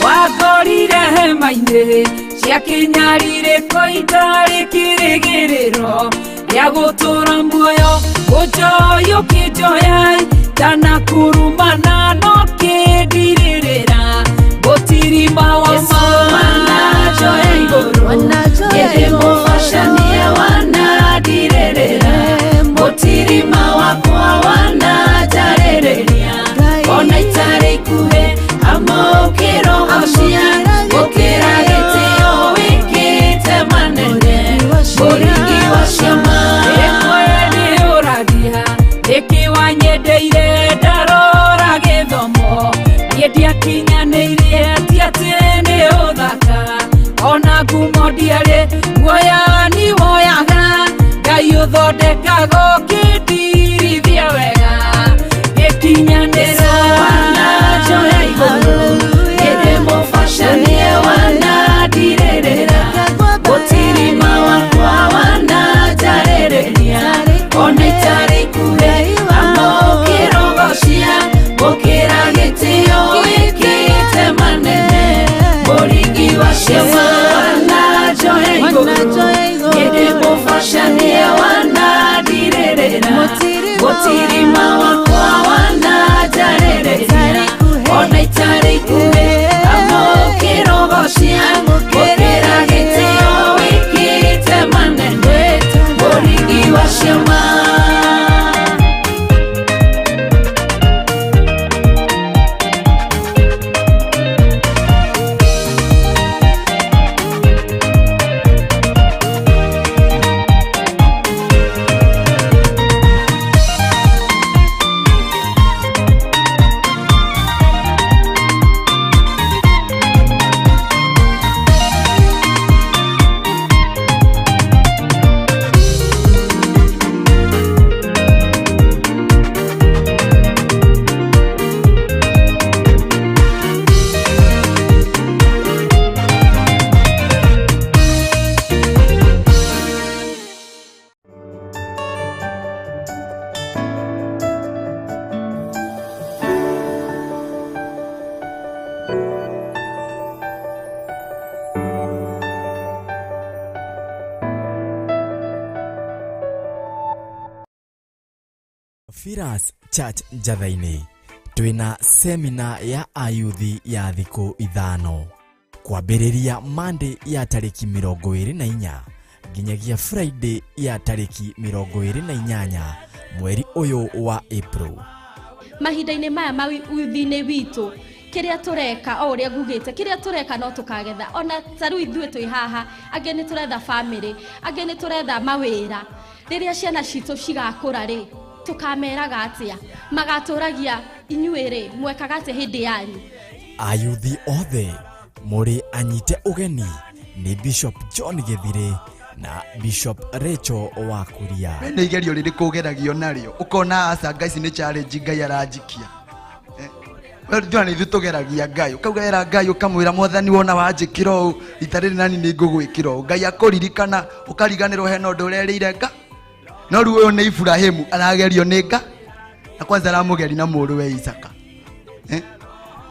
Wakorire hema-inĩ cia kĩnyarire itarĩ kĩrĩgĩrĩro gĩa gũtũũra muoyo ũnjoya ũkĩnjoya ndanakurumana no kĩndirĩrĩra gũtirima wa ma Wananjoya igũrũ Githĩ mũbacanie wanandirĩrĩra mũtirima wakwa wananjarĩrĩria ona itarĩ ikuhĩ amũkĩrogocia gũkĩra gĩtĩo wĩkĩte manene mũringi wa ciama. Ĩmwe nĩũragia nĩkĩ wanyendeire ndarora gĩthomo niĩ ndiakinyanĩirie ti atĩ nĩ ũthaka ona ngumo ndiarĩ guoya ni woyaga Ngai ũthondekaga ũkĩndirithia wega gĩkinyanĩra. Wananjoya igũrũ Githĩ mũbacanie wanandirĩrĩra mũtirima wakwa wananjarĩrĩria ona itarĩ ikuhĩ amũkĩrogocia gũkĩra gĩtĩo wĩkĩte manene mũringi wa ciama. Wananjoya igũrũ Githĩ mũbacanie wanandirĩrĩra mũtirima wakwa wananjarĩrĩria ona itarĩ ikuhĩ amũkĩrogocia gũkĩra gĩtĩo wĩkĩte manene mũringi wa ciama. Firas Church Njatha-inĩ twĩna semina ya ayuthi ya thikũ 5 kwambĩrĩria Monday ya tarĩki 24 nginyagia Friday ya tarĩki 28 mweri ũyũ wa April. Mahinda-inĩ maya mauthi-inĩ witũ kĩrĩa tũreka o ũrĩa ngugĩte kĩrĩa tũreka no tũkagetha ona ta rĩu ithuĩ twĩ haha angĩ nĩ tũretha bamĩrĩ angĩ nĩ tũretha mawĩra rĩrĩa ciana citũ cigakũra rĩ tũkameraga atĩa magatũragia inyuĩ rĩ mwekaga atĩa hĩndĩ yanyu. Ayuthi othe mũrĩ anyite ũgeni nĩ Bishop John Gĩthirĩ na Bishop Rachel Wakuria. We nĩ igerio rĩrĩkũ ũgeragio narĩo ũkona aca Ngai ici nĩ challenge Ngai aranjikia. We njũa nĩ ithuĩ tũgeragia Ngai ũkauga era Ngai ũkamwĩra mwathani wona wanjĩkĩra ũũ rita rĩrĩ nani nĩ ngũgwĩkĩra ũũ Ngai akũririkana ũkariganĩrwo hena ũndũ ũrerĩire Nga no rĩu ũyũ nĩ Ibrahimu aragerio nĩ Nga na kwanza aramũgeria na mũrũwe Isaka.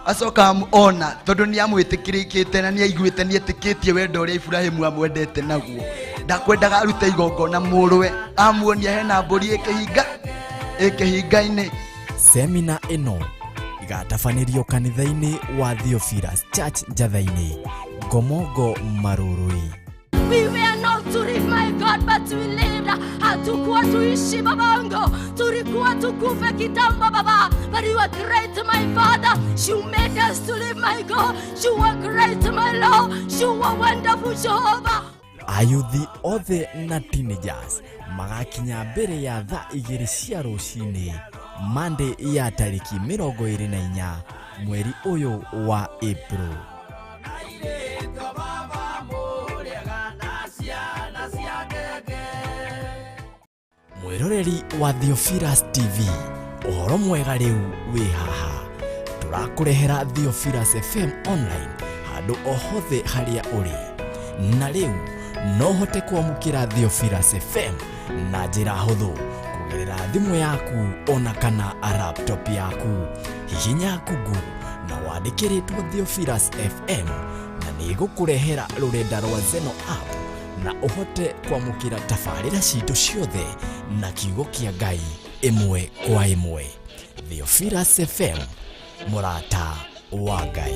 Acoka ona tondũ nĩ amwĩtĩkĩrĩkĩte na nĩ aiguĩte nĩ etĩkĩtie wendo ũrĩa Ibrahimu amwendete naguo ndakwendaga arute igongona mũrũwe amuonia hena mbũri ĩkĩhinga ĩkĩhinga-inĩ. Semina ĩno igatabanĩrio kanitha-inĩ wa Theophilus Church Njatha-inĩ Ngomongo Marurui. We were not to live, my God, but we lived. Hatukuwa tuishi babango, tulikuwa tukufe kitambo baba. But you are great, my Father. You made us to live, my God. You are great, my Lord. You are wonderful, Jehovah. Ayuthi othe na teenagers magakinya mbere ya thaa 2 cia rũcinĩ Monday ya tarĩki 24 mweri ũyũ wa April. Mwĩroreri wa Theophilus TV Ũhoro mwega rĩu wĩ haha, tũrakũrehera Theophilus FM online handũ o hothe harĩa ũrĩ. Na rĩu no ũhote kwamũkĩra Theophilus FM na njĩra hũthũ kũgerera thimũ yaku ona kana laptop yaku. Hihinya Google na wandĩkĩrĩtwo Theophilus FM na nĩ ĩgũkũrehera rũrenda rwa Zeno app na ũhote kwamũkĩra tabarĩra citũ ciothe na kiugo kĩa Ngai ĩmwe kwa ĩmwe. Theophilus FM, mũrata wa Ngai.